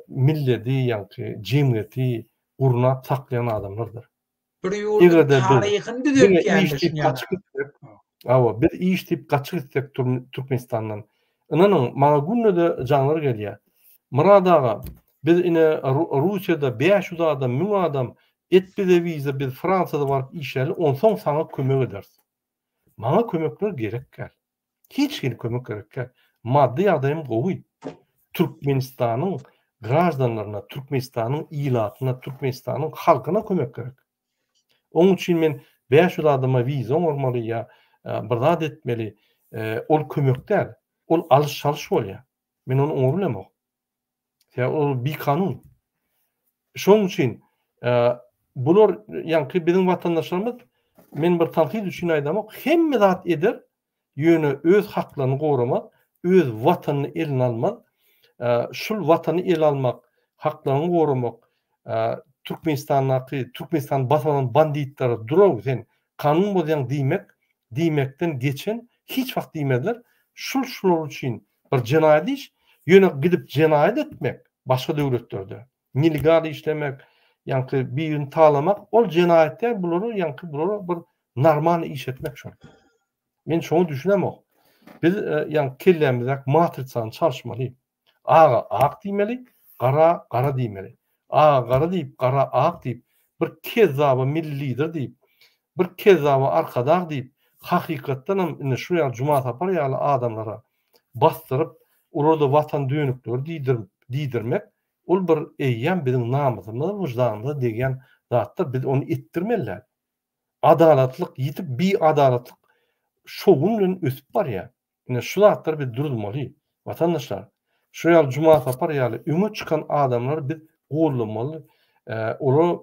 milleti, ýaňky jemgyýeti gurnap saklaýan adamlardyr. Bir ýurduň taryhyny düzeltýändir şuny ýaly. Hawa, biz iş diýip gaçyp gitsek Türkmenistandan. Ynanyň, maňa günde-de jaňlar gelýär. Myrat aga, biz ine Russiýada 500 adam, 1000 adam, et bize wiza, biz Fransiýada baryp işläli, onsoň saňa kömek ederis. Maňa kömekler gerek däl. Hiç hili kömek gerek däl. Maddy ýagdaýym gowy. Türkmenistanyň graždanlaryna, Türkmenistanyň ilatyna, Türkmenistanyň halkyna kömek gerek. Oň üçin men 500 adama wiza oňarmaly ýa bir zat etmeli. Ol kömek däl. Ol alyş-çalyş bolýar. Men ony oňa bilemok. Sebäbi ol bikanun. Şonuň üçin bular ýaňky biziň watandaşlarymyz men bir tankyt üçin aýdamok, hemme zat eder, ýöne öz haklaryny goramaz, öz watanyny eline almaz. Şul watany ele almak, haklaryňy goramak, Türkmenistandaky Türkmenistany basyp alan banditlere duraw sen kanun bozýaň diýmek, diýmekden geçen hiç wagt diýmezler. Şul şular üçin Bir jenaýat iş, ýöne gidip jenaýat etmek başga döwletlerde, nelegal işlemek, ýaňky birini talamak ol jenaýat däl, bulara ýaňky bulara bir normal iş etmek şol. Men şoňa düşünemok. Biz ýaňky kellämizdäki matrisany çalyşmaly. Aga ak diýmeli, gara gara diýmeli. Aga gara diýip, gara ak diýip, bir kezzaba milli lider diýip, bir kezzaba arkadag diýip, hakykatdanam indi şu ýaly Jumasapar ýaly adamlara basdyryp, olara-da watan dönükleri diýdirip, diýdirmek, ol bir eýýäm biziň namysymyza, wyždanymyza degýän zatdyr, biz ony etdirmeli däl. Adalatlyk ýitip, biadalatlyk şowun bilen ösüp barýar. Ine şu zatlary biz duruzmaly, watandaşlar. Şu ýaly Jumasapar ýaly öňe çykan adamlary biz goldamaly, olara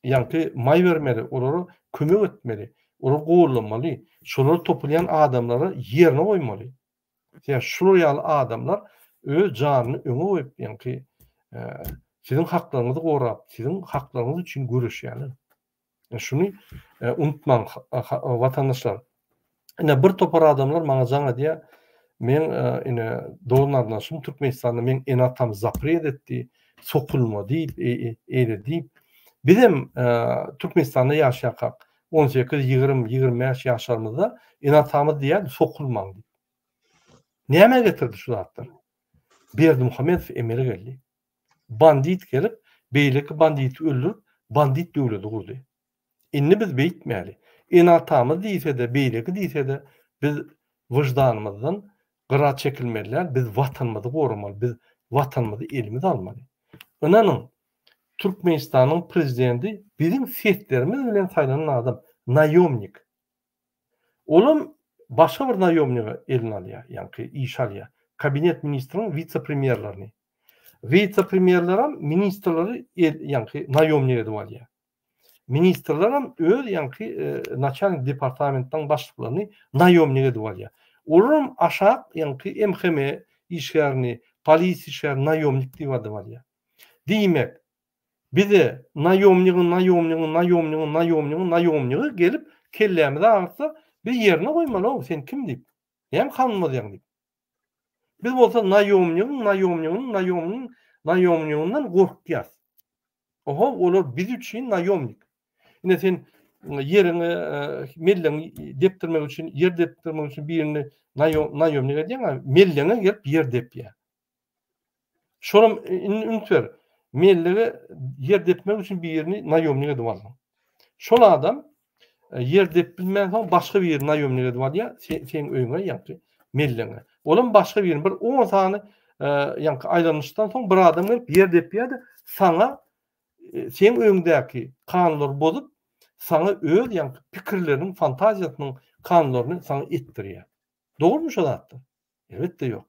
ýaňky maý bermeli, olara kömek etmeli. Olary gollamaly. Şolara topulýan adamlary ýerine goýmaly. Sebäbi şular ýaly adamlar öz janyny öňe goýup, ýaňky siziň haklaryňyzy gorap, siziň haklaryňyz üçin göreşýärler. Şuny unutmaň watandaşlar. Ine bir topar adamlar maňa jaň edýär. Men ine dogan garyndaşym Türkmenistanda meň ene-atam zapret etdi, sokulma diýip, eýle diýip. Bizem Türkmenistanda ýaşaýarkak 18, 20, 25 ýaşlarymyzda ene-atamyz diýýärdi sokulmaň diýip. Nämä getirdi şu zatlar? Berdimuhamedow emele geldi. Bandit gelip, beýleki banditi öldürip, bandit döwleti gurdy. Indi biz beýtmäli. Ene-atamyz diýse-de, beýleki diýse-de, biz wyždanymyzdan gyra çekilmeli däl, biz Watanymyzy goramaly, biz Watanymyzy elimize almaly. Ynanyň, Türkmenistanyň prezidenti biziň seslerimiz bilen saýlanan adam, naýomnik. Olam başga bir naýomnigi eline alýar, ýaňky işe alýar. Kabinet ministriň wise-premýerlerini. Wise-premýerlerem ministrleri ýaňky naýomnik edip alýar. Ministrlerem öz ýaňky naçalnik departamentiniň başlyklaryny naýomnik edip alýar. Olaram aşak ýaňky MHM işgärini, polisiýa işgärini naýomnik diýip adyp alýar. Diýmek, Bize naýomnigiň naýomnigiň naýomnigiň naýomnigiň naýomnigi gelip kellämizi agyrtsa, biz ýerine goýmaly-ow, sen kim diýip. Näme kanun bozýaň diýip. Biz bolsa naýomnigiň naýomniginiň naýomnigiň naýomniginden gorkýas. Oho, olar biz üçin naýomnik. Ine sen ýeriňi mellegiňi depdirmek üçin, ýer depdirmek üçin birini naýomnik edýäň, mellegiňe gelip ýer depýär. Şolam indi üns ber. Mellege ýer depmek üçin birini naýomnik edip aldyň. Şol adam e, ýer dep bilmänsoň başga birini naýomnik edip alýar, seň öýüňe ýaňky mellegiňe. Olam başga birini bir 10 sany e, ýaňky aýlanyşdan soň bir adam gelip ýer depýär-de saňa e, seň öňüňdäki kanunlary bozup saňa öz ýaňky pikirleriniň, fantaziýasynyň kanunlaryny saňa etdirýär. Dogrumy şo zatlar? Elbetde ýok.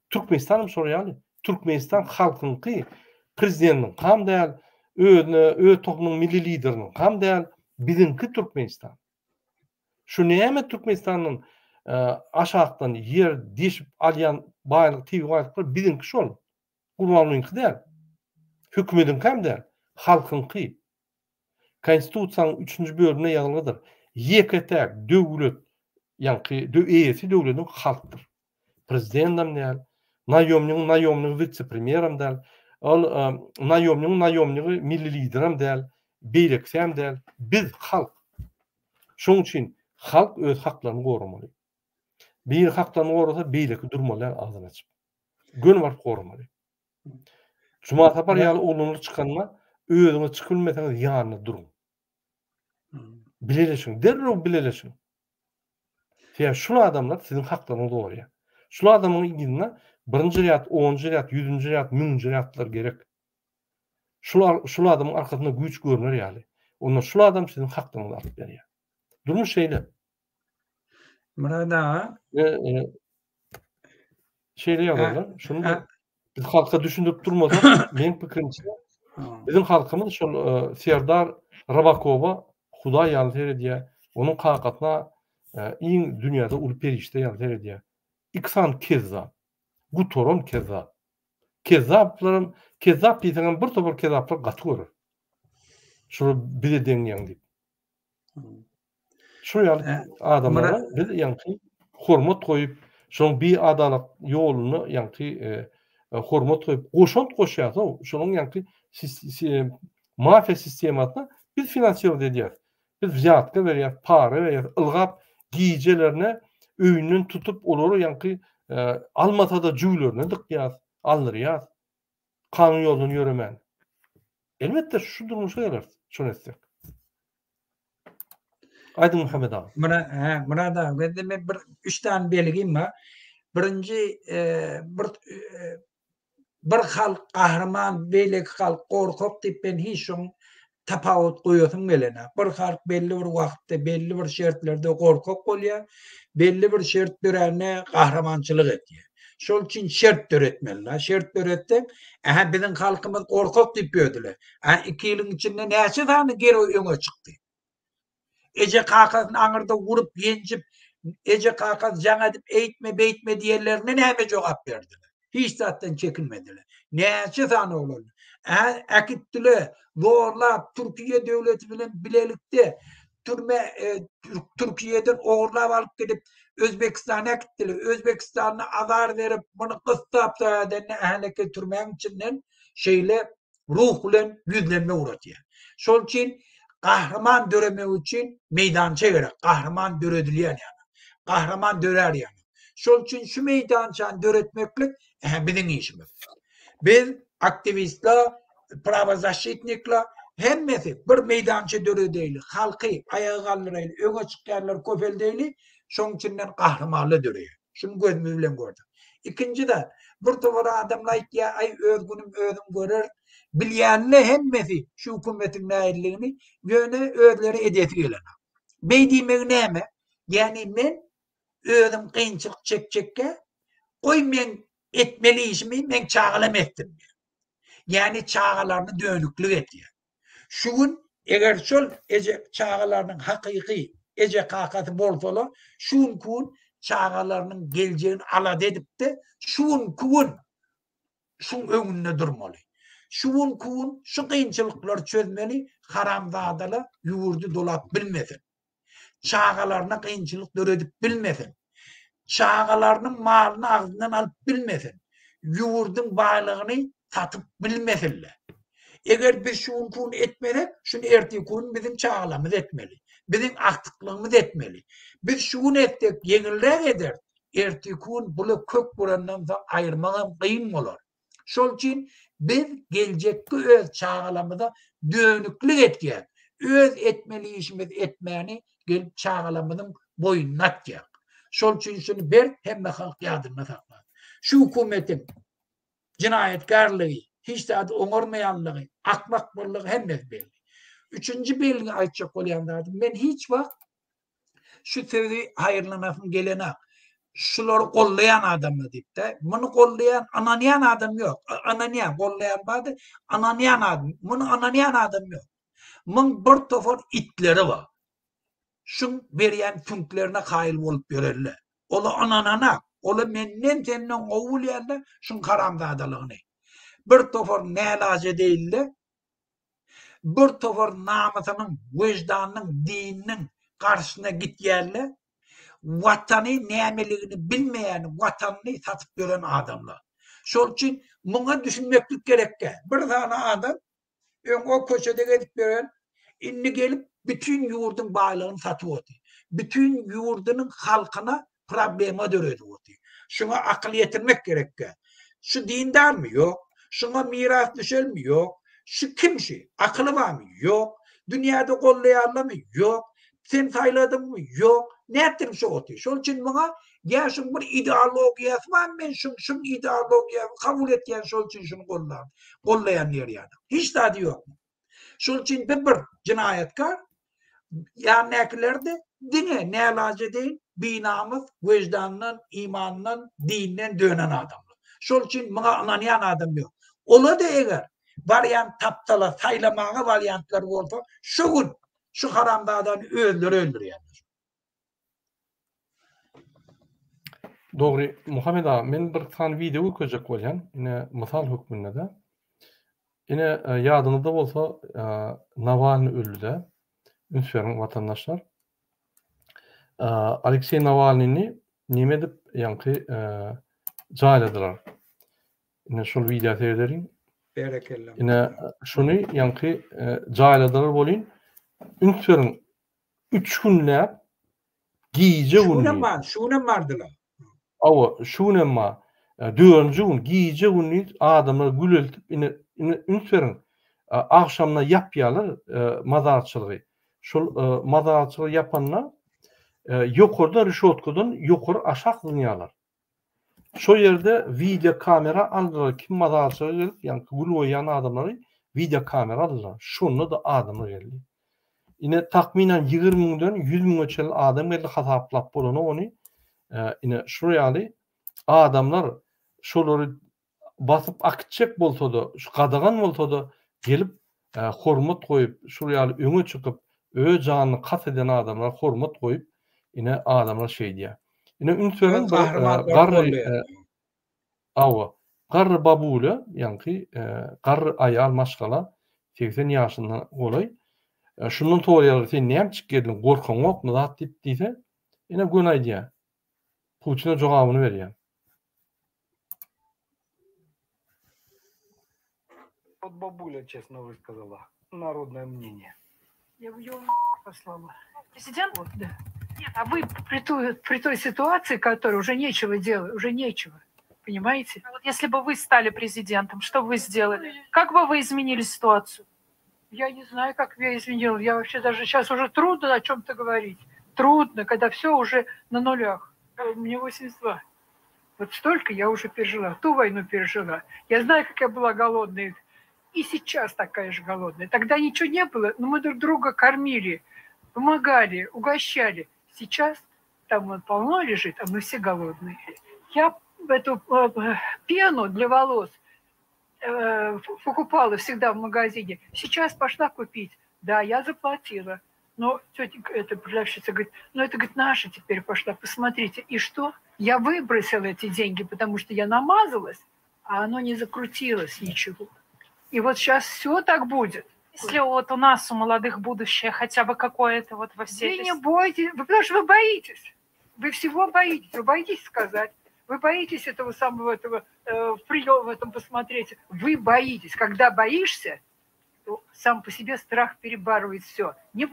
Türkmenistan hem şol ýaly. Türkmenistan halkyňky, prezidentiňkam däl, özüne, öz tohumynyň milli lideriniňkam däl, biziňki Türkmenistan. Şu näme Türkmenistandan e, aşakdan ýer deşip alýan baýlyk, tebigy baýlyklar biziňki şol. Gurbangulyňky däl. Hökümediňkäm däl, halkyňky. Konstitusiýanyň üçünji bölüminde ýazylgydyr. Ýeke-täk döwlet, ýaňky eýesi döwletiň halkdyr. Prezidentem däl, naýomnigiň naýomnigi wise-premýerem däl, ol naýomnigiň naýomnigi milli liderem däl, beýlekisem däl. Biz halk. Şonuň üçin halk öz haklaryny goramaly. Biri haklaryny gorasa, beýleki durmaly däl agzyny açyp. Göni baryp goramaly. Juma Sapar ýaly oglanlar çykanda özüňiz çykyp bilmeseňiz ýanynda duruň. Bileleşiň, derrew bileleşiň. Sebäbi şul adamlar siziň haklaryňyzy goraýar. Şul adamyň yzynda birinji rýad, onunjy rýad, ýüzünji rýad, müňünji rýadlar gerek. Şul şul adamyň arkasynda güýç görner ýaly. Onda şul adam siziň haklaryňyzy alyp berýär. Durmuş şeýle. Myrat aga. Şeýle ýagdaýlar. Şuny biz halka düşündirip durmasak, meň pikirimçe, biziň halkymyz şol e, Serdar Rabakowa Hudaý ýaly seredýär. Onuň kakasyna e, iň dünýäde uly perişde ýaly seredýär. Iki sany kezzap. Gutaran kezzap. Kezzaplaram, kezzap diýseňem bir topar kezzaplar gaty görer. Şular bize deňýän diýip. Şu ýaly adamlara biz ýaňky hormat goýup, şoň bi adalat ýoluna ýaňky e, e, hormat goýup goşant goşýarys, şonuň ýaňky mafiýa sistemasyna biz finansirowat edýäris. Biz wzýatka berýäris, para berýäris, ylgap gijelerine öýünden tutup olary ýaňky e, almasa-da jüwlerine dykýarys, aldyrýarys. Kanun ýolundan ýöremän. Elbetde şu durmuşa geleris, şony etsek. Aýdyň Muhammet aga. Mura, he, Murat aga, bende men bir üç tane belgim bar. Birinji e, bir e, bir halk gahryman, beýleki halk gorkak diýip men hiç şoň tapawut goýasym gelenok. Bir halk belli bir wagtda, belli bir şertlerde gorkak bolýar, belli bir şert dörände gahrymançylyk edýär. Şol üçin şert döretmeli. Şert döretseň, ähä biziň halkymyz gorkak diýip ýördüler. Ä iki ýylyň içinde näçe sany geroý öňe çykdy? Eje kakasyny aňyrda urup, ýenjip, eje kakasy jaň edip eýtme beýtme diýenlerine näme jogap berdiler? Hiç zatdan çekinmediler. Näçe sany oglan ä äkitdile, zorlap Türkiýe döwleti bilen bilelikde türme e, Türkiýeden ogurlap alyp gidip Özbekistana äkitdiler. Özbekistanda azar berip, muny gyssap zaýadan ähleke türmäň içinden şeýle ruh bilen ýüzlenme ugratýar. Şol üçin gahryman döremek üçin meýdança gerek. Gahryman döredilýän ýaly. Gahryman dörär ýaly. Şol üçin şu meýdançany döretmeklik biziň işimiz. Biz aktiwistler, prawozaşitnikler hemmesi bir meýdança döredeýli, halky aýaga galdyraýly, öňe çykýanlary köpeldeýli, şoň içinden gahrymanlar döreýär. Şuny gözümiz bilen gördük. Ikinji zat, bir topar adamlar aýtýar, aý öz günüm özüm görerin. Bilýänler hemmesi şu hökümetiň nähililigini, ýöne özleri edesi gelenok. Beý diýmegi näme? Ýagny men özüm kynçylyk çekjekkä, goý meň etmeli işimi meň çagalam etsin diýýär. Ýagny çagalaryny dönüklik edýär. Şu gün eger şol eje çagalarynyň hakyky eje kakasy bolsalar, şu günki gün çagalarynyň geljegini alada edipde, şu günki gün şuň öňünde durmaly. Şu günki gün şu kynçylyklary çözmeli, haramzadalar ýurdy dolap bilmesin. Çagalaryna kynçylyk döredip bilmesin. Çagalarynyň malyny agzyndan alyp bilmesin. Ýurduň baýlygyny satyp bilmesinler. Eger biz şu günki gün etmesek, şuny ertirki gün biziň çagalarymyz etmeli. Biziň agtyklygymyz etmeli. Biz şu gün etsek ýeňilräk ederis. Ertirki gün bula kök burandan soň aýyrmagam kyn bolar. Şol üçin biz geljekki öz çagalarymyza dönüklik etýäs. Öz etmeli işimizi etmäni gelip çagalarymyzyň boýnuna atýas. Şol üçin şuny berk hemme halk ýadynda saklasyn. Şu hökümetiň jenaýatkärligi, hiç zady oňarmaýanlygy, akmak boldugy hemmesi belli. Üçünji belgi aýtjak bolýan zadym, men hiç wagt şu sözi haýyrlanasym gelenak. Şulary gollaýan adamlar diýip-de, muny gollaýan, ynanýan adam ýok. Ynanýan, gollaýan bardy, ynanýan adam, muny ynanýan adam ýok. Muň bir topar itleri bar. Şuň berýän süňklerine kaýyl bolup ýörenler. Ola ynananak, ola menden senden gowy bilýänler şuň haramzadalygyny. Bir topar nälajedeýinler Bir topar namysynyň, weždanynyň, dininiň garşysyna gitýänler, Watany nämeligini bilmeýän, Watanyny satyp ýören adamlar. Şol üçin muňa düşünmeklik gerekkä. Bir sany adam öň o köçede gezip ýören, indi gelip bütin ýurduň baýlygyny satyp otyr. Bütin ýurdunyň halkyna problema döredip otyr. Şuňa akyl ýetirmek gerekkä. Şu dindarmy? Ýok. Şuňa miras düşelmi? Ýok. Şu kim şu? Akyly barmy? Ýok. Dünýäde gollaýarlarmy? Ýok. Sen saýladyňmy? Ýok. Nätdirin şu otyr? Şol üçin muňa ýa şuň bir ideologiýasy bar, men şuň şuň ideologiýasyny kabul etýän, şol üçin şuny gollan, gollaýan diýer ýaly. Hiç zady ýok. Şol üçin bir bir jenaýatkar ýanyndakylar-da diňe nälajedeýin binamys, weždandan, imandan, dinden dönen adamlar. Şol üçin muňa ynanýan adam ýok. Ola-da eger barýan tapsalar, saýlamaga wariantlar bolsa, şu gün şu haramzadany özleri öldürýärler. Dogry, Muhammet aga, men bir sany wideo görkezjek bolýan, ine mysal hökmünde-de. Ine ýadyňyzda bolsa Nawalny öldüde. Üns beriň watandaşlar. Alekseý Nawalnyny neme edip ýaňky jaýladylar. Ine şol wideo seredeliň. Berekella. Ine şuny ýaňky jaýladylar bolyn. Üns beriň Üç günläp gije Şu günem bar, şu günem bardylar. Hawa, şu günem bar. Dördünji gün gije gündiz adamlar gül eltip ine ine üns beriň. Agşamyna ýapýarlar mazarçylygy. Şol mazarçylygy ýapanda ýokardan rişotkadan ýokary aşak zyňýarlar. Şo ýerde wideo kamera aldylar kim mazarçyga gelip ýaňky gül goýýan adamlary wideo kamera aldylar şonda-da adamlar geldi. Ine takmynan 20 müňden 100 müňe çenli adam geldi hasaplap bolanok ony. Ine şular ýaly adamlar şolary basyp akitjek bolsada şu gadagan bolsada gelip hormat goýup şular ýaly öňe çykyp. Öz janyny kast eden adamlara hormat goýup, ine adamlar şeýdýär. Ine üns beriň bir garry Hawa, garry babulýa, ýaňky garry aýal maşgala, 80 ýaşyndan golaý. Şundan soraýarlar, sen näme üçin geldiň, gorkaňokmy zat diýip diýse, ine göni aýdýar. Putine jogabyny berýär. Вот бабуля честно высказала народное мнение. Я бы его послала. Президент? Вот, да. Нет, а вы при той, при той ситуации, которая уже нечего делать, уже нечего. Понимаете? А вот если бы вы стали президентом, что бы вы сделали? Как бы вы изменили ситуацию? Я не знаю, как я изменила. Я вообще даже сейчас уже трудно о чем-то говорить. Трудно, когда все уже на нулях. Э, мне 82. Вот столько я уже пережила. Ту войну пережила. Я знаю, как я была голодная. И сейчас такая же голодная. Тогда ничего не было, но мы друг друга кормили, помогали, угощали. Сейчас там он полно лежит, а мы все голодные. Я эту э, пену для волос э, покупала всегда в магазине. Сейчас пошла купить. Да, я заплатила. Но тетенька, эта продавщица говорит, ну это, говорит, наша теперь пошла, посмотрите. И что? Я выбросила эти деньги, потому что я намазалась, а оно не закрутилось ничего. И вот сейчас все так будет. Если вот у нас, у молодых, будущее хотя бы какое-то вот во всей Вы этой не бойтесь, вы, потому что вы боитесь. Вы всего боитесь, вы боитесь сказать. Вы боитесь этого самого этого э, приема в этом посмотреть. Вы боитесь. Когда боишься, то сам по себе страх перебарывает все. Не,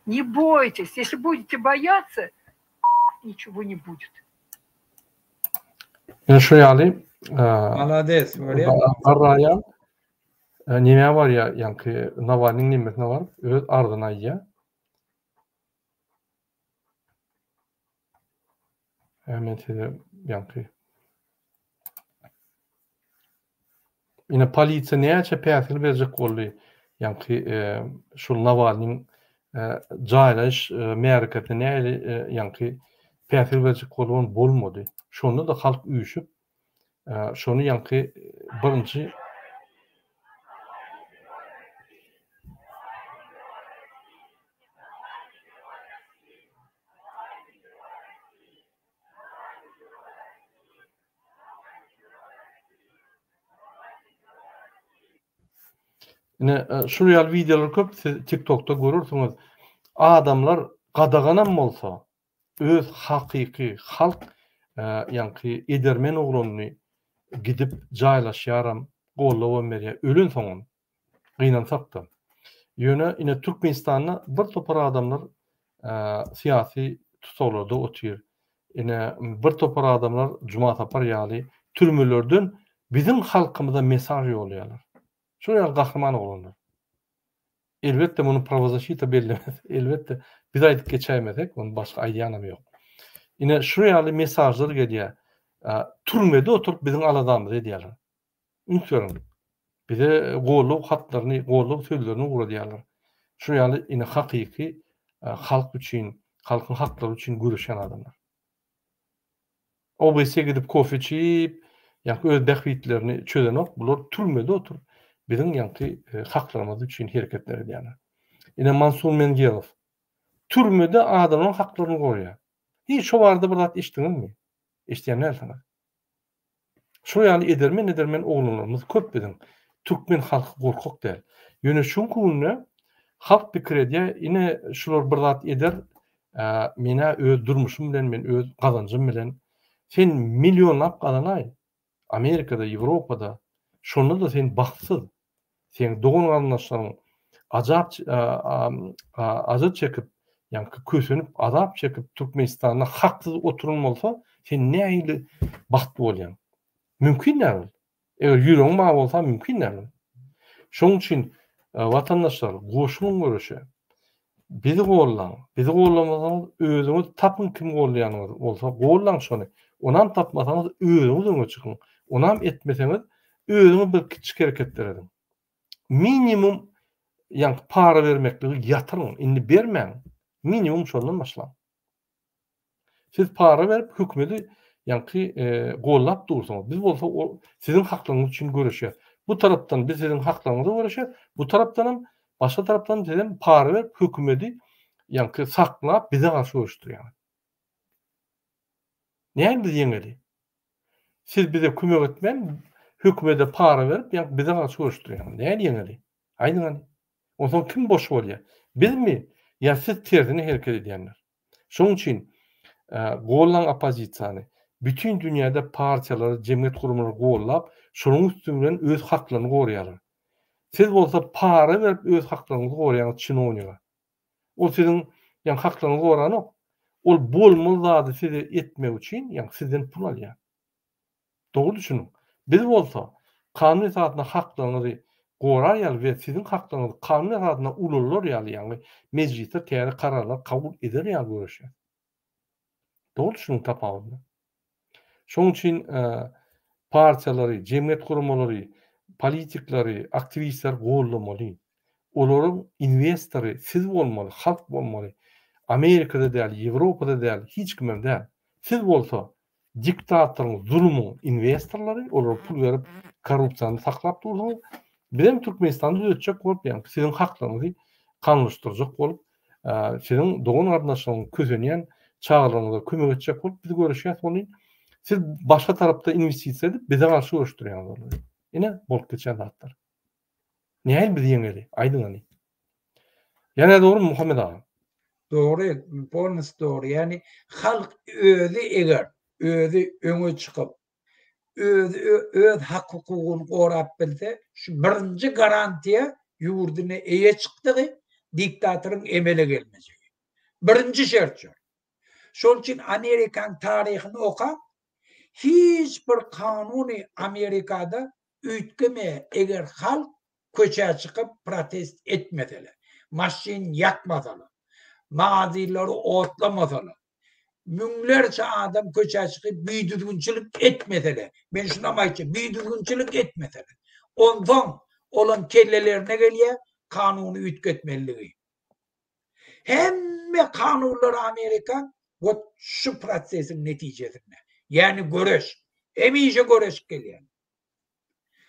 не бойтесь. Если будете бояться, ничего не будет. Ine şu ýaly Malades, bolýa. Garraýan nemä barýar, ýaňky Nawalnyň nemesine baryp, öz arzyny aýdýar. Men size ýaňky Ine polisiýa näçe päsgel berjek boldy ýaňky şul Nawalnyň jaýlaýyş märekesine nähili ýaňky päsgel berjek boldy ony bolmady. Şonda-da halk üýşüp şony ýaňky birinji Ine, e, şul ýaly wideolar köp siz TikTokda görersiňiz. Adamlar gadaganam bolsa, öz hakyky halk e, ýaňky edermen oglanyny gidip jaýlaşýaram, gollawam berýär, ölensoňam. Gynansak-da. Ýöne ine Türkmenistanda bir topar adamlar syýasy tussaglarda otyr. Ine bir topar adamlar Juma Sapar ýaly türmelerden biziň halkymyza mesaj ýollaýarlar. Şol ýaly gahryman oglanlar. Elbetde muny prawozaşita bellemez. Elbetde biz aýdyp geçäýmesek, ony başga aýdýanam ýok. Ine şu ýaly mesajlar gelýär. Türmede oturyp biziň aladamyzy edýärler. Üns beriň. Bize goldaw hatlaryny, goldaw sözlerini ugradýarlar. Şu ýaly ine hakyky halk üçin, halkyň haklary üçin göreşýän adamlar. OBS gidip kofe içip, ýaňky öz bähbitlerini çözenok, bular türmede oturyp biziň ýaňky haklarymyz üçin hereketler edýärler. Ine Mansur Mengelow türmede adamlaryň haklaryny goraýar. Hiç şo barada bir zat eşitdiňizmi? Eşidýän dälsiňiz. Şol ýaly edermen-edermen oglanlarymyz köp biziň. Türkmen halky gorkak däl. Ýöne şu günki günde halk pikir edýär, ine şular bir zat eder, men-ä öz durmuşym bilen, men öz gazanjym bilen. Sen millionlap gazanaý, Amerikada, Ýewropada, şonda-da sen bagtsyz. Seň dogan-garyndaşlaryň ajap ajyr çekip, ýaňky kösenip, azap çekip Türkmenistanda haksyz oturan bolsa, sen nähili bagtly bolýaň? Mümkin däl ol. Eger ýüregiň bar bolsa mümkin däl ol. Şonuň üçin watandaşlar goşulyň göreşe. Bizi gollaň. Bizi gollamasaňyz özüňiz tapyň kim gollaýanyňyz bolsa gollaň şony. Onam tapmasaňyz özüňiz öňe çykyň. Onam etmeseňiz özüňiz bir kiçijik hereketler ediň. Minimum ýaňky para bermekligi ýatyryň. Indi bermäň. Minimum şondan başlaň. Siz para berip hökümeti ýaňky gollap dursuňyz. Biz bolsa siziň haklaryňyz üçin göreşýäs. Bu tarapdan biz siziň haklaryňyza göreşýäs. Bu tarapdanam başga tarapdan sizem para berip hökümeti ýaňky saklap bize garşy göreşdirýäňiz. Näme biz ýeňeli? Siz bize kömek etmän hökümede para berip ýaňky bize garşy göreşdirýäňiz. Näme ýeňeli? Aýdyň hany. Onsoň kim boş bolýar? Bizmi ýa siz tersine hereket edýänler? Şonuň üçin gollaň oppozisiýany. Bütin dünýäde partiýalary, jemgyýet guramalary gollap, şonuň üsti bilen öz haklaryny goraýarlar. Siz bolsa para berip öz haklaryňyzy goraýaňyz çinowniga. Ol siziň ýa haklaryňyzy goranok. Ol bolmaly zady size etmek üçin ýa sizden pul alýar. Dogry düşüniň. Biz bolsa kanun esasynda haklaryňyzy gorar ýaly we siziň haklaryňyz kanun esasynda ulalylar ýaly ýagny mejlisde täze kararlar kabul eder ýaly göreşýäs. Dogry düşüniň tapawudyny. Şonuň üçin partiýalary, jemgyýet guramalary, politikleri, aktiwistleri goldamaly. Olaryň inwestory siz bolmaly, halk bolmaly. Amerikada däl, Ýewropada däl, hiç kimem däl. Siz bolsa diktatoryň, zulumyň inwestorlary, olara pul berip korrupsiýany saklap dursuňyz. Bizem Türkmenistany düzetjek bolup, ýagny siziň haklaryňyzy kanunlaşdyrjak bolup, siziň dogan-garyndaşlaryňyz kösenýän çagalaryňyza kömek etjek bolup biz göreşýäs ony siz başga tarapda inwestisiýa edip bize garşy göreşdirýäňiz olary. Ine bolup geçýän zatlar. Nähili biz ýeňeli? Aýdyň hany. Ýa nädogrymy Muhammet aga? Dogry, polnusy dogry. Ýagny halk özi eger özi öňe çykyp özi öz hak hukugyny gorap bilse, şu birinji garantiýa ýurduna eýe çykdygy diktatoryň emele gelmejegi. Birinji şert şol. Şol üçin Amerikanyň taryhyny okaň, hiç bir kanuny Amerikada üýtgemeýär, eger halk köçä çykyp protest etmeseler, maşyn ýakmasalar, magazinleri otlamasalar, müňlerçe adam köçä çykyp bidüzgünçilik etmeseler, men şunam aýtjak, bidüzgünçilik etmeseler, onsoň olaň kellelerine gelýär kanuny üýtgetmeliligi. Hemme kanunlar Amerikan wot şu prosesiň netijesinde. Ýagny göreş. Hemişe göreşip gelýär.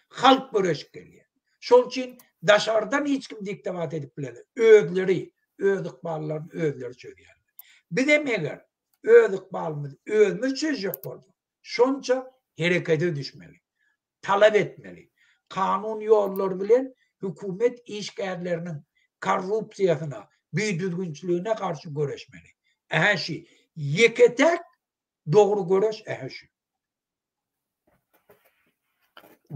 Halk göreşip gelýär. Şol üçin daşardan hiç kim diktamat edip bilenok. Özleri öz ykballaryny özleri çözýärler. Bizem eger öz ykbalymyzy özümiz çözjek bolsak, şonça herekete düşmeli, talap etmeli. Kanun ýollary bilen hökümet işgärleriniň korrupsiýasyna, bidüzgünçiligine garşy göreşmeli. Ähä şi ýeke-täk dogry göreş ähä şü.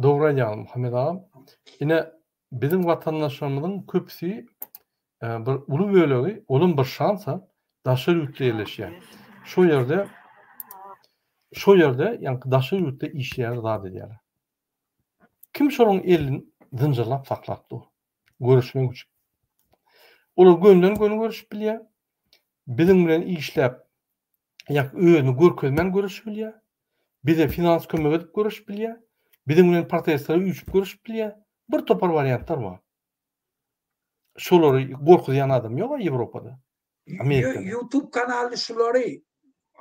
Dogry aýdýaňyz Muhammet agam. Ine biziň watandaşlarymyzyň köpüsi bir uly bölegi olam bir şansa daşary ýurtda ýerleşýär. Şo ýerde şo ýerde ýaňky daşary ýurtda işleýär zat edýärler. Kim şolaryň elini zynjyrlap saklap dur? Görüşmek üçin. Olar gönden göni görüşüp bilýär. Biziň bilen işläp ýa özüni görkezmän göreşip bilýär. Bize finans kömek edip göreşip bilýär. Biziň bilen protestlere üýşüp göreşip bilýär. Bir topar wariantlar bar. Şolary gorkuzýan adam ýok-a Ýewropada. Amerikada. YouTube kanaly şulary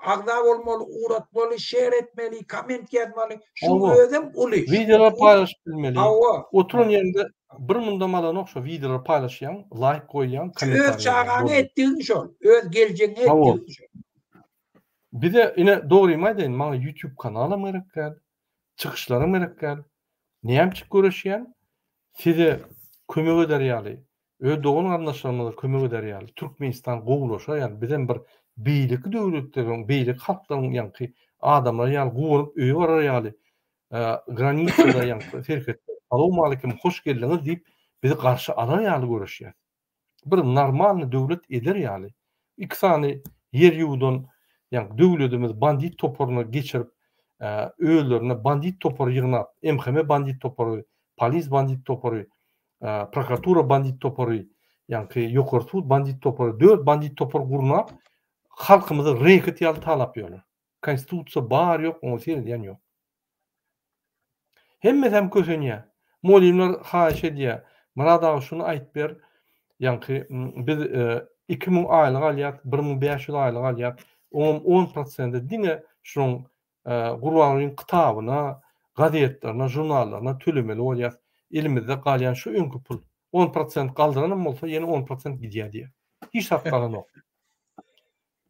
agza bolmaly, ugratmaly, şer etmeli, komment ýazmaly. Şu özem uly. Wideolar paýlaşyp bilmeli. Oturan ýeriňde bir mundam alanok şo wideolary paýlaşýaň, laýk goýýaň, kommentariý. Öz çagaňa etdigiň şol, öz geljegiňe etdigiň şol. Bize ine dogrymy aýdaýyn, maňa YouTube kanalam gerek däl, çykyşlaram gerek däl. Näme üçin göreşýän? Size kömek eder ýaly, öz dogan-garyndaşlarymyza kömek eder ýaly, Türkmenistan gowulaşar ýaly, bizem bir beýleki döwletleriň, beýleki halklaryň ýaňky adamlary ýaly guwanyp öýe barar ýaly, granisada ýaňky serhetde salowmalikim, hoş geldiňiz diýip bizi garşy alar ýaly göreşýäs. Bir normalny döwlet eder ýaly. Iki sany ýer ýuwdan ýaňky döwledimizi bandit toparyna geçirip, özlerine bandit topary ýygnap, MHM bandit topary, polis bandit topary, prokuratura bandit topary, ýaňky ýokary sud bandit topary, dört bandit topar gurnap, halkymyzy reket ýaly talap ýörler. Konstitusiýa bar ýok oňa seredýän ýok. Hemmesem kösenýär. Mugallymlar haýyş edýär. Myrat aga şuny aýyt ber. Ýaňky biz 2000 aýlyk alýas, 1500 aýlyk alýas. Oňam 10 prosenti diňe şunuň Gurbangulyň kitabyna, gazetlerine, žurnallaryna tölemeli bolýas. Elimizde galýan şu öňki pul. 10 prosent galdyranam bolsa ýene 10 prosent gidýär diýýär. Hiç zat galanok.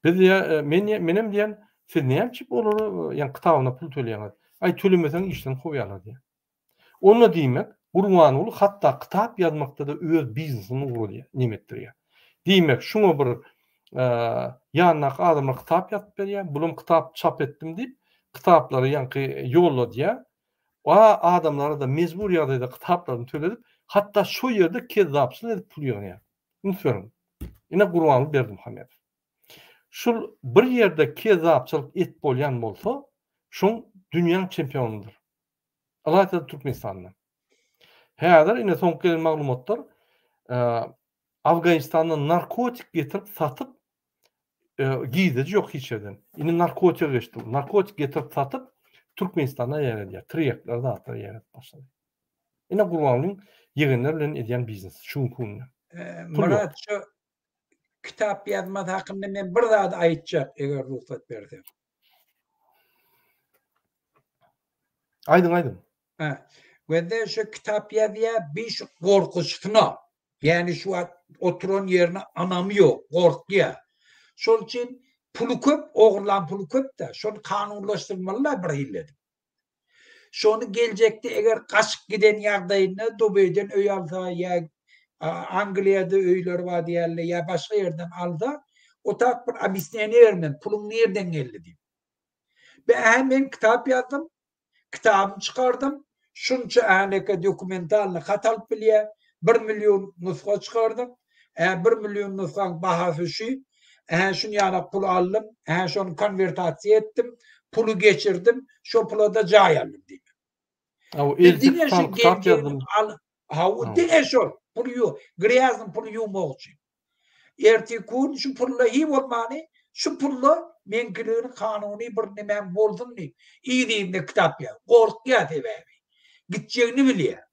Biz diýýär, men diýýär, menem diýýän, siz näme üçin olara ýa kitabyna pul töleýäňiz? Aý tölemeseň işden kowýarlar diýýär. Onda diýmek, Gurbanguly hatda kitap ýazmakda-da öz biznesini ugradýar, neme etdirýär. Diýmek, şuňa bir ýanyndaky adamlar kitap ýazyp berýär, bulam kitap çap etdim diýip, kitaplary ýaňky ýolladýar. A adamlara-da mejbur ýagdaýda kitaplaryny töledip, hatda şo ýerde kezzapçylyk edip pul ýygnaýar. Üns beriň. Ine Gurbanguly Berdimuhamedow. Şul bir ýerde kezzapçylyk et bolýan bolsa, şoň dünýäň çempionydyr. Ylaýta-da Türkmenistanda. Häzir ine soňky gelen maglumatlar Afganistandan narkotik getirip satyp girdeji ýok hiç ýerden. Indi narkotige geçdi. Narkotik getirip satyp Türkmenistanda ýaýradýar. Tirýekler zatlar ýaýradyp başlady. Ine Gurbangulyň ýegenler bilen edýän biznesi şu günki günde. Myrat şu kitap ýazmasy hakynda men bir zat aýtjak eger rugsat berseň. Aýdyň aýdyň. Hä. Gözde şu kitap ýazýar, bir şu gorkusyna. Ýani şu wagt oturan ýerine ynamy ýok, gorkýar. Şol üçin puly köp, ogurlan puly köp-de, şony kanunlaşdyrmaly-da bir hili edip. Şony geljekde eger gaçyp giden ýagdaýynda Dubaýdan öý alsa ýa Angliýada öýleri bar diýerler ýa başga ýerden alsa, o tak bir obýasneniýe bermeli, puluň nirden geldi diýip. Be-hä men kitap ýazdym, kitabymy çykardym, şunça äneke dokumentalny hat alyp bilýär, bir million nusga çykardym, ä bir million nusgaň bahasy şu, ä şuny ýanak pul aldym, ä şony konwertasiýa etdim, puly geçirdim, şo pula-da jaý aldym diýmek. Aw, 58 sany kitap ýazdym. Hawa, diňe şol, puly ýu, grýaznyň puly ýuwmak üçin. Ertir gün şu pulla hi bolmany, şu pulla meňkiligini kanuny bir nemäm bolsun diýip, yz-yzyna kitap ýaz. Gorkýar sebäbi. Gitjegini bilýär.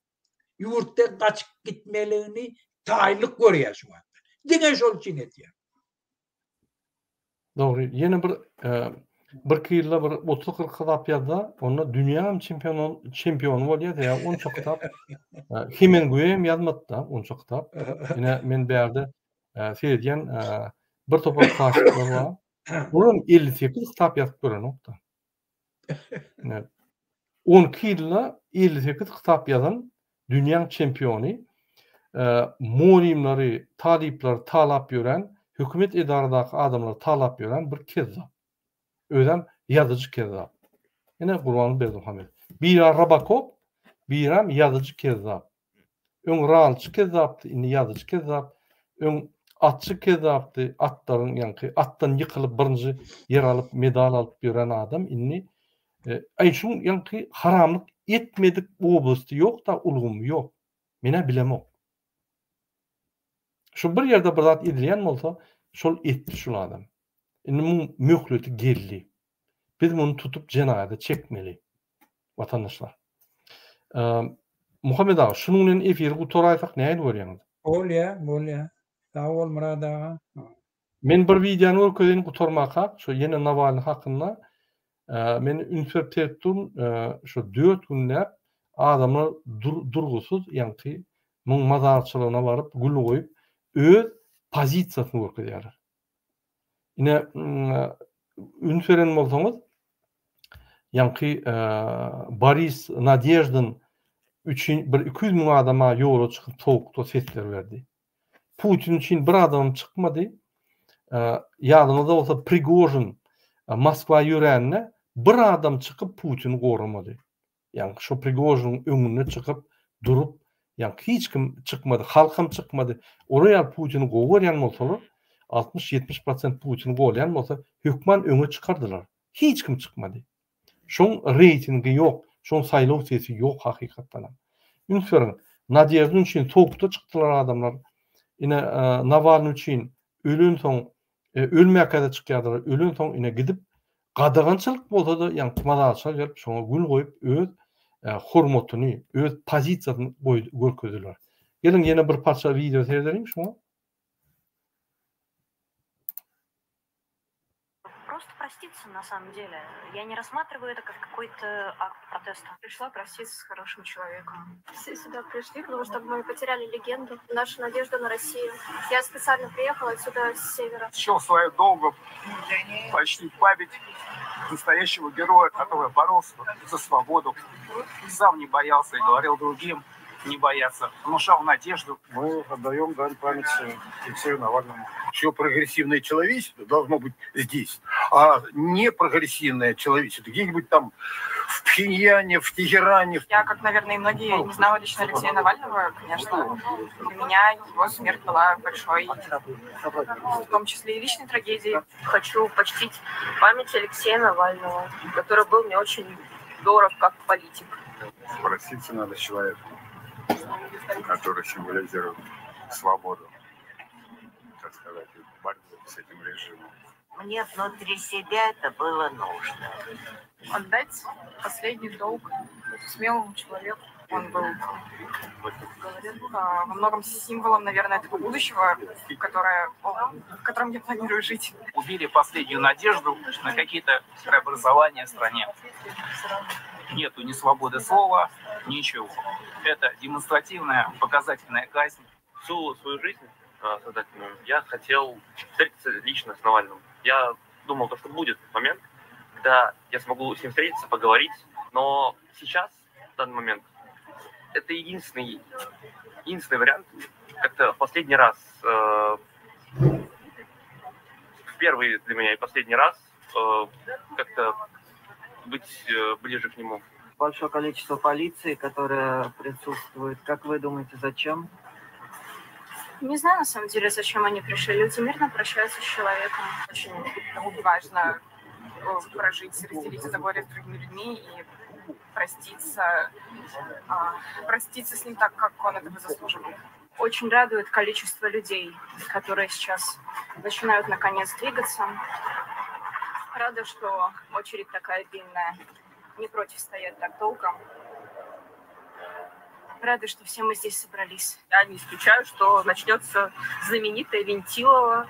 Ýurtdan gaçyp gitmeligini taýynlyk görýär şu wagtda. Diňe şol üçin edýär. Dogry. Ýene bir birki ýylda bir 30-40 kitap ýazsa, onda dünýäň çempiony çempiony bolýar, sebäbi onça kitap Hemengueý hem ýazmady-da onça kitap. Ine men bärde seredýän bir topar kaşyklar bar. Olam 58 kitap ýazyp görenok-da. Ine 12 ýylda 58 kitap ýazan dünýäň çempiony, mugallymlary, talyplary talap ýören, hökümet edaradaky adamlary talap ýören bir kezzap. Özem ýazyjy kezzap. Ine Gurbanguly Berdimuhamedow. Biri Robokop, birem ýazyjy kezzap. Öň ralçy kezzapdy, indi ýazyjy kezzap. Öň atçy kezzapdy, atlaryň ýaňky atdan ýykylyp birinji ýer alyp, medal alyp ýören adam indi Aý şuň ýaňky haramlyk etmedik oblasty ýok-da, ulgamy ýok. Men-ä bilemok. Şu bir ýerde bir zat edilýän bolsa, şol etdi şul adam. Indi muň möhleti geldi. Biz muny tutup jenaýata çekmeli, watandaşlar. Muhammet aga, şunuň bilen efiri gutaraýsak nähili görýäňiz? Bolýa, bolýa. Sag bol Myrat aga. Men bir wideony görkezeýin gutarmaka, şo ýene Nawalny hakynda. Men üns berip seredip durun, şo dört günläp adamlar durgusyz ýaňky muň mazarçylygyna baryp gül goýup öz pozisiýasyny görkezýärler. Ine üns beren bolsaňyz ýaňky Boris Nadeždin üçin bir 200 müň adama ýola çykyp sowukda sesler berdi. Putin üçin bir adamam çykmady. Ýadyňyzda bolsa Prigožin Moskwa ýörände bir adam çykyp Putini goramady. Ýagny şo Prigožiniň öňünde çykyp durup, ýagny hiç kim çykmady, halkam çykmady. Olar ýaly Putini gowy görýän bolsalar, 60-70 prosent Putini golýan bolsa, hökman öňe çykardylar. Hiç kim çykmady. Şoň reýtingi ýok, şoň saýlaw sesi ýok hakykatdanam. Üns beriň, Nadeždin üçin sowukda çykdylar adamlar. Ine Nawalnyý üçin ölensoň, ölmäkä-de çykýardylar, ölensoň ine gidip gadagançylyk bolsa-da ýaňky mazarçylar gelip şoňa gül goýup öz hormatyny, öz pozisiýasyny görkezdiler. Geliň ýene bir parça wideo seredeliň şoňa. проститься на самом деле. Я не рассматриваю это как какой-то акт протеста. Пришла проститься с хорошим человеком. Все сюда пришли, потому что мы потеряли легенду, нашу надежду на Россию. Я специально приехала отсюда с севера. Счел свою долгу почтить память настоящего героя, который боролся за свободу, сам не боялся и говорил другим не бояться, внушал надежду. Мы отдаем дань памяти Алексею Навальному. Все прогрессивное человечество должно быть здесь, а не прогрессивное человечество где-нибудь там в Пхеньяне, в Тегеране. Я, как, наверное, и многие, не знала лично Алексея Навального, конечно, для меня его смерть была большой, в том числе и личной трагедией. Хочу почтить память Алексея Навального, который был мне очень дорог как политик. Проститься надо с человеком, который символизирует свободу, так сказать, борьбу с этим режимом. Мне внутри себя это было нужно. Отдать последний долг смелому человеку. Он был во многом символом, наверное, этого будущего, которое, в котором я планирую жить. Убили последнюю надежду на какие-то преобразования в стране. Нету ни свободы слова, ничего. Это демонстративная, показательная казнь. Всю свою жизнь сознательную я хотел встретиться лично с Навальным. Я думал, то, что будет момент, когда я смогу с ним встретиться, поговорить. Но сейчас, в данный момент, это единственный, единственный вариант как-то в последний раз, э, в первый для меня и последний раз э, как-то быть э, ближе к нему. Большое количество полиции, которое присутствует. Как вы думаете, зачем? Не знаю, на самом деле, зачем они пришли. Люди мирно прощаются с человеком. Очень важно прожить, разделить это горе с другими людьми и проститься, проститься с ним так, как он этого заслуживал. Очень радует количество людей, которые сейчас начинают наконец двигаться. Рада, что очередь такая длинная. Не против стоять так долго. Рада, что все мы здесь собрались. Я не исключаю, что начнется знаменитая Вентилова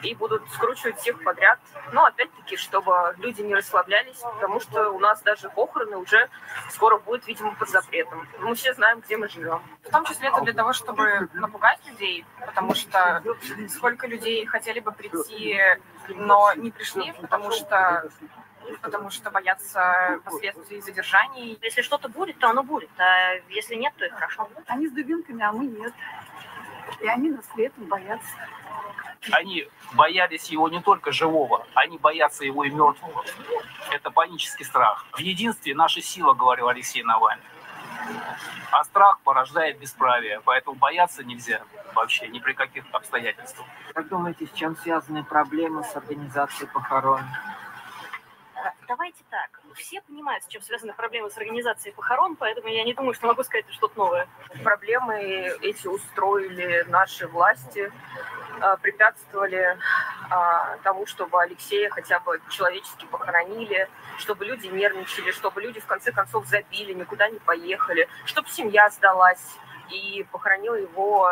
и будут скручивать всех подряд. Но опять-таки, чтобы люди не расслаблялись, потому что у нас даже похороны уже скоро будут, видимо, под запретом. Мы все знаем, где мы живем. В том числе это для того, чтобы напугать людей, потому что сколько людей хотели бы прийти, но не пришли, потому что потому что боятся последствий задержаний. Если что-то будет, то оно будет, а если нет, то и хорошо. Они с дубинками, а мы нет. И они нас при этом боятся. Они боялись его не только живого, они боятся его и мертвого. Это панический страх. В единстве наша сила, говорил Алексей Навальный. А страх порождает бесправие, поэтому бояться нельзя вообще ни при каких обстоятельствах. Как думаете, с чем связаны проблемы с организацией похорон? Давайте так. Все понимают, с чем связаны проблемы с организацией похорон, поэтому я не думаю, что могу сказать что-то новое. Проблемы эти устроили наши власти, препятствовали тому, чтобы Алексея хотя бы человечески похоронили, чтобы люди нервничали, чтобы люди в конце концов забили, никуда не поехали, чтобы семья сдалась и похоронила его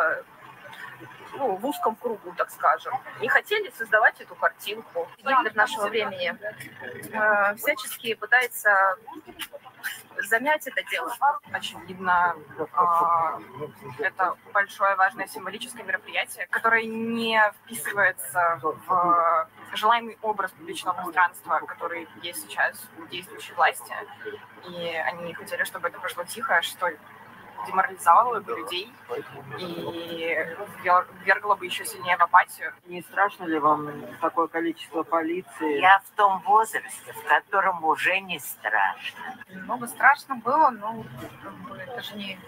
ну, в узком кругу, так скажем. Не хотели создавать эту картинку. Гитлер нашего времени всячески пытается замять это дело. Очевидно, это большое важное символическое мероприятие, которое не вписывается в желаемый образ публичного пространства, который есть сейчас у действующей власти. И они хотели, чтобы это прошло тихо, что деморализовало бы людей и ввергло бы еще сильнее в апатию. Не страшно ли вам такое количество полиции? Я в том возрасте, в котором уже не страшно. Немного страшно было, но как бы, это же не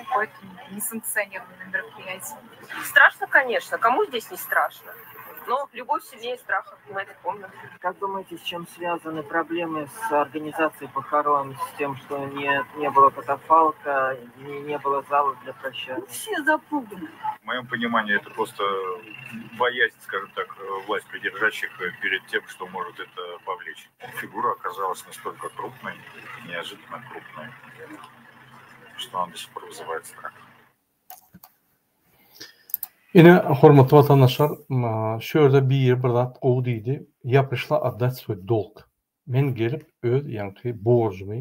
какое-то несанкционированное мероприятие. Страшно, конечно. Кому здесь не страшно? Но любовь сильнее страха, мы это помним. Как думаете, с чем связаны проблемы с организацией похорон, с тем, что не, не было катафалка, не, не было зала для прощания? Все запуганы. В моем понимании это просто боязнь, скажем так, власть придержащих перед тем, что может это повлечь. Фигура оказалась настолько крупной, неожиданно крупной, что она до сих пор вызывает страх. Ine, hormatly watandaşlar, şu ýerde biri bir zat gowy diýdi, Ýa prişla otdat swoý dolg. Men gelip öz ýaňky borjumy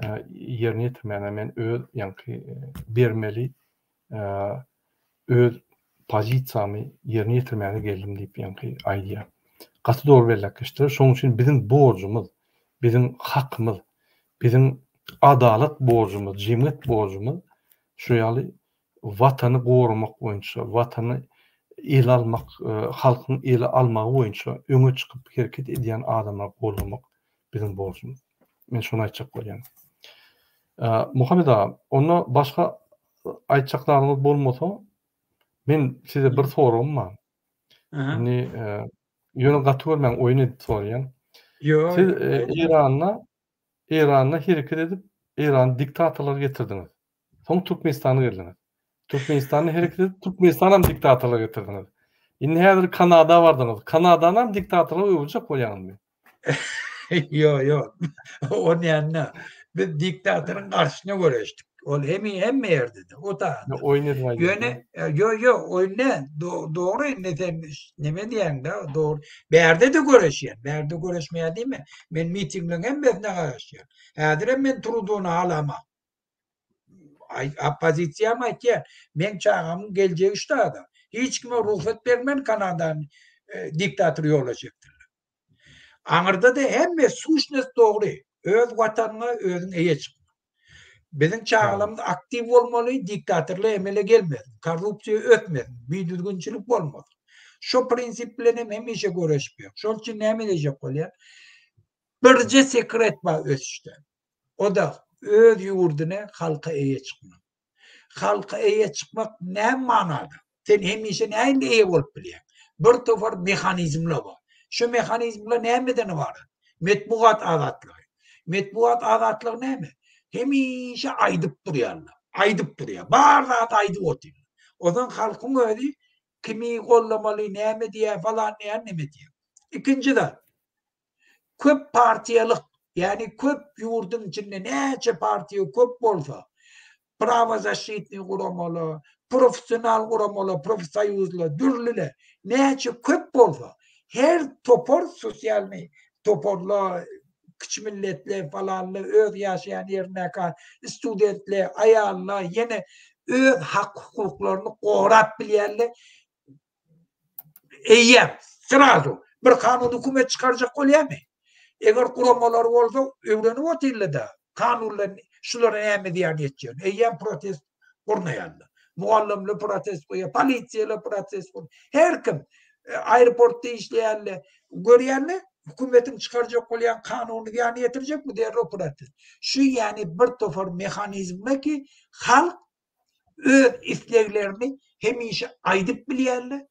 ýerine ýetirmäne men öz ýaňky bermeli öz pozisiýamy ýerine ýetirmäne geldim diýip ýaňky aýdýar. Gaty dogry belläp geçdiler. Şonuň üçin biziň borjumyz, biziň hakymyz, biziň adalat borjumyz, jemgyýet borjumyz şu ýaly Watany goramak boýunça, Watany ele almak, halkyň ele almagy boýunça öňe çykyp hereket edýän adamlary goldamak biziň borjumyz. Men şony aýtjak bolýan. Muhammet aga, onda başga aýtjak zadyňyz bolmasa, men size bir soragym bar. Indi ýöne gaty görmäň, oýun edip soraýan. Ýok. Siz Eýranda Eýranda hereket edip, Eýrany diktatorlyga getirdiňiz. Soň Türkmenistana geldiňiz. Türkmenistanda hereket edip, Türkmenistanam diktatorlyga getirdiňiz. Indi häzir Kanada bardyňyz. Kanadanam diktatorlyga öwürjek bolýaňyzmy? Ýok, ýok. Onun ýanyna biz diktatoryň garşysyna göreşdik. Ol hemi hemme ýerde-de. O da. Oýun edip aýdýan. Ýöne, ýok, ýok, oýun däl. Dogry indi sen neme diýýäň-de, dogry. Bärde-de göreşýän. Bärde göreşmeýän diýme. Men mitingleriň hemmesine garaşýan. Häzirem men Trudony halamok. Oppozisiýam aýtýar, meň çagamyň geljegi ştada. Hiç kime rugsat bermen Kanadany e, diktator ýola çekdirler. Aňyrda-da hemme suşnost dogry. Öz watanyňa özüň eýe çykma. Biziň çagalarymyz aktiw bolmaly, diktatorlar emele gelmesin, korrupsiýa ösmesin, bidüzgünçilik bolmasyn. Şo prinsip bilen hem hemişe göreşip ýör. Şol üçin näme diýjek bolýar? Birje sekret bar ösüşde. O-da öz ýurduna, halka eýe çykmak. Halka eýe çykmak näme manada? Sen hemişe nähili eýe bolup bilýäň? Bir topar mehanizmler bar. Şu mehanizmler nämeden ybarat? Metbugat azatlygy. Metbugat azatlygy näme? Hemişe aýdyp durýarlar. Aýdyp durýar. Bar zady aýdyp otyrlar. Onsoň halkyň özi kimi goldamaly, näme diýýär, falan diýýär, neme diýýär. Ikinji zat. Köp partiýalyk, ýagny köp ýurduň içinde näçe partiýa köp bolsa, prawozaşitnyý guramalar, professional guramalar, profsoýuzlar, dürlüler näçe köp bolsa, her topar sosialnyý toparlar, kiçi milletler falanlar, öz ýaşaýan ýerindäki studentler, aýallar ýene öz hak-hukuklaryny gorap bilýärler. Eýýäm, srazu, bir kanun hökümet çykarjak bolýarmy? Eger guramalar bolsa, öwrenip otyrlar-da, kanunlar şulara näme zyýan ýetjegini. Eýýäm protest gurnaýarlar. Mugallymlar protest goýýar, polisiýalar protest goýýar. Her kim e, aeroportda işleýänler görýärler, hökümetiň çykarjak bolýan kanuny zyýan ýetirjekmi derrew protest. Şu ýany bir topar mehanizmler ki, halk öz isleglerini hemişe aýdyp bilýärler.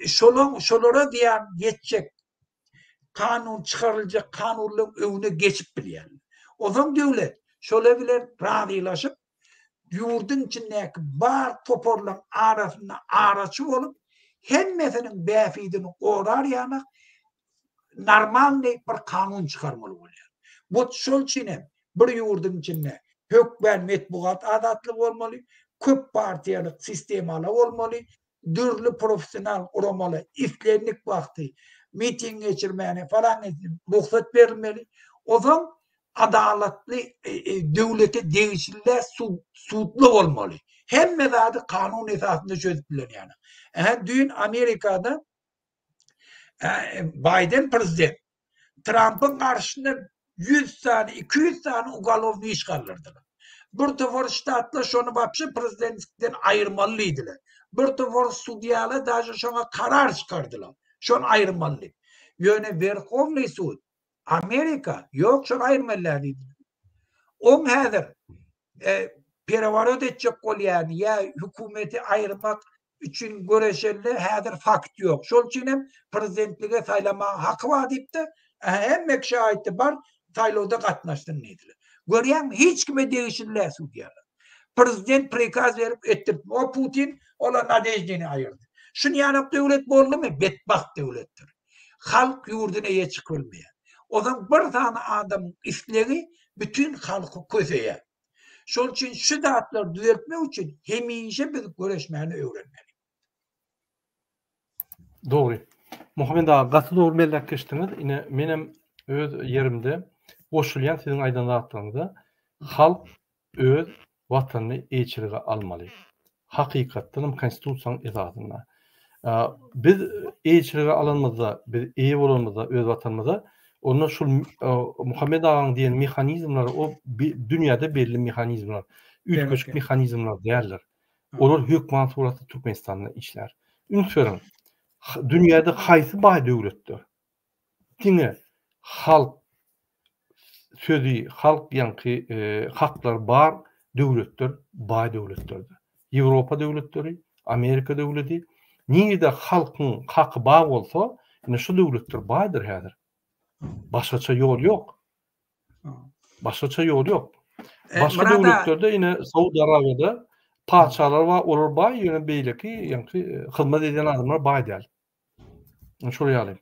Şolaň şolara zyýan ýetjek kanun çykaryljak kanunlaryň öňüne geçip bilýärler. Onsoň döwlet şolar bilen razylaşyp, ýurduň içindäki bar toparlaryň arasynda araçy bolup, hemmesiniň bähbidini gorar ýaly normalnyý bir kanun çykarmaly bolýar. Bu şol üçin hem bir ýurduň içinde hökmän metbugat azatlygy bolmaly, köp partiýalyk sistemalar bolmaly, dürli professional guramalar islendik wagty miting geçirmäne falan rugsat berilmeli. Onsoň adalatly e, e, döwlete degişli sudly bolmaly. Hemme zady kanun esasynda çözüp bilen ýaly. Ähä düýn Amerikada Baýden prezident Trampyň garşysyna 100 sany, 200 sany ugalownyý iş galdyrdylar. Bir topar ştatlar şony wapşe prezidentlikden aýyrmaly diýdiler. Bir topar sudýalar daže şoňa karar çykardylar. Şony aýyrmaly diýip. Ýöne Werhownyý sud Amerika ýok şony aýyrmaly däl diýdiler. Oň häzir e, pereworot etjek bolýan ýa hökümeti aýyrmak üçin göreşende häzir fakt ýok. Şol üçin hem prezidentlige saýlamaga haky bar diýipdi. Hemme kişi aýtdy bar saýlawda gatnaşsyn diýdiler. Görýäňmi hiç kime degişli däl sudýalar. Prezident prikaz berip etdirip o Putin ola Nadeždini aýyrdy. Şuny ýanak döwlet boldumy? Betbagt döwletdir. Halk ýurduna eýe çykyp bilmeýär. Ozan bir sany adamyň islegi bütin halky köseýär. Şol üçin şu zatlary düzeltmek üçin hemişe biz göreşmäni öwrenmeli. Dogry. Muhammet aga gaty dogry belläp geçdiňiz. Ine menem öz ýerimde goşulýan siziň aýdan zatlaryňyza. Halk öz watanyny eýeçilige almaly. Hakykatdan hem konstitusiýanyň esasynda. Biz eýeçilige alanymyzda, biz eýe bolanymyzda öz watanymyza, onda şul Muhammet agaň diýen mehanizmleri o dünýäde belli mehanizmler, üýtgeşik mehanizmler däldir. Olar hökman suratda Türkmenistanda işlär. Üns beriň, dünýäde haýsy baý döwletler diňe halk sözi, halk ýaňky haklary bar döwletler baý döwletlerdir. Ýewropa döwletleri, Amerika döwleti, nirede halkyň haky bar bolsa, ine şu döwletler baýdyr häzir. Başgaça ýol ýok. Başgaça ýol ýok. Başga döwletlerde ine Saud Arabiýada patyşalar bar, olar baý, ýöne beýleki ýaňky hyzmat edýän adamlar baý däl. Şol ýaly.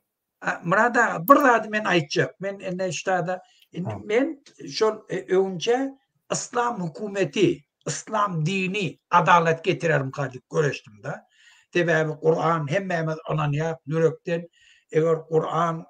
Myrat aga, bir zady men aýtjak. Men indi ştada indi men şol e, öňçe yslam hökümeti, yslam dini adalat getirermika diýip göreşdim-de. Sebäbi Kuran hemmämiz ynanýar ýürekden. Eger Kuran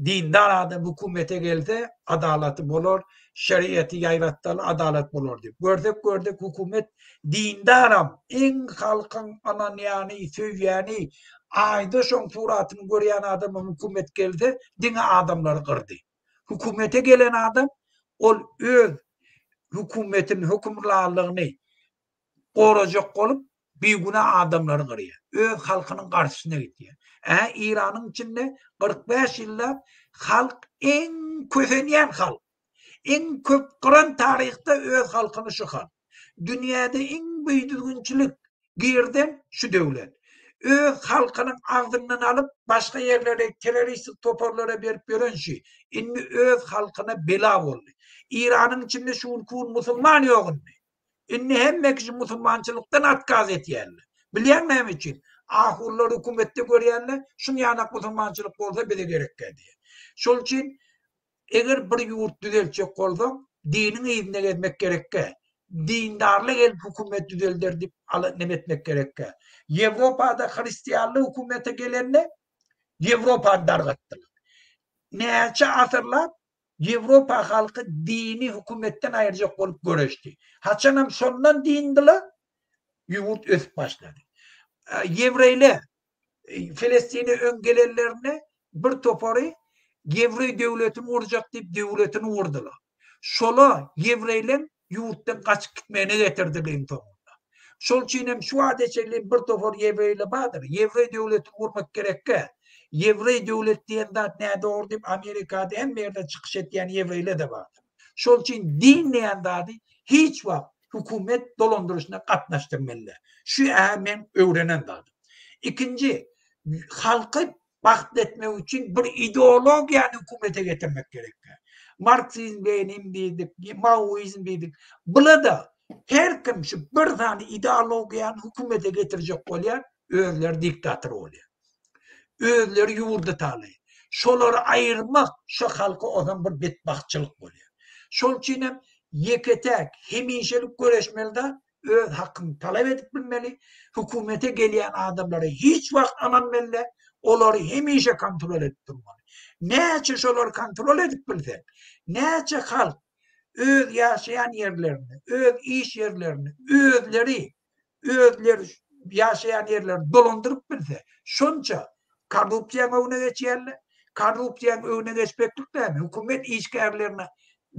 dindar adam hökümete gelse, adalaty bolar, şeriaty ýaýratdaly adalat bolar diýip. Görsek gördük hökümet dindaram, iň halkyň ynanýany, söýýäni, aýda şoň suratyny görýän adamam hökümet gelse, diňe adamlary gyrdy. Hökümete gelen adam ol öz hökümetini, hökümranlygyny gorajak bolup bigünä adamlary gyrýar. Öz halkynyň garşysyna gitýär. Ä Iranyň içinde 45 ýyllap halk iň kösenýän halk. Iň köp gyran taryhda öz halkyny şu halk. Dünýäde iň bidüzgünçilik girden şu döwlet. Öz halkynyň agzyndan alyp başga ýerlere terroristik toparlara berip ýören şu. Indi öz halkyna bela boldy. Iranyň içinde şu günki gün musulman ýok indi. Indi hemme kişi musulmançylykdan otkaz etýärler. Bilýäňmi näme üçin? Ahunlar hökümetde görýärler, şuň ýanak musulmançylyk bolsa bize gerekkä diýýär. Şol üçin eger bir ýurt düzeltjek bolsaň, diniň yzynda gezmek gerekkä. Dindarly gelip hökümet düzelder diýip ala neme etmek gerekkä. Ýewropada hristianly hökümete gelende Ýewropany dargatdylar. Näçe asyrlap Ýewropa halky dini hökümetden aýyrjak bolup göreşdi. Haçanam şondan dyndylar, ýurt ösüp başlady. Ýewreýler Felestine öň gelenlerinde bir topary ýewreý döwletini gurjak diýip döwletini gurdular. Şola ýewreýleň ýurtdan gaçyp gitmegine getirdi iň soňunda. Şol üçin hem şu wagta çenli bir topar ýewreýler bardyr. Ýewreý döwletini gurmak gerekkä. Ýewreý döwlet diýen zat nädogry diýip Amerikada hemme ýerde çykyş etýän ýewreýler-de bardyr. Şol üçin din diýen zady hiç wagt hökümet dolandyryşyna gatnaşdyrmaly däl. Şu-ä meň öwrenen zadym. Ikinji, halky Bagtly etmek üçin bir ideologiýany hökümete getirmek gerekkä. Marksizm, Lenin diýdik, Maoizm diýdik. Bula-da her kim şu bir sany ideologiýany hökümete getirjek bolýar, özleri diktator bolýar. Özleri ýurdy talaýar. Şolary aýyrmak şu halka ozan bir betbagtçylyk bolýar. Şol üçin hem ýeke-täk hemişelik göreşmeli zat öz hakyny talap edip bilmeli, hökümete gelýän adamlara hiç wagt ynanmaly däl, olary hemişe kontrol edip durmaly. Näçe şolary kontrol edip bilseň, näçe halk öz ýaşaýan ýerlerini, öz iş ýerlerini özleri, özleri ýaşaýan ýerlerini dolandyryp bilse, şonça korrupsiýaň öňüne geçýärler. Korrupsiýaň öňüne geçmeklik näme? Hökümet işgärlerine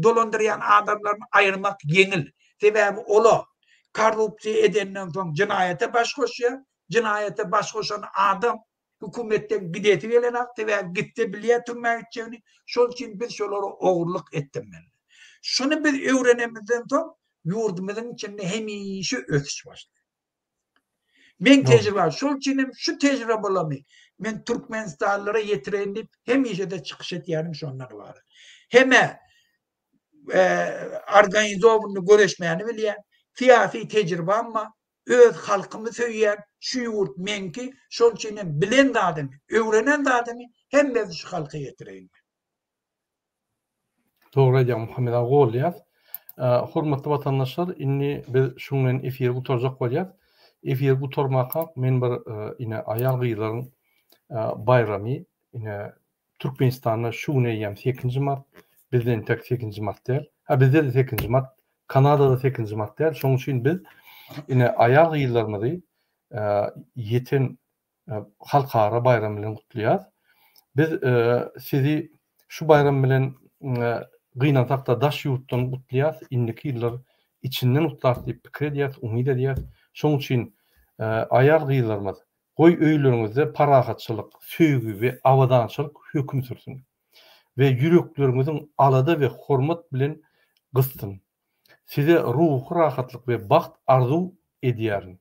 dolandyrýan adamlaryny aýyrmak ýeňil. Sebäbi ola korrupsiýa edenden soň jenaýata baş goşýar. Jenaýata baş goşan adam hökümetden gidesi gelenok, sebäbi gitse bilýär türmä gitjegini. Şol üçin biz şolara ogurlyk etdirmeli. Şuny biz öwrenemizden soň ýurdumyzyň içinde hemişe ösüş başlaýar. Men tejribe, şol üçin hem şu tejribelerimi men türkmenistanlylara ýetireýin diýip hemişe-de çykyş etýänim şondan ybarat. Hem-ä organizowanyny göreşmäni bilýän, syýasy tejribam bar, öz halkymy söýýän, şu ýurt meňki, şol üçin hem bilen zadymy, öwrenen zadymy hemmesini şu halka ýetireýin men. Dogry aýdýaň Muhammet aga golýas. Hormatly watandaşlar indi biz şuň bilen efiri gutarjak bolýas. Efiri gutarmakak men bir ine aýal-gyzlaryň baýramy ine Türkmenistanda şu gün eýýäm sekizinji mart, bizde entek sekizinji mart däl. Hä bizde-de sekizinji mart, Kanadada sekizinji mart däl. Şonuň üçin biz ine aýal-gyzlarymyzy ýeten halkara baýramy bilen gutlaýas. Biz sizi şu baýram bilen gynansakda daş ýurtdan gutlaýas, indiki ýyllar içinden gutlarys diýip pikir edýäs, umyt edýäs. Şonuň üçin aýal-gyzlarymyz, goý öýleriňizde parahatçylyk, söýgi we abadançylyk höküm sürsün we ýürekleriňiziň alada we hormat bilen gyssyn. Size ruhy rahatlyk we bagt arzuw edýärin.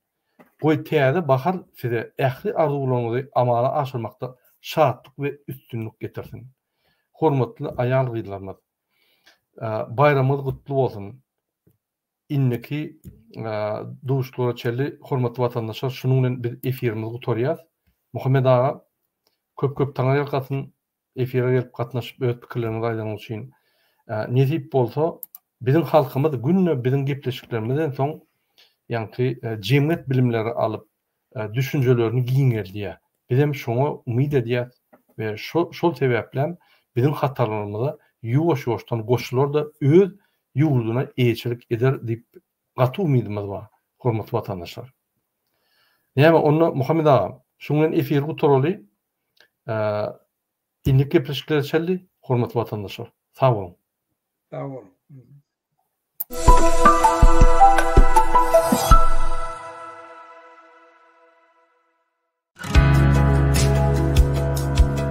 Goý, täze bahar size ähli arzuwlaryňyzy amala aşyrmakda şatlyk we üstünlik getirsin. Hormatly aýal-gyzlarymyz, baýramyňyz gutly bolsun! Indiki duşuşyklara çenli, hormatly watandaşlar, şunuň bilen biz efirimizi gutarýas. Muhammet aga, köp-köp taňryýalkasyn! Efire gelip gatnaşyp öz pikirleriňizi aýdanyňyz üçin. Nesip bolsa biziň halkymyz günde biziň gepleşiklerimizden soň ýaňky jemgyýet bilimleri alyp düşünjelerini giňeldýär. Bizem şoňa umyt edýäs we şo şol sebäplem biziň hatarlarymyza ýuwaş ýuwaşdan goşular-da öz ýurduna eýeçilik eder diýip gaty umydymyz bar hormatly watandaşlar. Näme onda Muhammet agam şuň bilen efiri gutaraly. Indiki gepleşiklere çenli hormatly watandaşlar sag boluň. Sag boluň.